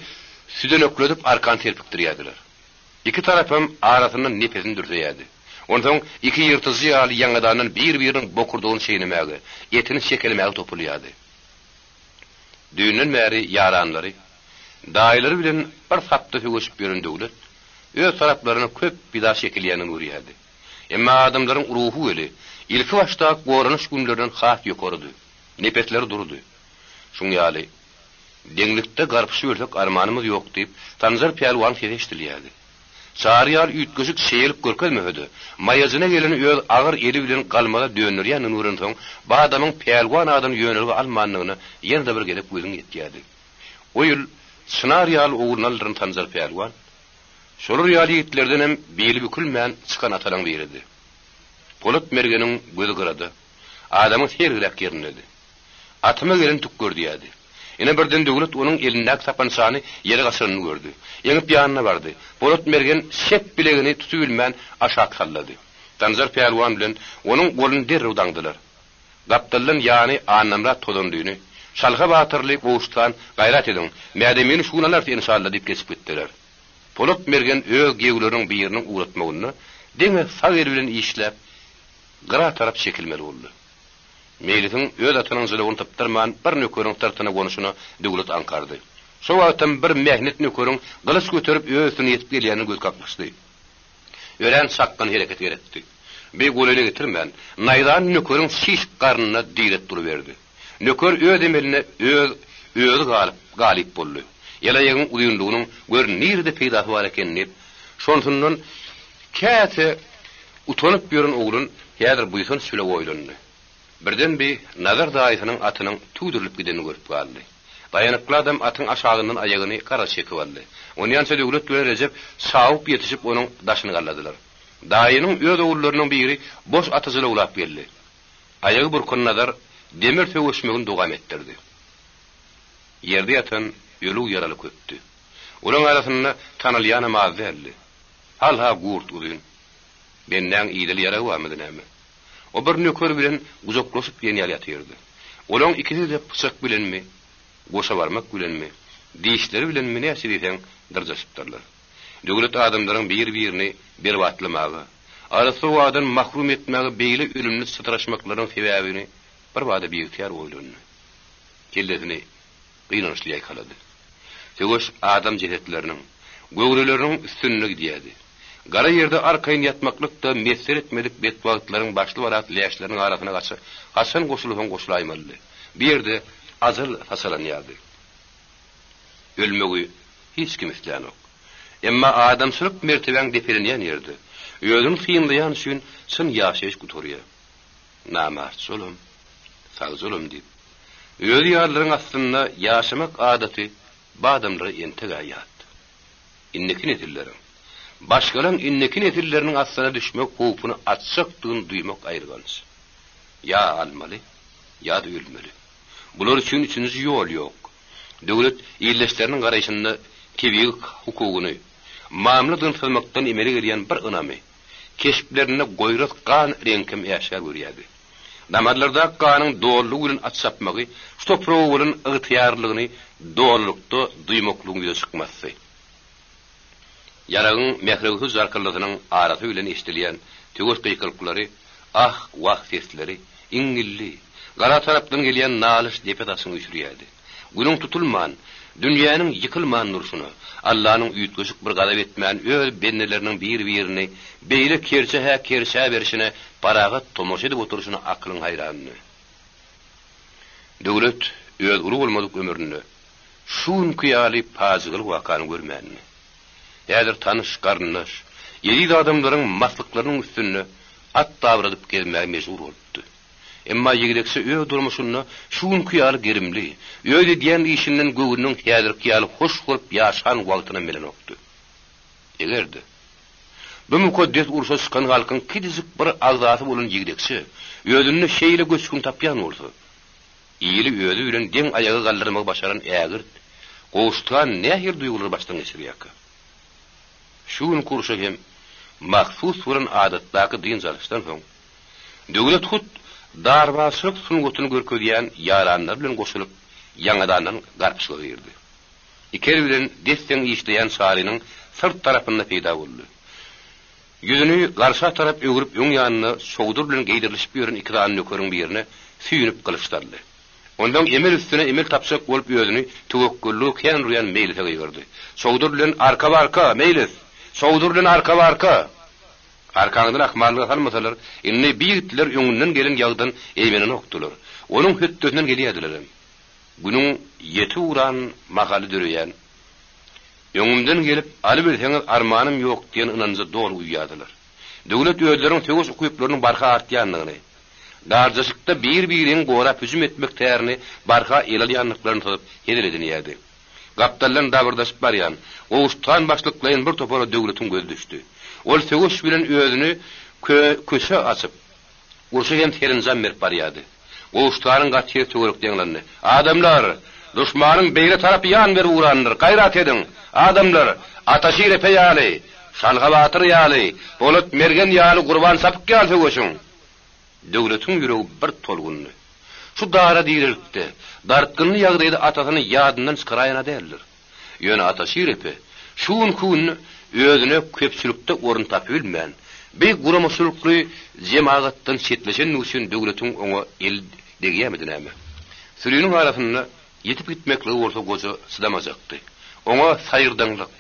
südenekledip arkan serpikdirýärdiler. Iki tarapam arasyndan nepesini dürseýärdi. Onsoň iki ýyrtyjy ýaly ýaňadandan bir-biriniň bokurdagyny çeýnemäge, etini çekelemäge topulýardy. Düýnden bäri ýaranlary, daýylary bilen bir sapda söweşip ýören Döwlet öz taraplaryna köp pida çekilýändigini görýärdi. Emma adamlaryň ruhy weli, ilki başdaky goranyş günlerinden has ýokarydy. Nepesleri durudy. Şuň ýaly, deňlikde garpyşybersek armanymyz ýok diýip, Sanjar pälwanyň sesi eşidilýärdi. Çary ýaly üýtgeşik çeýelik görkezmese-de, maýajyna geleni öz agyr eli bilen galmaza dönderýändigini görensoň, bu adamyň pälwan adyny ýönelige almandygyna ýene-de bir gezek gözüň ýetýärdi. O ýyl Çynar ýaly ogluny aldyran Sanjar pälwan, şolar ýaly ýigitlerdenem bili bükülmän çykan atalaň biridi. Polat mergeniň gözi gyrada, adamyň sergiräk ýerindedi. Atyma gelen tükgür diýýärdi. Ine birden Döwlet onuň elindäki sapançany ýere gaçyranyny gördi. Eňip ýanyna bardy. Polat mergen çep bilegini tutubilmän aşak sallady. Sanjar pälwan bilen onuň goluny derrew daňdylar. Gapdaldan ýany Annamyrat tozanlyny, Şalha batyrly Gowşuthan gaýrat ediň, Mädemini şu gün alarys enşalla diýip geçip gitdiler. Polat mergen öz giýewleriniň biriniň ugratmagynda diňe sag eli bilen işläp, gyra tarap çekilmeli boldy. Meýlisiň öz atynyň jylawyny sypdyrman bir nökeriň syrtyna gonuşyna Döwlet aňkardy. Şo wagtam bir mähnet nökeriň gylyç göterip öz üstüne ýetip gelýänini gözi kaklyşdy. Örän çakgan hereket gerekdi. Bi golaýyna getirmän, naýzany nökeriň çişik garnyna diret duruberdi. Nöker öz emeline öz özi galyp, galyp boldy. Ýalaýagyň uzynlygynyň gör nirede peýdasy bar eken diýip, şonsundan käte utanyp ýören oglan häzir buýsanç bile oýlandy. Birden bi Nazar daýysynyň atynyň tüwdürilip gidenini görüp galdy. Daýanykly adam atyň aşagyndan aýagyny gara çekip aldy. Onýança Döwlet bilen Rejep çawup ýetişip onuň daşyny galladylar. Daýynyň öz ogullarynyň biri boş aty jylawlap geldi. Aýagy burkan Nazar demir söweşmegini dowam etdirdi. Ýerde ýatan ölüg ýaraly köpdi. Olaň arasynda tanalýanam az däldi. Hal-ha gurt uzyn. Bendäň idili ýaragy barmydy näme? O bir nöker bilen gujaklaşyp diýen ýaly ýatyrdy. Olaň ikisi-de pyçak bilenmi, goşa barmak bilenmi, dişleri bilenmi näçe diýseň dyrjaşypdyrlar. Döwlet adamlaryň bir-birini berbatlamaga, arassa howadan mahrum etmäge beýle ölümli çytraşmaklarynyň sebäbini birbada biygtyýar oýlandy. Kellesini gynançly ýaýkalady. Söweş adam jesetleriniň, göwreleriniň üstünde gidýärdi. Gara ýerde arkaýyn ýatmaklyk-da miýesser etmedik betbagtlaryň başly-barat läşleriniň arasyna gaça, haçan goşulsaň goşulaýmalydy. Bu ýerde ajal saçalanýardy. Ölmegi hiç kim islänok. Emma adamçylyk mertebäň depelenýän ýerde, özüni synlaýan üçin çyn ýaşaýyş gutarýar. Namartja olam, sagja olam diýip, özi ýalylaryň astynda ýaşamak adaty bu adamlara enteg-ä ýat. Indiki nesilleriň, başgalaň indiki nesilleriniň astyna düşmek howpuny açjakdygyny duýmak aýylganç. Ýa almaly, ýa-da ölmeli. Bular üçin üçünji ýol ýok. Döwlet ildeşleriniň garaýşynda tebigy hukugyny mamla dynsazmakdan emele gelýän bir ynamy, keşplerinde goýras gan reňkem äşgär görýärdi. Damarlardaky ganyň dolulygy bilen at çapmagy şu topraga bolan ygtyýarlylygyny dolulykda duýmaklygyň ýüze çykmasy. Ýaragyň mährewsiz jarkyldysynyň arasy bilen eşidilýän söweş gykylyklary, ah-wah sesleri, iňňildi, gala tarapdan gelýän nalyş depe daşyňy üýşürýärdi. Günüň tutulman, dünýäniň ýykylman durşuna, Allanyň üýtgeşik bir gazap etmän öz bendeleriniň bir-birini beýle kerçe-hä kerçä berşine parahat tomaşa edip oturyşyna akylyň haýrandy. Döwlet öz uly bolmadyk ömründe şu günki ýaly pajygaly wakany görmändi. Häzir tanyş, garyndaş, eziz adamlaryň maslyklarynyň üstünde at dabradyp gezmäge mejbur bolupdy. Emma ýigdekçe öz durmuşynda şu günki ýaly gerimli, öz edýän işinden göwnüniň häzirki ýaly hoş bolup ýaşan wagtynam bilenokdy. Eger-de, bu mukaddes urşa çykan halkyň kiçijik bir agzasy bolan ýigdekçe özünde şeýle göçgün tapýan bolsa, ili özi bilen deň aýaga galdyrmagy başaran ägirt Gowşut han nähili duýgulary başdan geçirýärkä? Şu günki urşa hem mahsus bolan adatdaky dynç alyşdan soň, Döwlet hut darbazçylyk sungatyny görkezýän ýaranlary bilen goşulyp, ýaňadandan garpyşyga girdi. Iki el bilen des-deň işleýän Çarynyň syrt tarapynda peýda boldy. Ýüzüni garşa tarap öwrüp öň ýanynda çowdur bilen geýdirilişip ýören iki sany nökeriň birine süýnüp gylyç saldy. Onsoň emel üstüne emel tapjak bolup özüni töwekgellige kän urýan Meýlise gygyrdy. Çowdur bilen arka-barka, Meýlis! Çowdur bilen arka-barka! Arkaňdan ahmallyga salmasalar, indi bi ýigitler öňünden gelen ýagydan eýmenenokdylar. Onuň hötdesinden gelýärdilerem. Günüň ýeti uran mahaly döreýän, Öňümden gelip, alybilseňiz armanym ýok diýen ynanja doly uýýardylar. Döwlet özleriniň söweş ukyplarynyň barha artýandygyny, garjaşykda bir-biriňi gorap hüjüm etmek tärini barha ele alýandyklaryny syzyp hezil edinýärdi. Gapdaldan dabyrdaşyp barýan, Gowşut han başlyklaýyn bir topara Döwletiň gözi düşdi. Ol söweş bilen özüni kö köçe açyp, urşa hem serenjam berip barýardy. Gowşut hanyň gaty sesi töwerekde ýaňlandy. Adamlar! Duşmanyň beýle tarapy ýan berip ugrandyr. Gaýrat ediň! Adamlar! Ataşir epe ýaly, Şalha batyr ýaly, Polat mergen ýaly, Gurban çapyk ýaly söweşiň! Döwletiň ýüregi bir tolgundy. Şu dara-direlikde, dartgynly ýagdaýda atasyny ýadyndan çykaraýan-a däldir. Ýöne Ataşir epe şu günki gün özüne köpçülikde orun tapybilmän, bi guramaçylykly jemagatdan çetleşendigi üçin döwletiň oňa eli degýärmidi näme? Süriniň arasynda ýitip gitmekligi bolsa goja çydamajakdy. Oňa saýyrdaňlyk,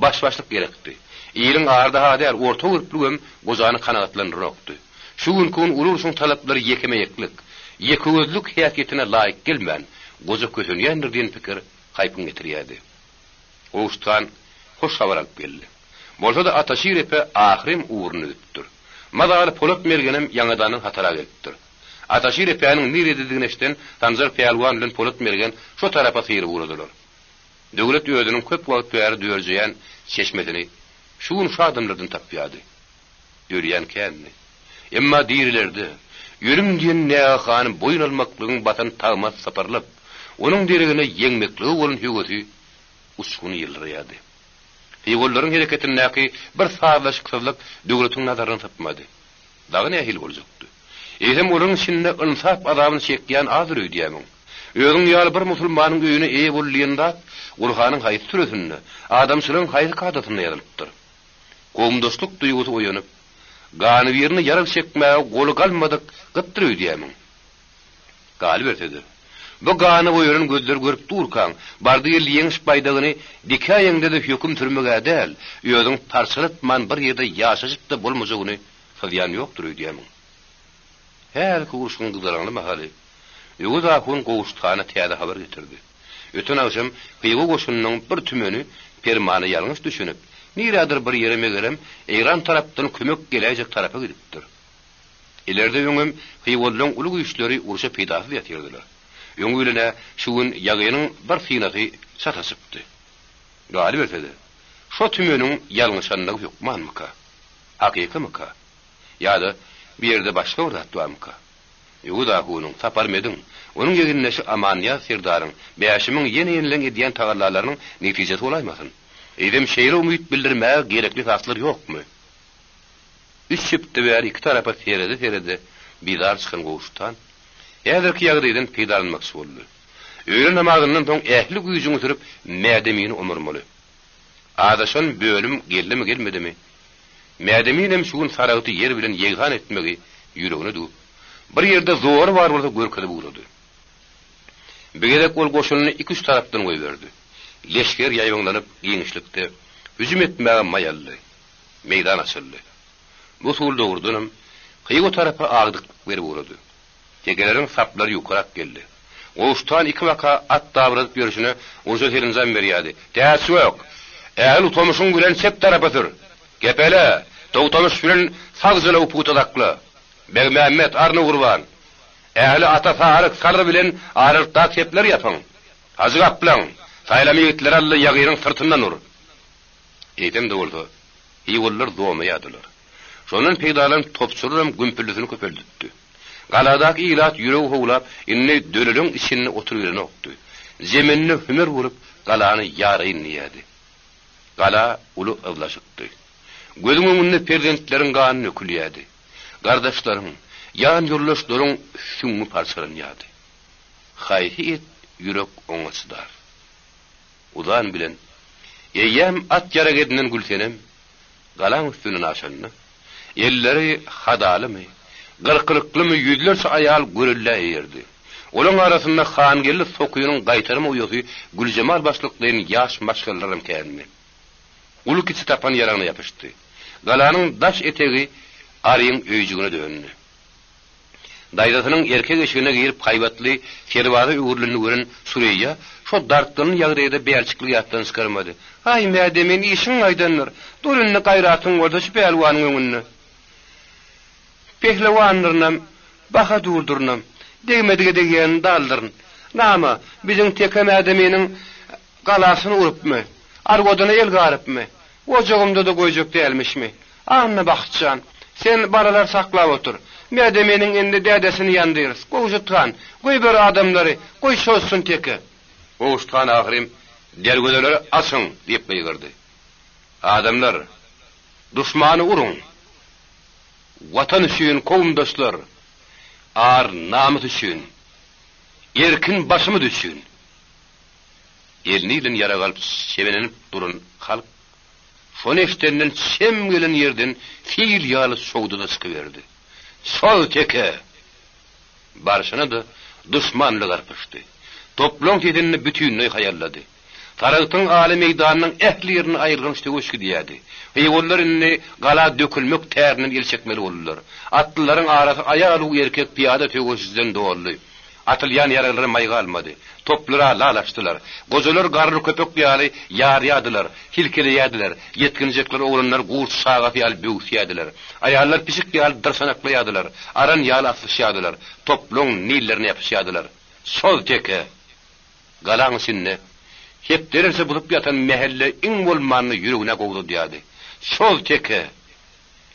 baş-başlyk gerekdi. Iliň arda-ha däl, orta görüpligem gojany kanagatlandyrnokdy. Şu günki gün uly urşuň talaplary ýekeme-ýeklik, ýekegözlük häsiýetine laýyk gelmän, goja kösenýändir diýen pikir haýpyň getirýärdi. Gowşut han hoş habar alyp geldi. Bolsa-da Ataşir epe ahyrym ugruny üzüpdir. Mazaly Polat mergenem ýaňadandan hatara gelipdir. Ataşir epäniň nirededigini eşiden Sanjar pälwan bilen Polat mergen şo tarapa syryp ugradylar. Döwlet özüniň köp wagt bäri dörjeýän çeşmesini şu gün şu adamlardan tapýardy. Ölýän kändi. Emma dirilerde, ölüm diýen nägahany boýun almaklygyň basan tagmasy sypyrylyp, onuň deregine ýeňmeklige bolan höwesi uçgun ýyldyraýardy. Hywalylaryň hereketindäki bir sazlaşyksyzlyk Döwletiň nazaryndan sypmady. Dagy nähili boljakdy? Eýsem olaryň içinde ynsap azabyny çekýän azdyr öýdýämiň? Özüň ýaly bir musulmanyň öýüne eýe bol diýen zat Gurhanyň haýsy süresinde, adamçylygyň haýsy kadasynda ýazylypdyr? Kowumdaşlyk duýgusy oýanyp, ganybirine ýarag çekmäge goly galmadyk gytdyr öýdýämiň? Galyberse-de, bu gany goýalan gözleri görüp durkaň, bardy-geldi ýeňiş baýdagyny dikäýeňde-de höküm sürmeg-ä däl, özüňi parçalatman bir ýerde ýaşaşyp-da bolmajagyny syzýan ýokdur öýdýämiň? Hälki urşuň gyzgalaňly mahaly Öwez ahun Gowşut hana täze habar getirdi. Öten agşam Hywa goşunynyň bir tümeni permana ýalňyş düşünip, nirädir bir ýere megerem Eýran tarapdan kömek geläýjek tarapa gidipdir. Ileride öňem hywalylaň uly güýçleri urşa peýdasyz ýatyrdylar. Öňi bilen-ä şu gün ýagynyň bir synasy çat açypdy. Galyberse-de, şo tümeniň ýalňyşanlygy hökmanmyka? Hakykymyka? Ýa-da bu ýerde başga bir zat barmyka? Öwez ahunyň, Saparmediň, onuň egindeşi Amannyýaz serdaryň, Bäşimiň ýene-ýeneleň edýän tagallalarynyň netijesi bolaýmasyn? Eýsem şeýle umyt bildirmäge gerekli esaslar ýokmy? Üç hepde bäri iki tarapa serede-serede bizar çykan Gowşut han, häzirki ýagdaýdan peýdalanmakçy boldy. Öýle namazyndan soň ähli güýjüňi sürüp Mädemini omurmaly. Azaşan bölüm geldimi-gelmedimi, Mädeminem şu gün Saragty ýer bilen ýegsan etmegi ýüregine düwüp, bir ýerde zory bar bolsa görkezip ugrady. Bir gezek ol goşunyny iki-üç tarapdan goýberdi. Leşger ýaýbaňlanyp giňişlikde hüjüm etmäge maý aldy. Meýdan açyldy. Bu usul dogrudanam Hywa tarapa agdyklyk berip ugrady. Tekeleriň saplary ýukarak geldi. Gowşut han ikibaka at dabyradyp ýörşüne urşa serenjam berýärdi. Täçgök! Ähli utamyşyň bilen çep tarapa sür! Kepele! Togtamyş bilen sag jylawy pugta sakla! Begmämmet, Arnagurban! Ähli ata saryk, salyr bilen aralykdaky sepleri ýapyň! Hajy gaplaň! Saýlama ýigitleri al-da ýagynyň syrtyndan ur! Eýsem-de bolsa, hywalylar zomaýardylar. Şondan peýdalanyp topçularam gümpüldisini köpeldipdi. Galadaky ilat ýüregi howlap, indi döleleň içinde oturybilenokdy. Zemende hümer bolup, galany ýaraýyn diýýärdi. Gala uly yzlaşykdy. Gözüň öňünde perzentleriň gany dökülýärdi. Gardaşlaryň, ýan-ýoldaşlaryň süňňi parçalanýardy. Haýsy et ýürek oňa çydar? Uzan bilen, eýýäm at-ýarag edinen Gülsenem galaň üstünden aşanda, elleri hadalymy, gyrkylyklymy ýüzlerçe aýal görellä eýerdi. Olaň arasynda Hangeldi sokynyň gaýtarma uýasy Güljemal başlyklaýyn ýaş maşgalalaram kändi. Uly-kiçi tapan ýaragyna ýapyşdy. Galanyň daş etegi aryň öýjügine döndi. Daýzasynyň erkek eşigine girip haýbatly serbaza öwrülenini gören Süreýýa şo dartgynly ýagdaýda bälçikligi ýatdan çykarmady. Aý, Mädemin, işiň gaýdandyr. Dur indi gaýratyň bolsa şu pälwanyň öňünde. Pehliwandyrynam, bahadurdyrynam, degmedige degýän daldyryn. Name, biziň teke Mädeminiň galasyny urupmy? Arwadana el garypmy? Ojagymda-da goýjak dälmişmi? Annabagt jan, sen balalar saklap otur. Mädeminiň indi dädesini ýandyrys. Gowşut han, goýber adamlary, goý çozsun teke. Gowşut han ahyrym, Derwezeleri açyň! diýip gygyrdy. Adamlar, duşmany uruň! Watan üçin, kowumdaşlar! Ar-namys üçin! Erkin başymyz üçin! Elini bilen ýarag alyp çemenenip duran halk şony eşidenden çem gelen ýerden sil ýaly çogdy-da çykyberdi. Çoz teke! Barşyna-da duşman bile garpyşdy. Toplaň sesini bütinleý haýallady. Saragtyň aly meýdanynyň ähli ýerinde aýylganç söweş gidýärdi. Hywalylar indi gala dökülmek tärinden el çekmeli boldular. Atlylaryň arasy aýal-u-erkek pyýada söweşijiden doldy. Atylýan ýaraglara maý galmady. Toplara lal açdylar. Gojalar garry köpek ýaly ýarýardylar, silkeleýärdiler, ýetginjekler oglanlar gurt çagasy ýaly böwüsýärdiler. Aýallar pişik ýaly dyrçanaklaýardylar, aran ýaly aslyşýardylar, toplaň nillerine ýapyşýardylar. Çoz teke! Galaň içinde hepdelerçe buzup ýatan mähelle iň bolmanda ýüregine gowzadýardy. Çoz teke!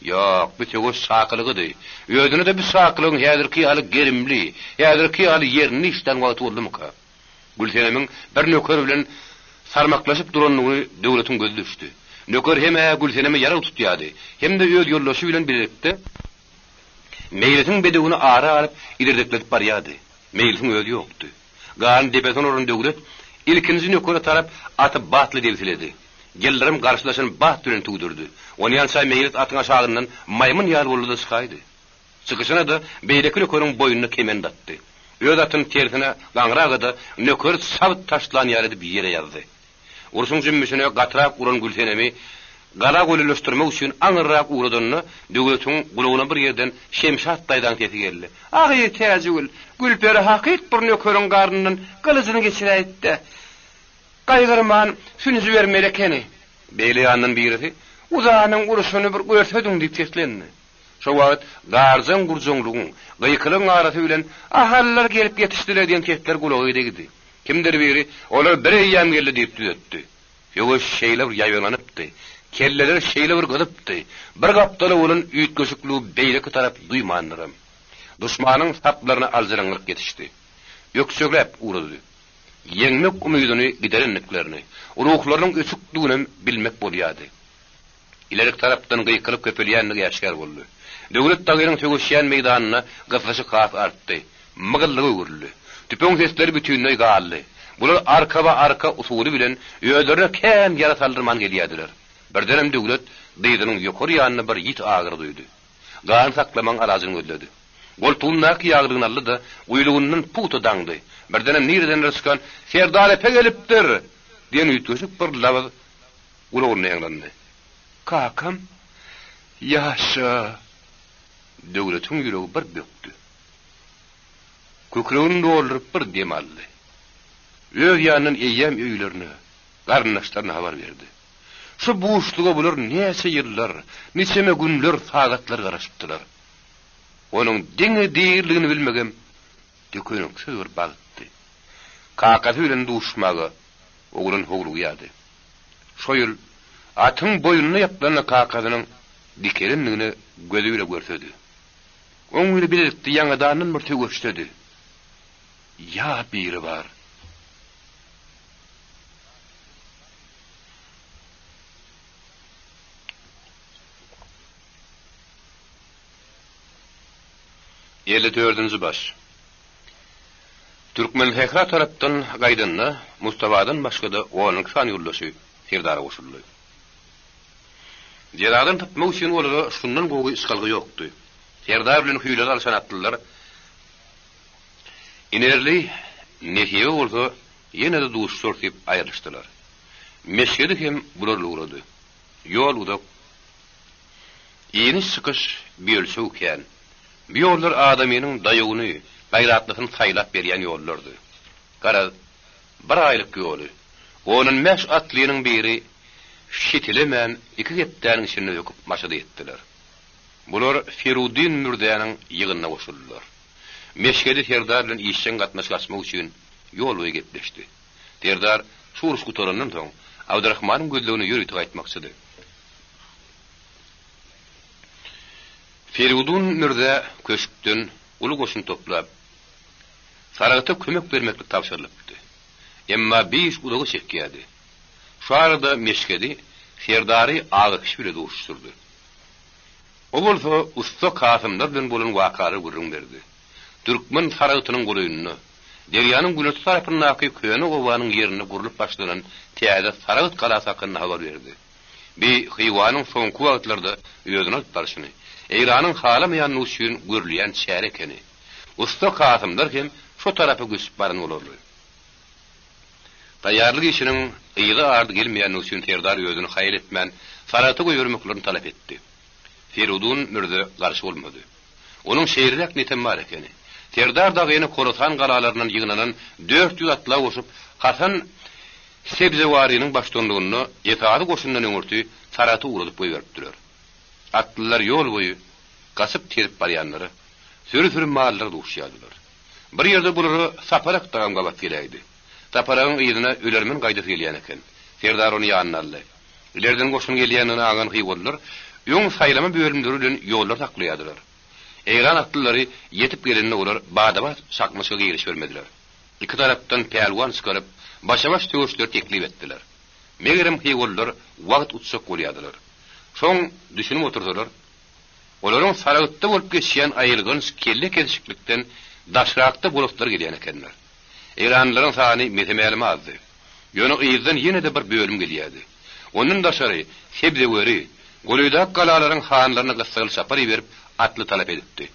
Ýok, bu söweş çakylygydy. Özüne-de bu çakylygyň häzirki ýaly gerimli, häzirki ýaly ýerinde işlän wagty boldumyka? Gülsenemiň bir nöker bilen sarmaklaşyp durandygyny Döwletiň gözi düşdi. Nöker hem-ä Gülsenemi ýarag tutýardy, hem-de öz ýoldaşy bilen bilelikde Meýlisiň bedewini ara alyp, idirdekledip barýardy. Meýlisiň özi ýokdy. Garyn depesine uran Döwlet ilkinji nökere tarap aty batly debsiledi. Ýyldyrym garşylaşan bat bilen tüwdürdi. Onýança Meýlis atyň aşagyndan maýmyn ýaly boldy-da çykaýdy. Çykyşyna-da beýleki nökeriň boýnuna kement atdy. Öz atyny tersine gaňraga-da nökeri çabyt taşlan ýaly edip ýere ýazdy. Urşuň jümmüşine gatyrak uran Gülsenemi gala golaýlaşdyrmak üçin aňyrrak ugradanda Döwletiň gulagyna bir ýerden Şemşat daýzaň sesi geldi. Agy, Täjigül, Gülperi hakyt bir nökeriň garnyndan gylyjyny geçiräýipdi. Gaýgyrman sünji bermeli ekeni. Beýle ýandan birisi, Uzanyň urşuny bir görsediň diýip seslendi. Şo wagt garjaň-gurjaňlygyň, gykylygyň arasy bilen Ahallylar gelip ýetişdiler diýen sesler gulaga degdi. Kimdir biri, Olar bir eýýäm geldi diýip düzetdi. Söweş şeýle bir ýaýbaňlanypdy, kelleler şeýle bir gyzypdy, bir gapdala bolan üýtgeşikligi beýleki tarap duýmandyram. Duşmanyň saplaryna aljyraňňylyk ýetişdi. Ökjegläp ugrady. Ýeňmek umydyny giderendiklerini, ruhlarynyň öçükdiginem bilmek bolýardy. Ilerik tarapdan gykylyk köpelýändigi äşgär boldy. Döwlet dagynyň söweşýän meýdanynda gyslyşyk has artdy. Mygyllyga öwrüldi. Tüpeň sesleri bütinleý galdy. Bular arkaba-arka usuly bilen özlerine kän ýara saldyrman gelýärdiler. Birdenem Döwlet dyzynyň ýokary ýanynda bir ýiti agyry duýdy. Gan saklamagyň alajyny gözledi. Goltugyndaky ýaglygyny aldy-da, guýlugyndan pugta daňdy. Birdenem niredendir çykan, Serdar epe gelipdir! diýen üýtgeşik bir labyz Gulagynda ýaňlandy. Kakam, ýaşa! Döwletiň ýüregi bir bökdi. Kükregini dolduryp bir dem aldy. Öz ýanyndan eýýäm öýlerine, garyndaşlaryna habar berdi. Şu buşluga bular näçe ýyllar, niçeme günler, sagatlar garaşypdylar. Onuň diňe diriligini bilmegem tükeniksiz bir bagtdy. Kakasy bilen duşmaga oglan howlugýardy. Şo ýyl atyň boýnuna ýaplanda kakasynyň dikelendigini gözi bile görsedi. Oň bile bilelikde ýaňadandan bir söweşsedi. Ýa biri bar. 54-nji baş. Türkmensähra tarapdan gaýdanda Mustafadan başga-da 12 sany ýoldaşy serdara goşuldy. Jezadan sypmak üçin olara şundan gowy çykalga ýokdy. Serdar bilen hüýler alşan atlylar inerli, nesibe bolsa ýene-de duşuşarys diýip aýrylyşdylar. Meşhedi hem bularly ugrady. Ýol uzak. Iniş-çykyş biölçeg kän. Bu ýollar adamynyň daýawyny, gaýratlysyny saýlap berýän ýollardy. Garaz, bir aýlyk ýoly, ondan bäş atlynyň biri şitilemän iki hepdäniň içinde söküp Maşada ýetdiler. Bular Firuddin Mürzäniň ýygynyna goşuldylar. Meşhedi serdar bilen işjeň gatnaşyk açmak üçin ýol boýy gepleşdi. Serdar şu uruş gutarandan soň, Abdyrahmanyň gözlegine ýörite gaýtmakçydy. Feridun mürze köşkden uly goşun toplap, Saragta kömek bermeklik tabşyrylypdy. Emma bi iş uzaga çekýärdi. Şu arada Meşhedi serdary Aga kişi bile duşuşdyrdy. O bolsa ussa Kasymlar bilen bolan wakalary gürrüň berdi. Türkmen Saragtynyň golaýynda, derýanyň günorta tarapyndaky köne obanyň ýerinde gurlup başlanan täze Saragt galasy hakynda habar berdi. Bi Hywanyň soňky wagtlarda özüni alyp barşyny, Eýranyň halamaýanlygy üçin görülýän çäre ekeni. Ussa Kasymlar hem şo tarapa göçüp baran bolarly. Taýýarlyk işiniň yzy-ardy gelmeýänligi üçin serdar özüni haýal etmän Saragta goýbermeklerini talap etdi. Feridun mürze garşy bolmady. Onuň şeýleräk netem bar ekeni. Serdar dagyny Horasan galalaryndan ýygnanan 400 atla goşup, Hasan Sebzewarynyň baştutanlygynda esasy goşundan öňürti Saragta ugradyp goýberipdiler. Atlylar ýol boýy gaçyp-tezip barýanlara, süri-süri mallara duşýardylar. Bir ýerde bulara Saparak dagam gabat geläýdi. Saparagyň yzyna ölermen gaýdasy gelýän eken. Serdar ony ýanyna aldy. Ilerden goşun gelýändigini aňan hywalylar öň saýlama bölümleri bilen ýollar saklaýardylar. Eýran atlylary ýetip gelende olar bada-bat çaknyşyga girişibermediler. Iki tarapdan pälwan çykaryp, başa-baş söweşleri teklip etdiler. Megerem hywalylar wagt utjak bolýardylar. Soň düşünip otursalar, olaryň Saragtda bolup geçýän aýylganç kelle kesişiklikden daşrakda bolaslary gelýän ekenler. Eýranlylaryň sany mese-mälim azdy. Ýöne yzdan ýene-de bir bölüm gelýärdi. Ondan daşary Sebzeweri, golaýdaky galalaryň hanlaryna gyssagly çapar iberip, atly talap edipdi.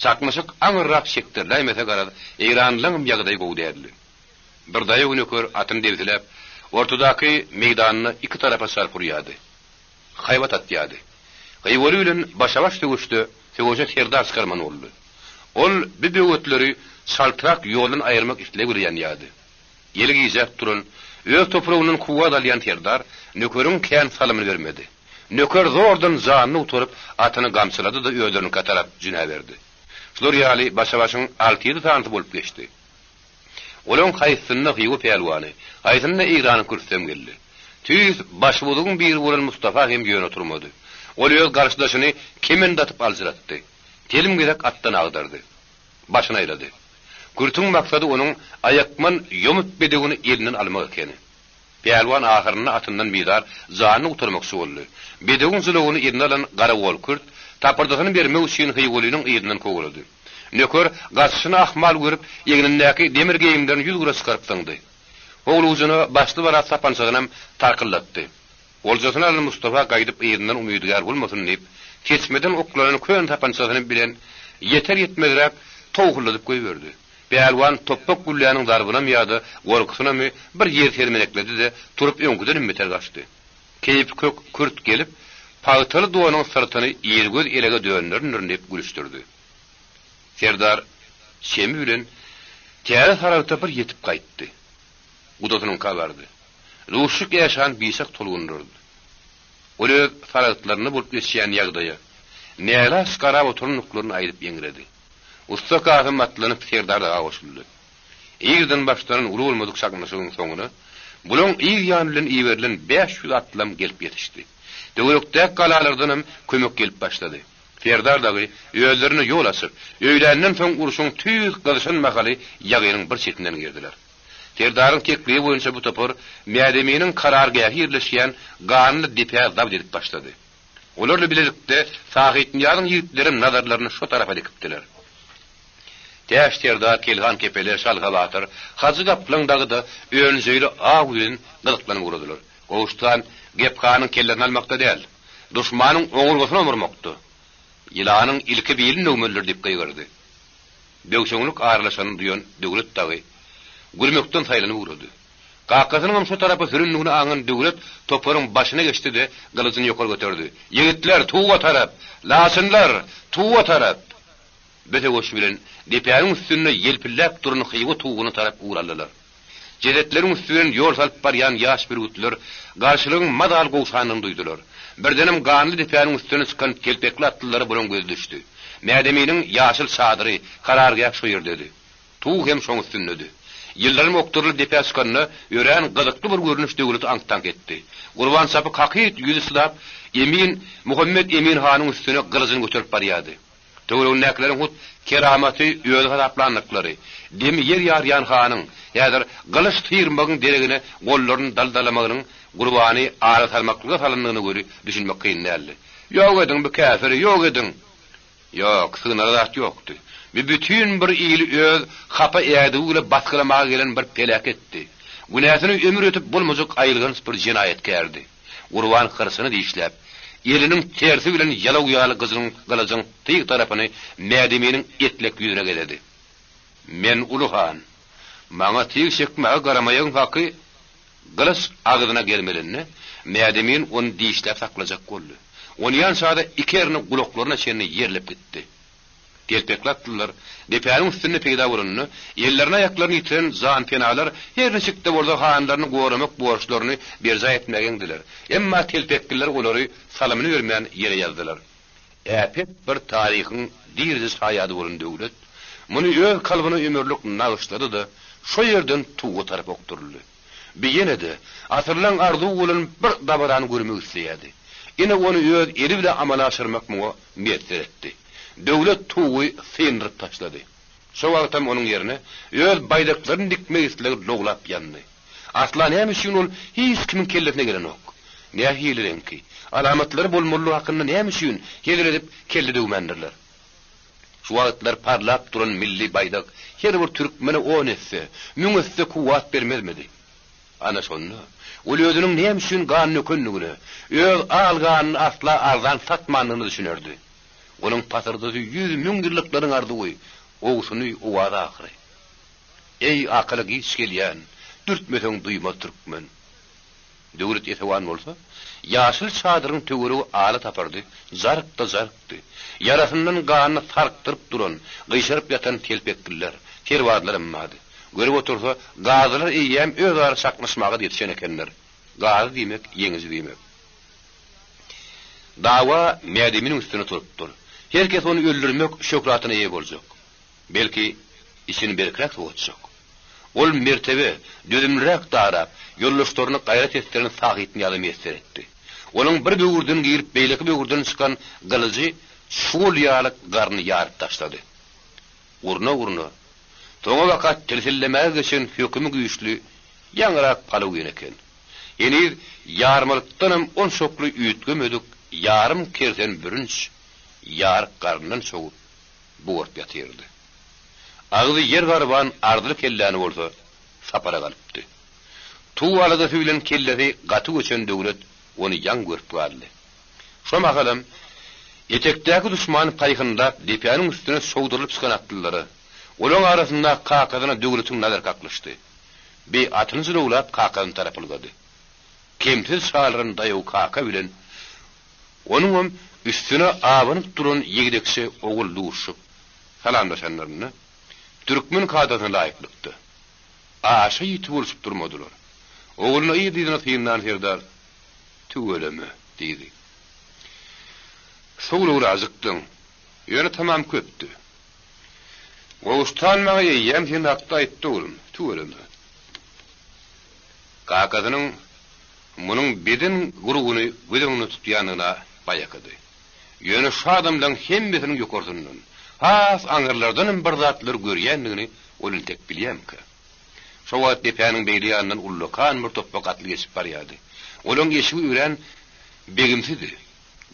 Çaknyşyk aňyrrak çekdiriläýmese garaz, eýranlylaňam ýagdaýy gowy däldi. Bir daýaw nöker atyny debsiläp, ortadaky meýdanda iki tarapa çarp urýardy. Haýbat atýardy. Gywaly bilen başa-baş söweşde söweşe serdar çykarman boldy. Ol bi böwetleri çaltrak ýoldan aýyrmak islegi bilen ýanýardy. Eli gijäp duran, öz topragyndan kuwwat alýan serdar nökeriň kän salymyny bermedi. Nöker zordan janyny gutaryp, atyny gamçylady-da özleriniňkä tarap jünäberdi. Şular ýaly başa-başyň alty-ýedi sanysy bolup geçdi. Olaň haýsysynda Hywa pälwany, haýsynda Eýranyň Kürtüsem geldi. Tüýs başbuzugyň biri bolan Mustafa hem ýöne oturmady. Ol öz garşydaşyny kement atyp aljyratdy. Telim gezek atdan agdardy. Başyny aýlady. Kürtüň maksady onuň aýakman ýomut bedewini elinden almak ekeni. Pälwan ahyrynda atyndan bizar, janyny gutarmakçy boldy. Bedewiň jylawyny eline alan garagol kürt, tapyrdysyny bermek üçin Hywalynyň yzyndan kowalady. Nöker gaçyşyny ahmal görüp, egnindäki demir geýimlerini ýüzugra çykaryp zyňdy. Howlugjyna başly-barat sapançasynam tarkyldatdy. Oljasyny alan Mustafa gaýdyp yzyndan umydygär bolmasyn diýip, seçmeden oklanan köne sapançasyny bilen ýeter-ýetmezräk towhulladyp goýberdi. Pälwan topbak gülläniň zarbynamy ýa-da gorkusynamy bir ýer sermenekledi-de, turup öňküdenem beter gaçdy. Keýpi kök kürt gelip, pagtaly donuň syrtyny irgöz elege dönderindirin diýip gülüşdirdi. Serdar çemi bilen Täze Saragta bir ýetip gaýtdy. Gudasynyňka bardy. Duşuşyk Äşan biçak tolgundyrdy. Ol öz saragtlarynda bolup geçýän ýagdaýa nälaç garap oturandyklaryny aýdyp eňredi. Ussa Kasym atlanyp Serdar daga goşuldy. Irden başlanan uly bolmadyk çaknyşygyň soňuna bulaň yz ýany bilen iberilen 500 atlam gelip ýetişdi. Töwerekdäki galalardanam kömek gelip başlady. Serdar dagy özlerine ýol açyp, öýländen soň urşuň tüýs gyzyşan mahaly ýagynyň bir çetinden girdiler. Serdaryň teklibi boýunça bu topar Mädeminiň karargähi ýerleşýän Ganly depä zabt edip başlady. Olarla bilelikde Sahytnyýazyň ýigitlerem nazarlaryny şo tarapa dikipdiler. Täç serdar, Kelhan Kepele, Şalha batyr, Hajy Gaplaň dagy-da önjeýli aw bilen gyzyklanyp ugradylar. Gowuşdan gep hanyň kellesini almakda däl, duşmanyň oňurgasyny omurmakda. Ýylanyň ilki bilini döwmelidir diýip gygyrdy. Böwşeňlik aralaşanyny duýan Döwlet dagy gülmekden saýlanyp ugrady. Kakasynyňam şo tarapa süründigini aňan Döwlet toparyň başyna geçdi-de, gylyjyny ýokary göterdi. Ýigitler, tuga tarap! Laçynlar, tuga tarap! Bu söweş bilen depäniň üstünde ýelpilläp duran Hywa tuguny tarap ugur aldylar. Jesetleriň üsti bilen ýol salyp barýan ýaş bürgütler garşylygyň mazaly gowşandygyny duýdular. Birdenem ganly depäniň üstüne çykan telpekli atlylara bulaň gözi düşdi. Mädeminiň ýaşyl çadyry, karargäh şo ýerdedi. Tug hem şoň üstündedi. Ýyldyrym okdurylyp depä çykanda, örän gyzykly bir görnüş döwleti aňk-taňk etdi. Gurban çapyk hakyt ýüzi sylap, Emin, Muhammet Emin hanyň üstüne gylyjyny göterip barýardy. Töweregindäkileriň hut keramaty özi hasaplandyklary, demi ýer ýarýan hanyň, häzir gylyç syrmagyň deregine gollaryny daldalamagynyň Gurbany ara salmaklyga salyndygyna göri düşünmek kyn däldi. Ýok ediň bu käfiri, ýok ediň! Ýok, sygynara zat ýokdy. Bu bütin bir ili öz hapa ädigi bile basgylamaga gelen bir peläketdi. Günäsini ömür ötüp bolmajak aýylganç bir jenaýatkärdi. Gurban hyrsyny dişläp, eliniň tersi bilen ýalaw ýaly gyzyň gylyjyň tyg tarapyny Mädeminiň etlek ýüzüne gezedi. Men uly han. Maňa tyg çekmäge garamaýagyň haky Gylyç agzyna gelmelinde, Mädemin ony dişläp saklajak boldy. Onýança-da iki erni gulaklaryna çenli ýerlep gitdi. Telpekli atlylar depäniň üstünde peýda bolanda, ellerini-aýaklaryny ýitiren janpenalar her niçik-de bolsa hanlaryny goramak borçlaryny berjaý etmäge eňdiler. Emma telpekliler olary salymyny bermän ýere ýazdylar. Äpet bir taryhyň diriji şaýady bolan Döwlet muny öz kalbyna ömürlik nagyşlady-da, şo ýerden tuga tarap okduryldy. Bi ýene-de asyrlaň arzuwy bolan bir dabarany görmek isleýärdi. Ine ony öz eli bile amala aşyrmak muňa miýesser etdi. Döwlet tugy syndyryp taşlady. Şo wagtam onuň ýerine öz baýdaklaryny dikmek islegi lowlap ýandy. Asla näme üçin ol hiç kimiň kellesine gelenok? Nähili reňki, alamatlary bolmalylygy hakynda näme üçin hezil edip kelle döwmändirler? Şu wagtlar parlap duran milli baýdak her bir türkmene on esse, müň esse kuwwat bermezmidi? Ana şonda, ol özüniň näme üçin gan dökendigine, öz al ganyny asla arzan satmandygyna düşünerdi. Onuň pasyrdysy ýüz-müň ýyllyklaryň arzuwy, owsuny, owazy ahyry. Eý, akyly giç gelýän, dürtmeseň duýmaz türkmen! Döwlet esewan bolsa, ýaşyl çadyryň töweregi ala tapardy, jarykda-jarykdy. Ýarasyndan ganyny sarkdyryp duran, gyşaryp ýatan telpekliler, serbazlaram bardy. Görüp otursa, gazylar eýýäm özara çaknyşmaga-da ýetişen ekenler. Gazy diýmek, ýeňiji diýmek. Dawa Mädeminiň üstüne turupdyr. Her kes ony öldürmek şöhratyna eýe boljak. Belki, içini berkräk sowatjak. Ol mertebe, dözümliräk darap, ýoldaşlaryny gaýrat etdiren Sahytnyýaza miýesser etdi. Onuň bir böwürden girip, beýleki böwürden çykan gylyjy çuwal ýaly garny ýaryp taşlady. Urna-urna, soňabaka tilsillemäge geçen hökümi güýçli, ýaňyrak palaw iýen eken. Heniz ýarmalykdanam onçakly üýtgemedik ýarym kersen bürünç ýaryk garnyndan çogup, bugaryp ýatyrdy. Agzy ýer garban arzyly kelläni bolsa sapara galypdy. Tug aladasy bilen kellesi gaty göçen Döwlet ony ýaň görüp galdy. Şo mahalam etekdäki duşmany paýhynlap depäniň üstüne çogdurylyp çykan atlylara, olaň arasynda kakasyna Döwletiň nazary kaklyşdy. Bi atyny jylawlap kakasyna tarap ylgady. Kemsiz çalyran daýaw kaka bilen Onuňam üstüne abanyp duran ýigdekçe ogul duşup, salamlaşanlarynda, türkmen kadasyna laýyklykda, aşa ýiti bolşup durmadylar. Ogluny yz-yzyna synlan serdar, Tüweleme! diýdi. Şowlugyna ajykdyň. Ýöne tamam köpdi. Gowuştan maňa eýýäm sen hakda aýtdy, oglum. Tüweleme! Kakasynyň munuň beden gurbuny göz öňünde tutýandygyna baýakydy. Ýöne şu adamlaň hemmesiniň ýokarsyndan, has aňyrlardanam bir zatlar görýändigini ol entek bilýärmikä? Şo wagt depäniň beýle ýanyndan ullakan bir topbak atly geçip barýardy. Olaň eşigi örän begimsizdi.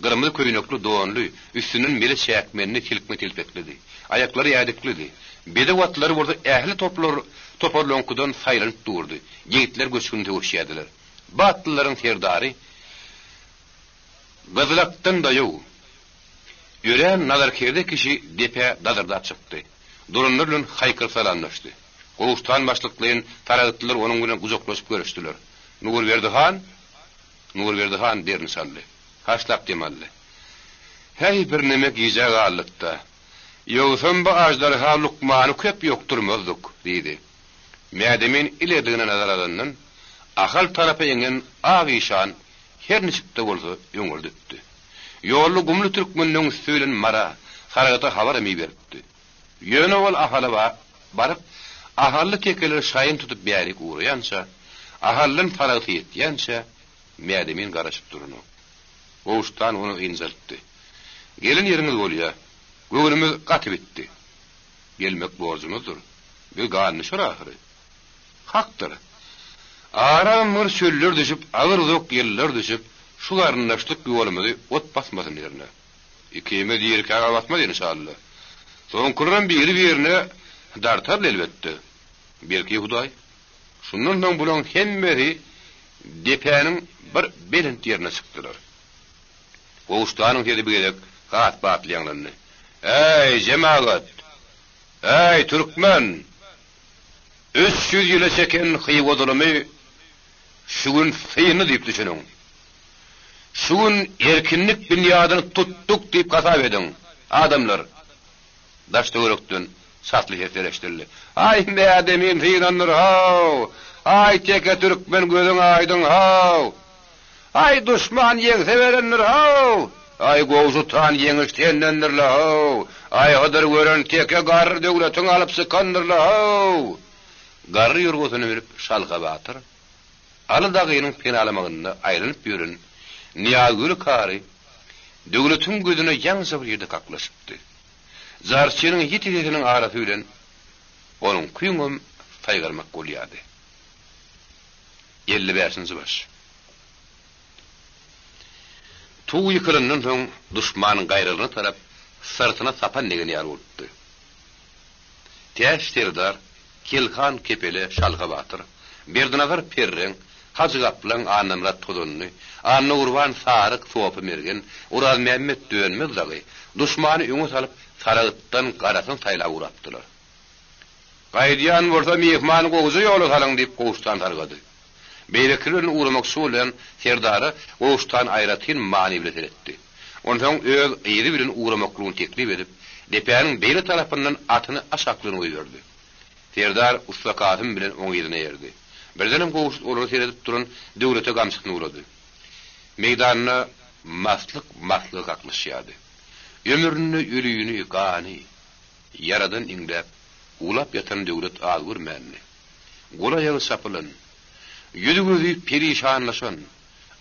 Gyrmyzy köýnekli, donly, üstünden mele çäkmenli, silkme telpeklidi. Aýaklary ädiklidi. Bedew atlary bolsa ähli toplar toparlaryňkydan saýlanyp durdy. Ýigitler göçgünli söweşýärdiler. Bu atlylaryň serdary Gyzylakdan daýaw, örän nazarkerde kişi depä dazyrdap çykdy. Duranlar bilen haýkyryp salamlaşdy. Gowuştan başlyklaýyn saragtlylar onuň bilen gujaklaşyp görüşdiler. Nurberdi han? Nurberdi han derini çaldy. Haşlap dem aldy. Häý, birneme gijä galdyk-da. Ýogsam bu aždarha lukmany köp ýokdurmazdyk, diýdi. Mädemin ilerligine nazar alandan, Ahal tarapa eňen ak işan her niçik-de bolsa öňürdipdi. Ýolda gumly türkmenleň üsti bilen Mara, Saragata habaram iberipdi. Ýöne ol Ahala baryp, ahally tekeleri şaýyn tutup bärik ugraýança, Ahaldan Saragta ýetýänçä, Mädemin garaşyp duranok. Gowuşdan ony ynjaltdy. Gelen ýeriňiz bolýa. Göwnümiz gaty bitdi. Gelmek borjumyzdyr. Biz gandüşer ahyry. Hakdyr. Aram bir çöller düşüp, agyr uzak ýyllar düşüp, şu garyndaşlyk ýolumyzy ot basmasyn ýerine. Ikimiz dirikäge basmaz enşalla. Soňkularam biri-birine dartar elbetde. Belki Hudaý. Şundan soň bulaň hemmesi depäniň bir belent ýerine çykdylar. Gowuşdanyň sesi bir gezek has batly ýaňlandy. Äý, jemagat! Äý, türkmen! 300 ýyla çeken Hywa zulumy şu gün syndy diýip düşüniň. Şu gün erkinlik binýadyny tutduk diýip hasap ediň, adamlar! Daş-töwerekden çasly sesler eşidildi. Aý, Mädemin synandyr, how! Aý, teke türkmen gözüň aýdyň, how! Aý, duşman ýeňse berendir, how! Aý, Gowşut han ýeňiş sendendir-le, how! Aý, Hydyr gören teke garry döwletiň alyp çykandyr-la, how! Garry ýorgasyna münüp Şalha batyr, Aly dagynyň penalamagynda aýlanyp ýören Nyýazgöli kary Döwletiň gözüne ýaňja bir ýerde kaklyşypdy. Jarçynyň ýiti sesiniň arasy bilen onuňkyňam saýgarmak bolýardy. 55-nji baş. Tug ýykylandan soň duşmanyň gaýralygyna tarap syrtyna sapan degen ýaly bolupdy. Täç serdar, Kelhan Kepele, Şalha batyr, Berdinazar Perreň, Hajy Gaplaň, Annamyrat Tozanly, Annagurban Saryk, Sopy Mergen, Orazmämmet Dönmez dagy duşmany öňe salyp Saragtdan garasyny saýlap ugrapdylar. Gaýdýan bolsa myhmany gowuja ýola salyň diýip Gowşut han sargady. Beýlekiler bilen ugramakçy bolýan serdara Gowşut han aýratyn many bile seretdi. Onsoň öz yzy bilen ugramaklygyny teklip edip, depäniň beýle tarapyndan atyny aşaklygyna goýberdi. Serdar Ussa Kasym bilen oň yzyna erdi. Birdenem Gowşut olara seredip duran Döwlete gamçysyny urady. Meýdanda maslyk maslyga kaklyşýardy. Ömründe ölüni, gany, Ýaradan iňläp, uwlap ýatan Döwlet az görmändi. Gol-aýagy çapylan, ýüzi-gözi perişanlaşan,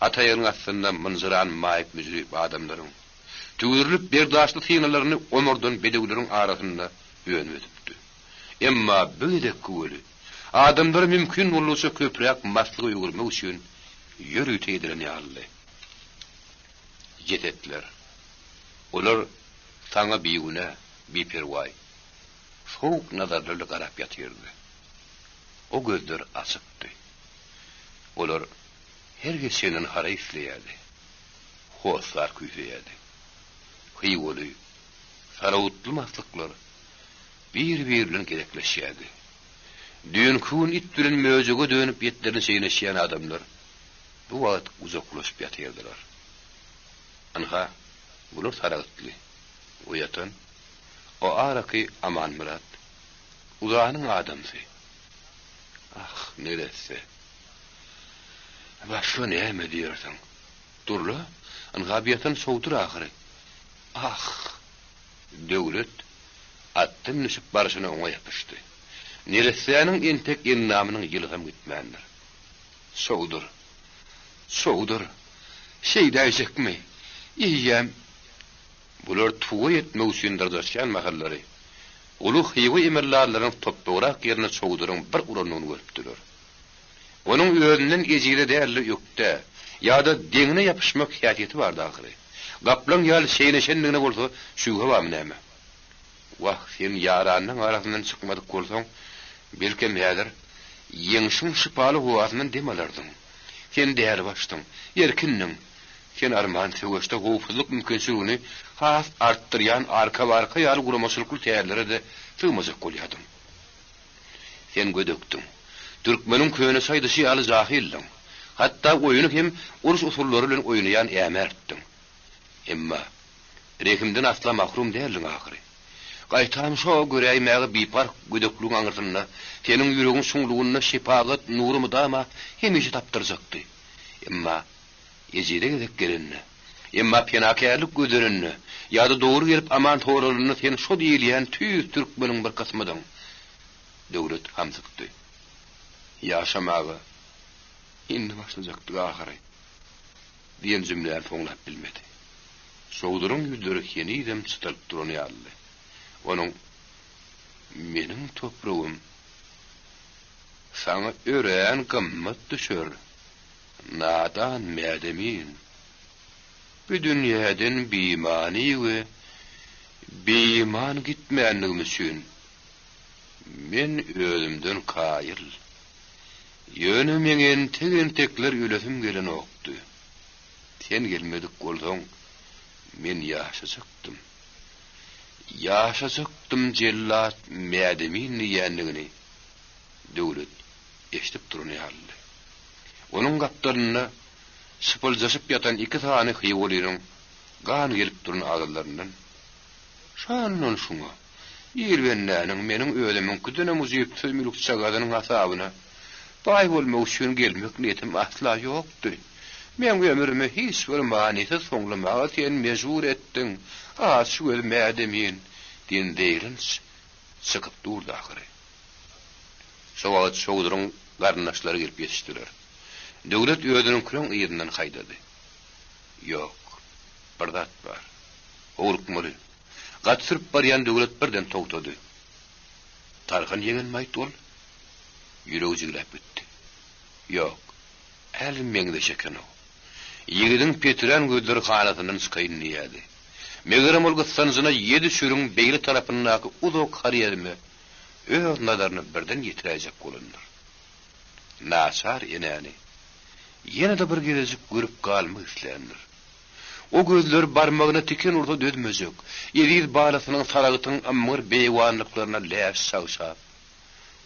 at-aýagynyň astynda mynjyran maýyp-müjrüp adamlaryň, tüwdürilip berdaşly synalaryny omardan bedewleriň arasynda önüp-ösüpdi. Emma bu gezekki weli, adamlary mümkin boldugyça köpräk maslyga öwürmek üçin ýörite edilen ýalydy. Jesetler. Olar saňa bigünä, biperwaý, sowuk nazarlarly garap ýatyrdy. O gözler açykdy. Olar her geçenden haraý isleýärdi, hossar küýseýärdi. Hywaly, sarawutly maslyklar bir-biri bilen gezekleşýärdi. Düýnki gün it bilen möjege dönüp etlerini çeýneşýän adamlar bu wagt gujaklaşyp ýatyrdylar. Ynha, bular saragtly. O ýatan, o araky Amanmyrat. Uzanyň adamsy. Ah, neresse. Başga näme diýersiň? Dur-la, ynha bu ýatan Çowdur ahyry. Ah! Döwlet atdan düşüp barşyna oňa ýapyşdy. Neressäniň entek endamynyň ýylysam gitmändir. Çowdur. Çowdur, şeýdäýjekmi? Eýýäm bular tuga ýetmek üçin dyrjaşýan mahallary, uly Hywa emeldarlarynyň topbagrak ýerine Çowduryň bir urandygyny görüpdiler. Onuň özünden ejize däl-de ökde, ýa-da deňine ýapyşmak häsiýeti bardy ahyry. Gaplaň ýaly çeýneşendigine bolsa şübhe barmy näme? Wah, sen ýaranyň arasyndan çykmadyk bolsaň, belkem häzir ýeňşiň şypaly howasyndan dem alardyň. Sen dälibaşdyň, erkindiň. Sen arman söweşde howpsuzlyk mümkinçiligini has artdyrýan arka-barka ýaly guramaçylykly tärlere-de sygmajak bolýardyň. Sen gödekdiň. Türkmeniň köneçe aýdyşy ýaly jahyldyň. Hatda oýuny hem uruş usullary bilen oýnaýan ämertdiň. Emma rehimden asla mahrum däldiň ahyry. Gaýtam şo göräýmäge biparh gödekligiň aňyrsynda seniň ýüregiň çuňlugynda şepagat nury mydama hemişe tapdyrjakdy. Emma ejize gezek gelende, emma penakärlik gözlenende ýa-da dogry gelip aman soralanda sen şo diýilýän tüýs türkmeniň bir kysmydyň. Döwlet hamsykdy. Ýaşamaga indi başlajakdyk ahyry. Diýen jümläni soňlap bilmedi. Çowduryň ýüzleri henizem çytylyp duran ýalydy. Onuň, Meniň topragym saňa örän gymmat düşer, nadan Mädemin. Bu dünýäden bimany we beýiman gitmänligim üçin men özümden kaýyl. Ýöne meň entek-entekler ölesim gelenokdy. Sen gelmedik bolsaň, men ýaşajakdym. Ýaşajakdym jellat Mädemin diýýändigini Döwlet eşidip duran ýalydy. Onuň gapdalynda şypyljaşyp ýatan iki sany hywalynyň gan gelip duran agyzlaryndan, Şondan şuňa, Ir bendäniň meniň özümiňkidenem ujypsyz mülkjagazynyň hasabyna baý bolmak üçin gelmek niýetim asla ýokdy. Meň ömrümi hiç bir manysyz soňlamaga sen mejbur etdiň, açgöz Mädemin! diýen zeýrenç çykyp durdy ahyry. Şo wagt Çowduryň garyndaşlary gelip ýetişdiler. Döwlet özüniňkiniň yzyndan haýdady. Ýok, bir zat bar. Howlukmaly. Gaty sürüp barýan Döwlet birden togtady. Tarhan ýegenmi-aýt ol? Ýüregi jigläp gitdi. Ýok. Äl meňzeş eken-ow. Ýigidiň petirän gözleri hanasyndan çykaýyn diýýärdi. Megerem ol gyssanjyna ýedi çürüň beýle tarapyndaky uzak Horezme öz nazaryny birden ýetiräýjek bolandyr. Naçar enäni ýene-de bir gezejik görüp galmak isländir. O gözler barmagyna tiken ursa dözmejek, eziz balasynyň Saragtyň ymgyr beýewanlyklaryna läş çagşap,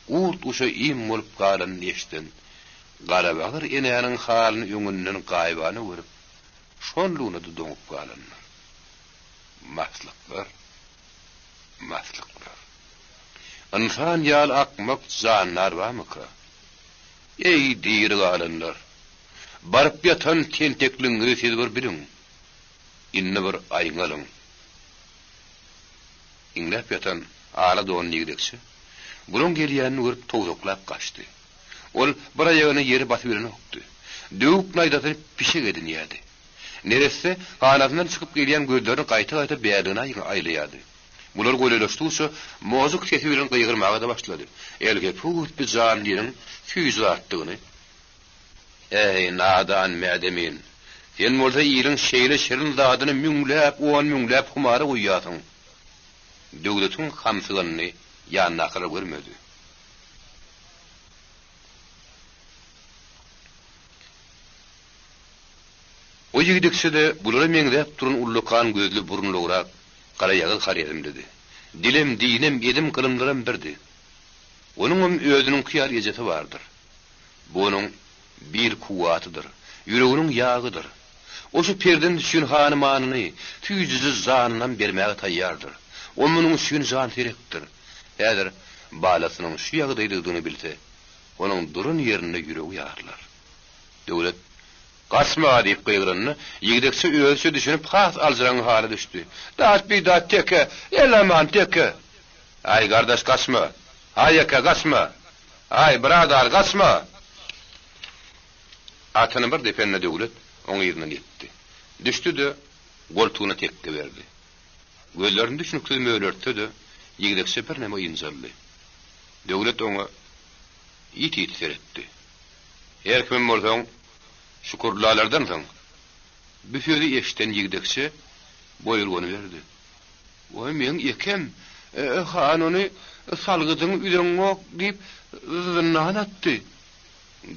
gurt-guşa iým bolup galanyny eşiden garabagyr enäniň halyny öňünden gaýybana görüp, şonlugyna-da doňup galandyr. Maslyklar, maslyklar. Ynsan ýaly akmak jandar barmyka? Eý, diri galanlar! Baryp ýatan tentekligiňizi siz bir biliň. Indi bir aýňalyň. Iňläp ýatan ala donly ýigdekçe bulaň gelýänini görüp towsaklap gaçdy. Ol bir aýagyny ýere basybilenokdy. Döwük naýzasyny pişek edinýärdi. Neresse hanasyndan çykyp gelýän gözlerini gaýta-gaýta bärligine aýlaýardy. Bular golaýlaşdygyça mojuk sesi bilen gygyrmaga-da başlady. Elhepus bi janlynyň süýji zatdygyny Äý, nadan Mädemin! Sen bolsa iliň şeýle şirin zadyny müňläp, on müňläp humara guýýarsyň. Döwletiň hamsyganyny ýanyndakylar görmedi. O ýigdekçe-de bulara meňzäp duran ullakan gözli burunlugrak, garaýagyz horezmlidi. Dilem, dinem, edim-gylymlaram birdi. Onuňam özüniňki ýaly ejesi bardyr. Bu onuň bir kuwwatydyr, ýüreginiň ýagydyr. O şu perzent üçin hany-manyny, süýjüje janynam bermäge taýýardyr. O munuň üçin janserekdir. Häzir balasynyň şu ýagdaýdadygyny bilse, onuň duran ýerinde ýüregi ýarylar. Döwlet, Gaçma! diýip gygyranda, ýigdekçe özüçe düşünip has aljyraňňy hala düşdi. Dat-bidat teke! El-aman teke! Aý, gardaş, gaçma! Aý, eke, gaçma! Aý, byradar, gaçma! Atyny bir depende Döwlet oň yzyndan ýetdi. Düşdi-de, goltugyna tekge berdi. Gözlerini düşnüksiz mölertse-de, ýigdekçe birneme ynjaldy. Döwlet oňa ýiti-ýiti seretdi. Her kimem bolsaň, şukurlalardansyň. Bu sözi eşiden ýigdekçe boýurganyberdi. Goý, meň ekem, han ony salgydyňy üzeňňok diýip, zyndana atdy.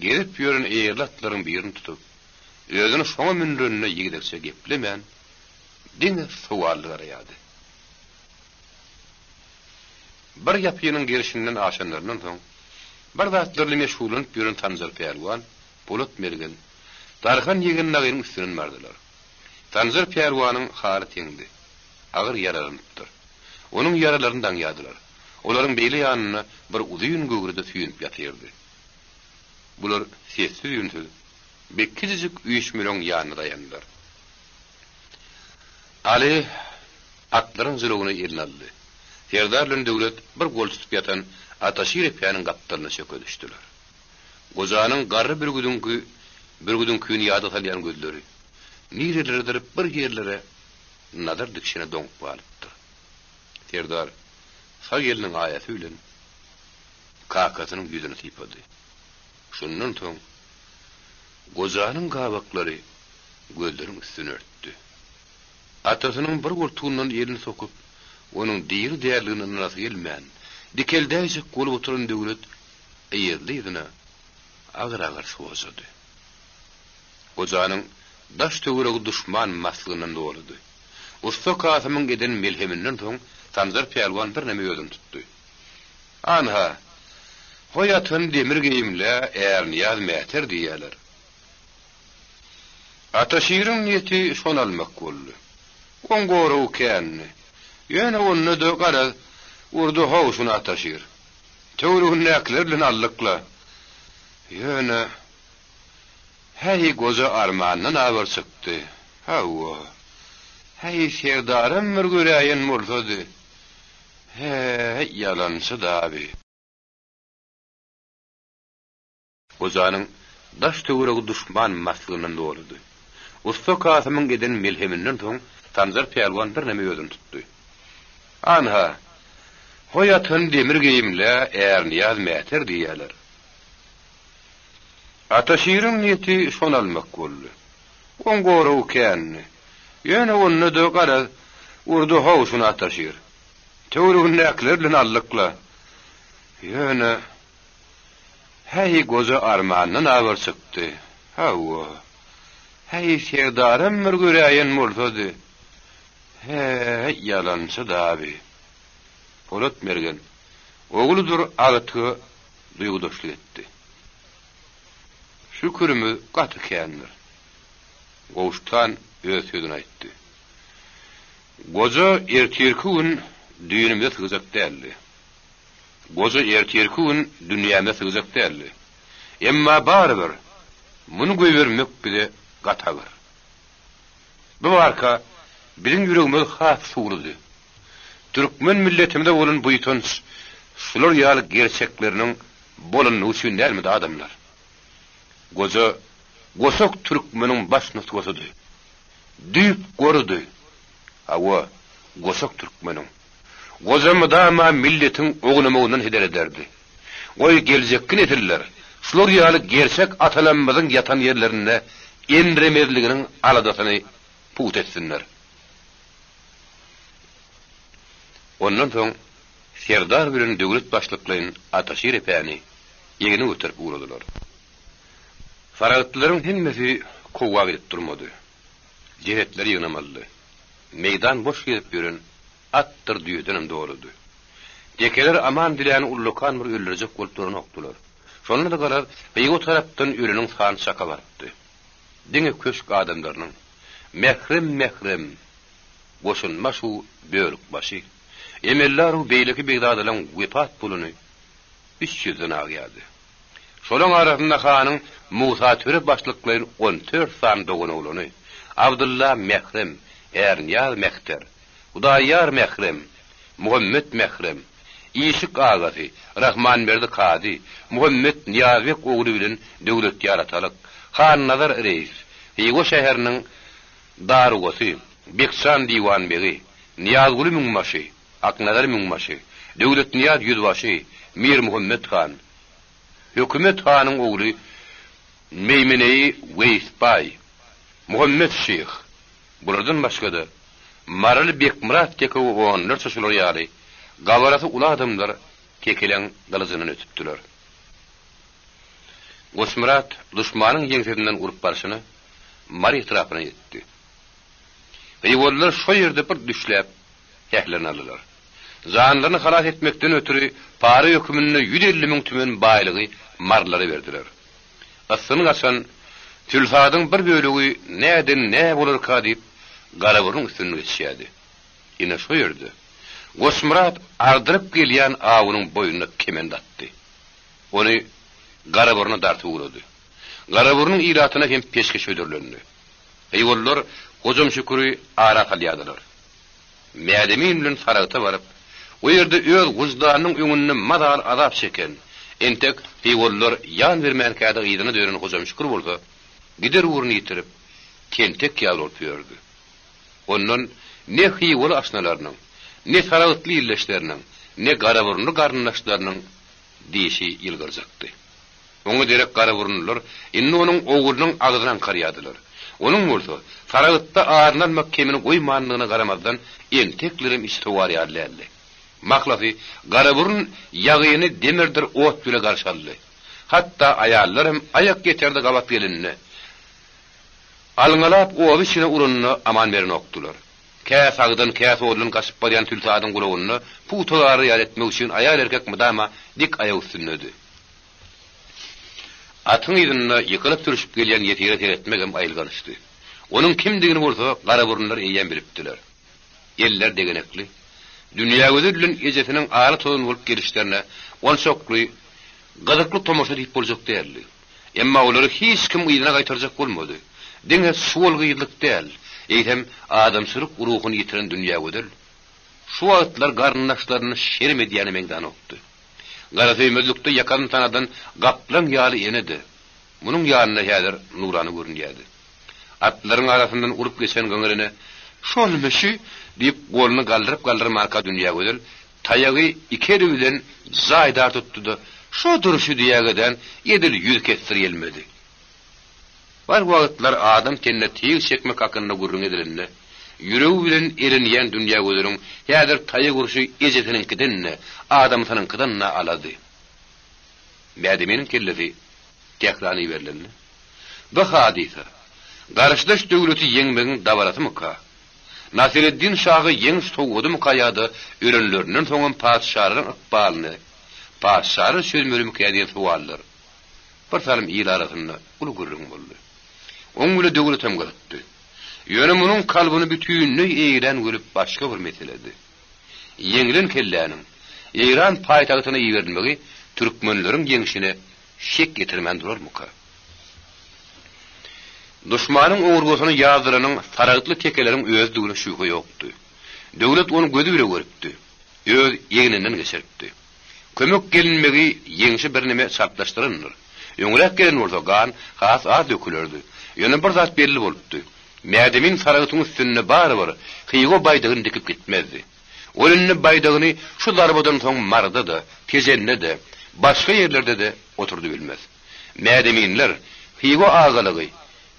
Gezip ýören eýerli atlaryň birini tutup, özüni şoňa mündürenine ýigdekçe geplemän, diňe sowally garaýardy. Bir ýapynyň gerşinden aşanlaryndan soň, bir zatlar bilen meşgullanyp ýören Sanjar pälwan, Polat mergen, Tarhan ýegen dagynyň üstünden bardylar. Sanjar pälwanyň haly teňdi. Agyr ýaralanypdyr. Onuň ýaralaryny daňýardylar. Olaryň beýle ýanynda bir uzyn göwre-de süýnüp ýatyrdy. Bular sessiz-üýnsüz, bir kiçijik üýşmeleň ýanyna daýandylar. Aly atlaryň jylawyny eline aldy. Serdar bilen Döwlet bir gol tutup ýatan Ataşir epäniň gapdalyna çöke düşdüler. Gojanyň garry bürgüdiňki bürgüdiňkini ýada salýan gözleri nireleredir bir ýerlere nazar dikişine doňup galypdyr. Serdar sag eliniň aýasy bilen kakasynyň ýüzüni sypady. Şundan soň gojanyň gabaklary gözleriň üstüni örtdi. Atasynyň bir goltugyndan elini sokup, onuň diri däldigine ynanasy gelmän, dikeldäýjek bolup oturan Döwlet yzly-yzyna agyr-agyr sojady. Gojanyň daş-töweregi duşman maslygyndan doludy. Ussa Kasymyň eden melheminden soň Sanjar pälwan birneme özüni tutdy. Anha, ho ýatan demir geýimlä Ärnyýaz mäter diýýäler. Ataşiriň niýeti şony almak boldy. Oň goragy kändi. Ýöne onda-da garaz, urdy-how şuny Ataşir. Töweregindäkiler bilen aldyk-la. Ýöne, häý, goja armandan abyr çykdy. Hawa. Häý, serdaram bir göräýen bolsady. Hä-äý, ýalançy daby. Gojanyň daş-töweregi duşman maslygyndan doludy. Ussa Kasymyň eden melheminden soň Sanjar pälwan birneme özüni tutdy. Anha, ho ýatan demir geýimlä Ärnyýaz mäter diýýärler. Ataşiriň niýeti şony almak boldy. Oň goragy kändi. Ýöne onda-da garaz, urdy-how şuny Ataşir. Töweregindäkiler bilen aldyk-la. Ýöne, häý, goja armandan abyr çykdy. Hawa. Häý, serdaram bir göräýen bolsady. Hä-äý, ýalançy daby. Polat mergen ogludyr agtyga duýgudaşlyk etdi. Şükürimiz gaty kändir. Gowşut han öz sözüni aýtdy. Goja ertirki gün düýnümize sygjak däldi. Goja ertirki gün dünýämize sygjak däldi. Emma barybir, muny goýbermek bize gaty agyr. Bu barka biziň ýüregimiz has suwludy. Türkmen milletimize bolan buýsanç şular ýaly gerçekleriniň bolanlygy üçin dälmidi adamlar? Goja goşak türkmeniň baş nusgasydy. Düýp gorudy. Hawa, goşak türkmeniň. Goja mydama milletiň ownamagyndan heder ederdi. Goý, geljekki nesiller şular ýaly gerçek atalarymyzyň ýatan ýerlerinde enremezliginiň aladasyny pugta etsinler. Ondan soň serdar bilen döwlet başlyklaýyn Ataşir epäni egne göterip ugradylar. Saragtlylaryň hemmesi kowa gidip durmady. Jesetleri ýygnamaldy. Meýdan boş gezip ýören atdyr düýedenem doludy. Tekeler aman diläni ullakan bir öldürjek bolup duranokdylar. Şonda-da garaz, Hywa tarapdan öleniň sany çaka barypdy. Diňe köşk adamlarynyň, mährem-mährem, goşunbaş-u bölükbaşy, emeldar-u beýleki begzadalaň wepat bolany üç ýüzden agýardy. Şolaň arasynda hanyň Musa Töre başlyklaýyn on tört sany doganoglany, Abdylla Mährem, Ärnyýaz Mehter, Hudaýýar Mährem, Muhammet Mährem, Işik agasy, Rahmanberdi kazy, Muhammet Nyýazbek ogly bilen Döwletýar atalyk, Hannazar reýis, Hywa şäheriniň darugasy, Bekjan diwanbegi, Nyýazguly müňbaşy, Aknazar müňbaşy, Döwletnyýaz ýüzbaşy, Mirmuhammet han, Hökümet hanyň ogly Meýmeneýi Weýisbaý, Muhammet şyh, bulardan başga-da, maryly Bekmyrat teke we onlarça şular ýaly gabarasy uly adamlar tekeleň gylyjyndan ötüpdiler. Goçmyrat duşmanyň ýeňsesinden urup barşyna Mary etrapyna ýetdi. Hywalylar şo ýerde bir düşläp, sählerini aldylar. Janlaryny halas etmekden ötri para höküminde 150 müň tümen baýlygy marylara berdiler. Yssyny gaçan sülsadyň bir bölegi näden nä bolarka diýip, Garaburnuň üstünden geçýärdi. Ine şo ýerde Goçmyrat ardyryp gelýän awunyň boýnuna kement atdy. Ony Garaburna dartyp ugrady. Garaburnuň ilatyna hem peşgeş hödürlendi. Hywalylar Hojamşüküri ara salýardylar. Mädemin bilen Saragta baryp, o ýerde öz wyždanynyň öňünde mazaly azap çeken, entek hywalylar ýan bermänkä-de yzyna dönen Hojamşükür bolsa, gider ugruny ýitirip, tentek ýaly bolup ýördi. Ondan ne hywaly aşnalarynyň, ne saragtly ildeşleriniň, ne garaburunly garyndaşlarynyň dişi ýylgyrjakdy. Oňa derek garaburunlylar indi onuň oglunyň agzyny aňkarýardylar. Onuň bolsa, Saragtda aryny almak kemini goýmandygyna garamazdan, enteklerem içi sowar ýaly däldi. Mahlasy, Garaburun ýagyny demirdir ot bile garşy aldy. Hatda aýallaram aýak ýeterde gabat gelende, alňalap oba içine uranyna aman berenokdylar. Kä sagdan, kä soldan gaçyp barýan sülsadyň gulagynda pugta garar ýaly etmek üçin aýal-erkek mydama dik aýak üstündedi. Atyň yzynda ýykylyp-sürşüp gelýän ýesire seretmegem aýylgançdy. Onuň kimdigini bolsa garaburunlar eýýäm bilipdiler. Eller degenekli, Dünýägözel bilen ejesiniň ala tozan bolup gelişlerine onçakly gyzykly tomaşa diýip boljak däldi. Emma olary hiç kim yzyna gaýtarjak bolmady. Diňe şuwal gyzlyk däl, eýsem adamçylyk ruhuny ýitiren Dünýägözel şu wagtlar garyndaşlaryny şerm edýäne meňzänokdy. Garasöýmezlikde ýakasyny tanadan gaplaň ýaly ene-de, munuň ýanynda häzir nurana görünýärdi. Atlaryň arasyndan urup geçen gyňyr ene, Şolmy şü? diýip, goluny galdyryp-galdyrmanka Dünýägözel taýagy iki eli bilen jaýdar tutdy-da, Şodur şü diýägeden edil ýüz kesdir ýelmedi. Bar wagtlar adam tenine tyg çekmek hakynda gürrüň edilende, ýüregi bilen elenýän Dünýägözeliň häzir taýak urşy ejesiniňkiden-de, adamsynyňkydan-da alady. Mädeminiň kellesi Tährana iberilende, bu hadysa garşydaş döwleti ýeňmegiň dabarasymyka, Nasyreddin şaga ýeňiş sowgadymyka ýa-da ölenlerinden soňam patyşalaryň ykbalyny patyşalar çözmelimikä diýen sowallar Bir salym il arasynda uly gürrüň boldy. Oň bile Döwletem gyzykdy. Ýöne munuň kalbyny bütinleý eýlän gülüp başga bir meseledi. Ýeňilen kelläniň Eýran paýtagtyna iberilmegi türkmenleriň ýeňşine şek ýetirmän durarmyka? Duşmanyň oňurgasyny ýazdyranyň saragtly tekeleriň özüdigine şübhe ýokdy. Döwlet ony gözi bile görüpdi. Öz egninden geçiripdi. Kömek gelinmegi ýeňşi birneme çaltlaşdyrandyr. Öňräk gelen bolsa gan has az dökülerdi. Ýöne bir zat belli bolupdy. Mädemin Saragtyň üstünde barybir Hywa baýdagyny dikip gitmezdi. Ol indi baýdagyny şu zarbadan soň Maryda-da, Tejende-de, başga ýerlerde-de oturdybilmez. Mädeminler Hywa agalygy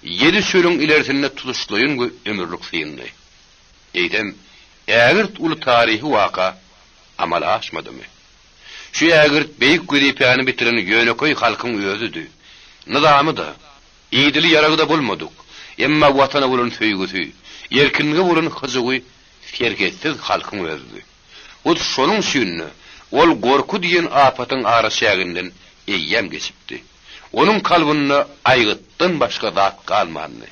ýedi çölüň ilersinde tutuşlaýyn we ömürlik syndy. Eýsem, ägirt uly taryhy waka amala aşmadymy? Şu ägirt beýik wezipäni bitiren ýönekeý halkyň özüdi. Nyzamy-da, idili ýaragy-da bolmadyk, emma Watana bolan söýgüsi, erkinlige bolan hyjuwy serhetsiz halkyň özüdi. Hut şonuň üçin-de, ol gorky diýen apatyň araçäginden eýýäm geçipdi. Onuň kalbynda aýgytdan başga zat galmandy.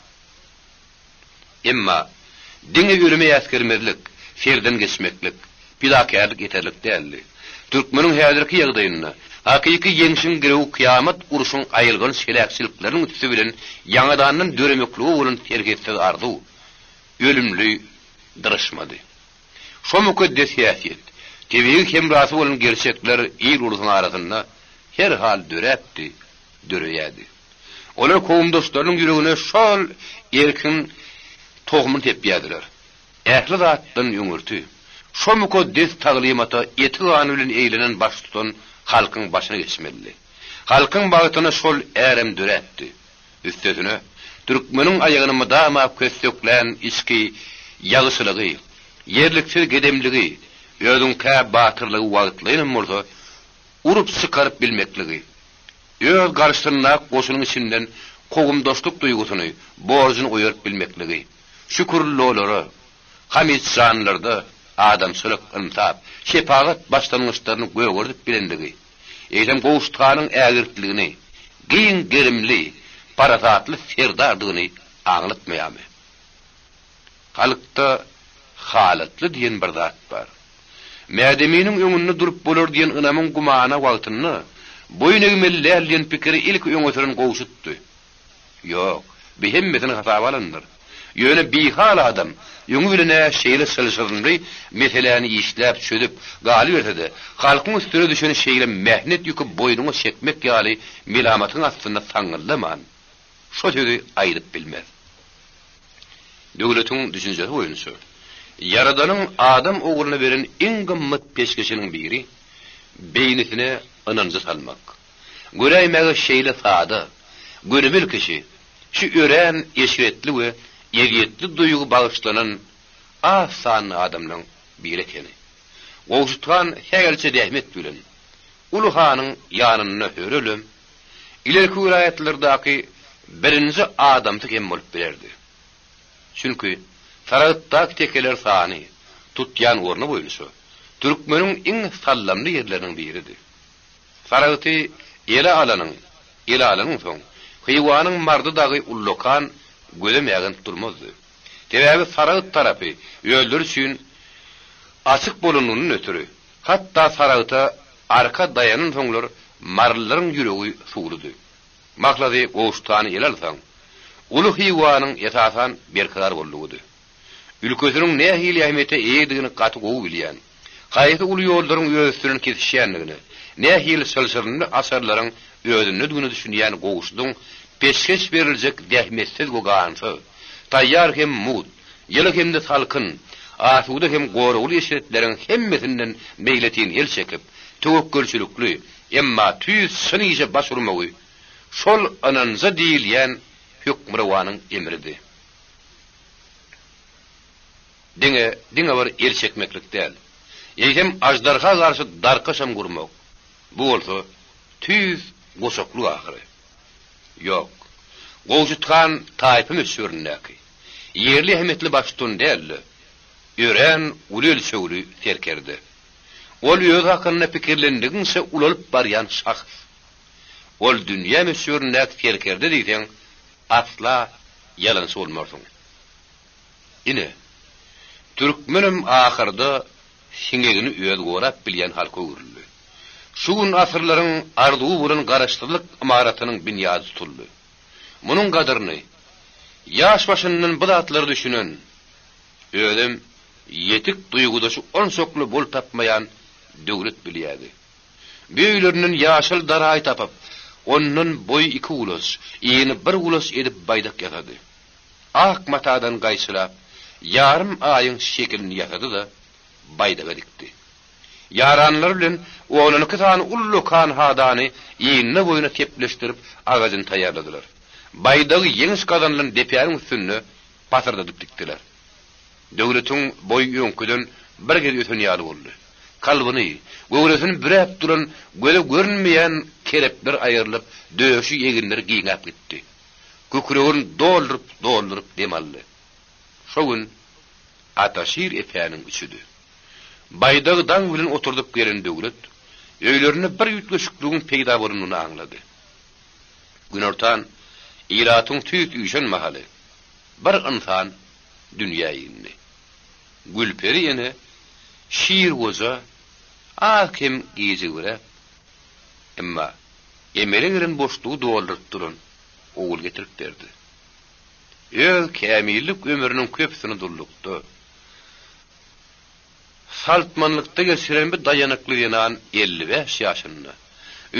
Emma diňe ölüme äsgermezlik, serden geçmeklik, pidakärlik ýeterlik däldi. Türkmeniň häzirki ýagdaýynda hakyky ýeňşiň girewi kyýamat urşuň aýylganç heläkçilikleriniň üsti bilen ýaňadandan döremeklige bolan serhetsiz arzuw, ölümli dyryşmady. Şo mukaddes häsiýet, tebigy hemrasy bolan gerçekler il-ulusyň arasynda her hal döräpdi, döreýärdi. Olar kowumdaşlarynyň ýüregine şol erkiň tohumyny sepýärdiler. Ähli zatdan öňürti, şo mukaddes taglymata eti-gany bilen eýlenen baştutan halkyň başyna geçmelidi. Halkyň bagtyna şol ärem döräpdi. Üstesine, türkmeniň aýagyny mydama kösseklän içki ýagyşylygy, ýerliksiz gedemligi, özüňkä batyrlygy wagtlaýynam bolsa urup çykaryp bilmekligi, Öz garşysyndaky goşunyň içinden kowumdaşlyk duýgusyny, borjuny oýaryp bilmekligi, şükürlilara, Hamytjanlarda adamçylyk, ynsap, şepagat başlangyçlaryny gögerdip bilenligi, eýsem Gowşut hanyň ägirtligini, giň gerimli, parasatly serdardygyny aňlatmaýarmy? Halkda halatly diýen bir zat bar. Mädeminiň öňünde durup bolar diýen ynamyň gümana wagtynda boýun egmeli däl diýen pikiri ilki öňe süren Gowşutdy. Ýok, bi hemmesini hasaba alandyr. Ýöne bihal adam öňi bilen-ä şeýle çylşyrymly meseläni işläp çözüp galyberse-de, halkyň üstüne düşen şeýle mähnet ýüki boýnuňa çekmek ýaly melamatyň astynda saňňyldaman, şo sözi aýdyp bilmez. Döwletiň düşünjesi boýunça, Ýaradanyň adam ogluna beren iň gymmat peşgeşiniň biri, beýnisine ynanjy salmak. Göräýmäge şeýle sada, gönümel kişi şu örän eşretli we ezýetli duýgy bagyşlanan az sanly adamlaň biri ekeni. Gowşut han sähelçe zähmet bilen uly hanyň ýanynda hörelem, ilerki welaýatlardaky birinji adamsy hem bolup bilerdi. Çünki Saragtdaky tekeler sany, tutýan orny boýunça türkmeniň iň sallamly ýerleriniň biridi. Saragty ele alanyň, ele alanyň soň, Hywanyň Mardy dagy ullakan gözem äginip durmazdy. Sebäbi Saragt tarapy özleri üçin açyk bolanlygyndan ötri, hatda Saragta arka daýanansoňlar marylylaryň ýüregi suwludy. Mahlasy Gowşutany ele alsaň, uly Hywanyň esasan berkarar boldugydy. Ülkesiniň nähili ähmiýete eýedigini gaty gowy bilýän, haýsy uly ýollaryň öz üstünden kesişýändigine, nähili çylşyrymly açarlaryň özündedigine düşünýän Gowşudyň peşgeş beriljek zähmetsiz we gansyz, taýýar hem mugt, ýyly hem-de salkyn, asuda hem goragly eşretleriň hemmesinden meýletin el çekip, töwekgelçilikli, emma tüýs çyn işe baş urmagy şol ynanja diýilýän. Hökmürowanyň emridi. Diňe, diňe bir el çekmeklik däl, eýsem aždarha garşy darkaşam gurmak, bu bolsa tüýs goçaklyk ahyry. Ýok, Gowşut han taýpa möçberindäki, ýerli ähmiýetli baştutan däl-de, örän uly ölçegli serkerde. Ol özi hakynda pikirlendigiňçe ulalyp barýan şahs. Ol dünýä möçberindäki serkerde diýseň, asla ýalançy bolmarsyň. Ine, türkmenem ahyrda siňegini özi gorap bilýän halka öwrüldi. Şu gün asyrlaryň arzuwy bolan Garaşsyzlyk ymaratynyň binýady tutuldy. Munuň gadyryny ýaş başyndan bu zatlara düşünen, özem ýetik duýgudaşy onçakly bol tapmaýan Döwlet bilýärdi. Bu öýlerinden ýaşyl daraý tapyp, ondan boýy iki gulaç, eni bir gulaç edip baýdak ýasady. Ak matadan gaýçylap, ýarym aýyň şekilini ýasady-da, baýdaga dikdi. Ýaranlary bilen onuniki sany ullakan hadany ýynyna-boýuna sepleşdirip, agajyny taýýarladylar. Baýdagy ýeňiş gazanylan depäniň üstünde pasyrdadyp dikdiler. Döwletiň boýy öňküden bir gez ösen ýaly boldy. Kalbyny, göwresini büräp duran göze görünmeýän kelepler aýrylyp, döşi, eginleri giňäp gitdi. Kükregini dolduryp-dolduryp dem aldy. Şo gün Ataşir epäniň üçüdi. Baýdagy daň bilen oturdyp gelen Döwlet, öýlerinde bir üýtgeşikligiň peýda bolanyny aňlady. Günortan, ilatyň tüýs üýşen mahaly, bir ynsan dünýä indi. Gülperi ene Şir goja az-kem gijigibräk, emma emele gelen boşlugy dolduryp duran ogul getirip berdi. Öz kämillik ömrüniň köpüsini dullukda, saltmanlykda geçiren bu daýanykly zenan 55 ýaşynda,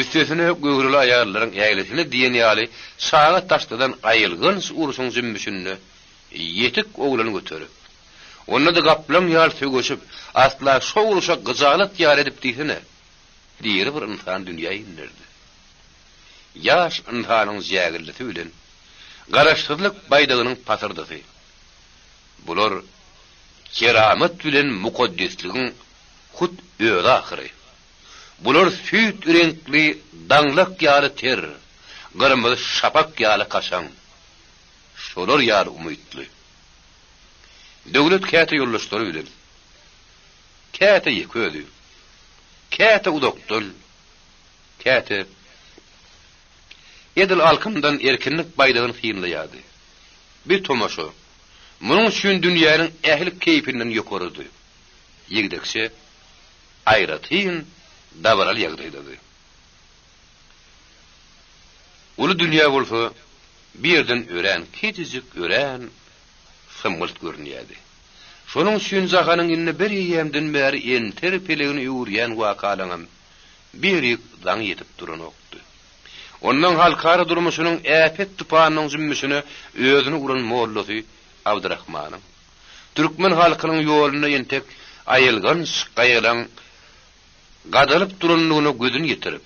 üstesine göwreli aýallaryň ählisine diýen ýaly çaga taşladan aýylganç urşuň jümmüşinde ýetik oglan göterip, onda-da gaplaň ýaly söweşip, asla şo urşa gyjalat ýaly edip diýsene, diri bir ynsan dünýä inderdi. Ýaş ynsanyň jägildisi bilen Garaşsyzlyk baýdagynyň pasyrdysy. Bular keramat bilen mukaddesligiň hut özi ahyry. Bular süýt reňkli daňlak ýaly ter, gyrmyzy şapak ýaly kaşaň. Şolar ýaly umytly. Döwlet käte ýoldaşlary bilen, käte ýeke özi, käte uzakdan, käte edil alkymdan erkinlik baýdagyny synlaýardy. Bir tomaşa, munuň üçin dünýäniň ähli keýpinden ýokarydy. Ýigdekçe aýratyn dabaraly ýagdaýdady. Uly dünýä bolsa bir ýerden örän kiçijik, örän symgylt görünýärdi. Şonuň üçin jahanyň indi bir eýýämden bäri enter pelegini öwürýän wakalaňam birik daňy ýetip duranokdy. Ondan halkara durmuşynyň äpet tupanynyň jümmüşine özüni uran mollasy Abdyrahmanyň, türkmen halkynyň ýolunda entek aýylganç gaýalaň gadalyp duranlygyna gözüni ýetirip,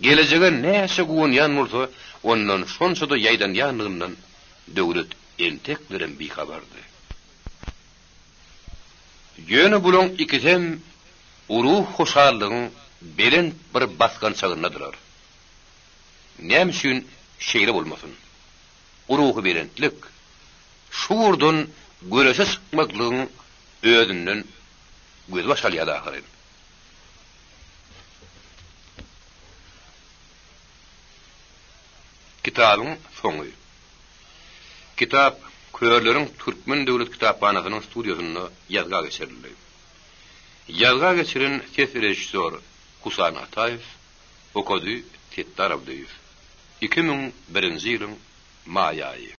gelejege näçe guwanýan bolsa, ondan şonça-da ýaýdanýandygyndan Döwlet enteklerem bihabardy. Ýöne bulaň ikisem uruh hoşallygyň belent bir basgançagyndadylar. Näme üçin şeýle bolmasyn? Ruhubelentlik şu ugurdan göreşe çykmaklygyň özünden gözbaş alýar ahyryn. Kitabyň soňy. Kitap Körleriň Türkmen döwlet kitaphanasynyň studiýasynda ýazga geçirildi. Ýazga geçiren ses režissýor Husan Ataýew, okady Setdar Abdyýew. 2001-nji ýylyň maý aýy.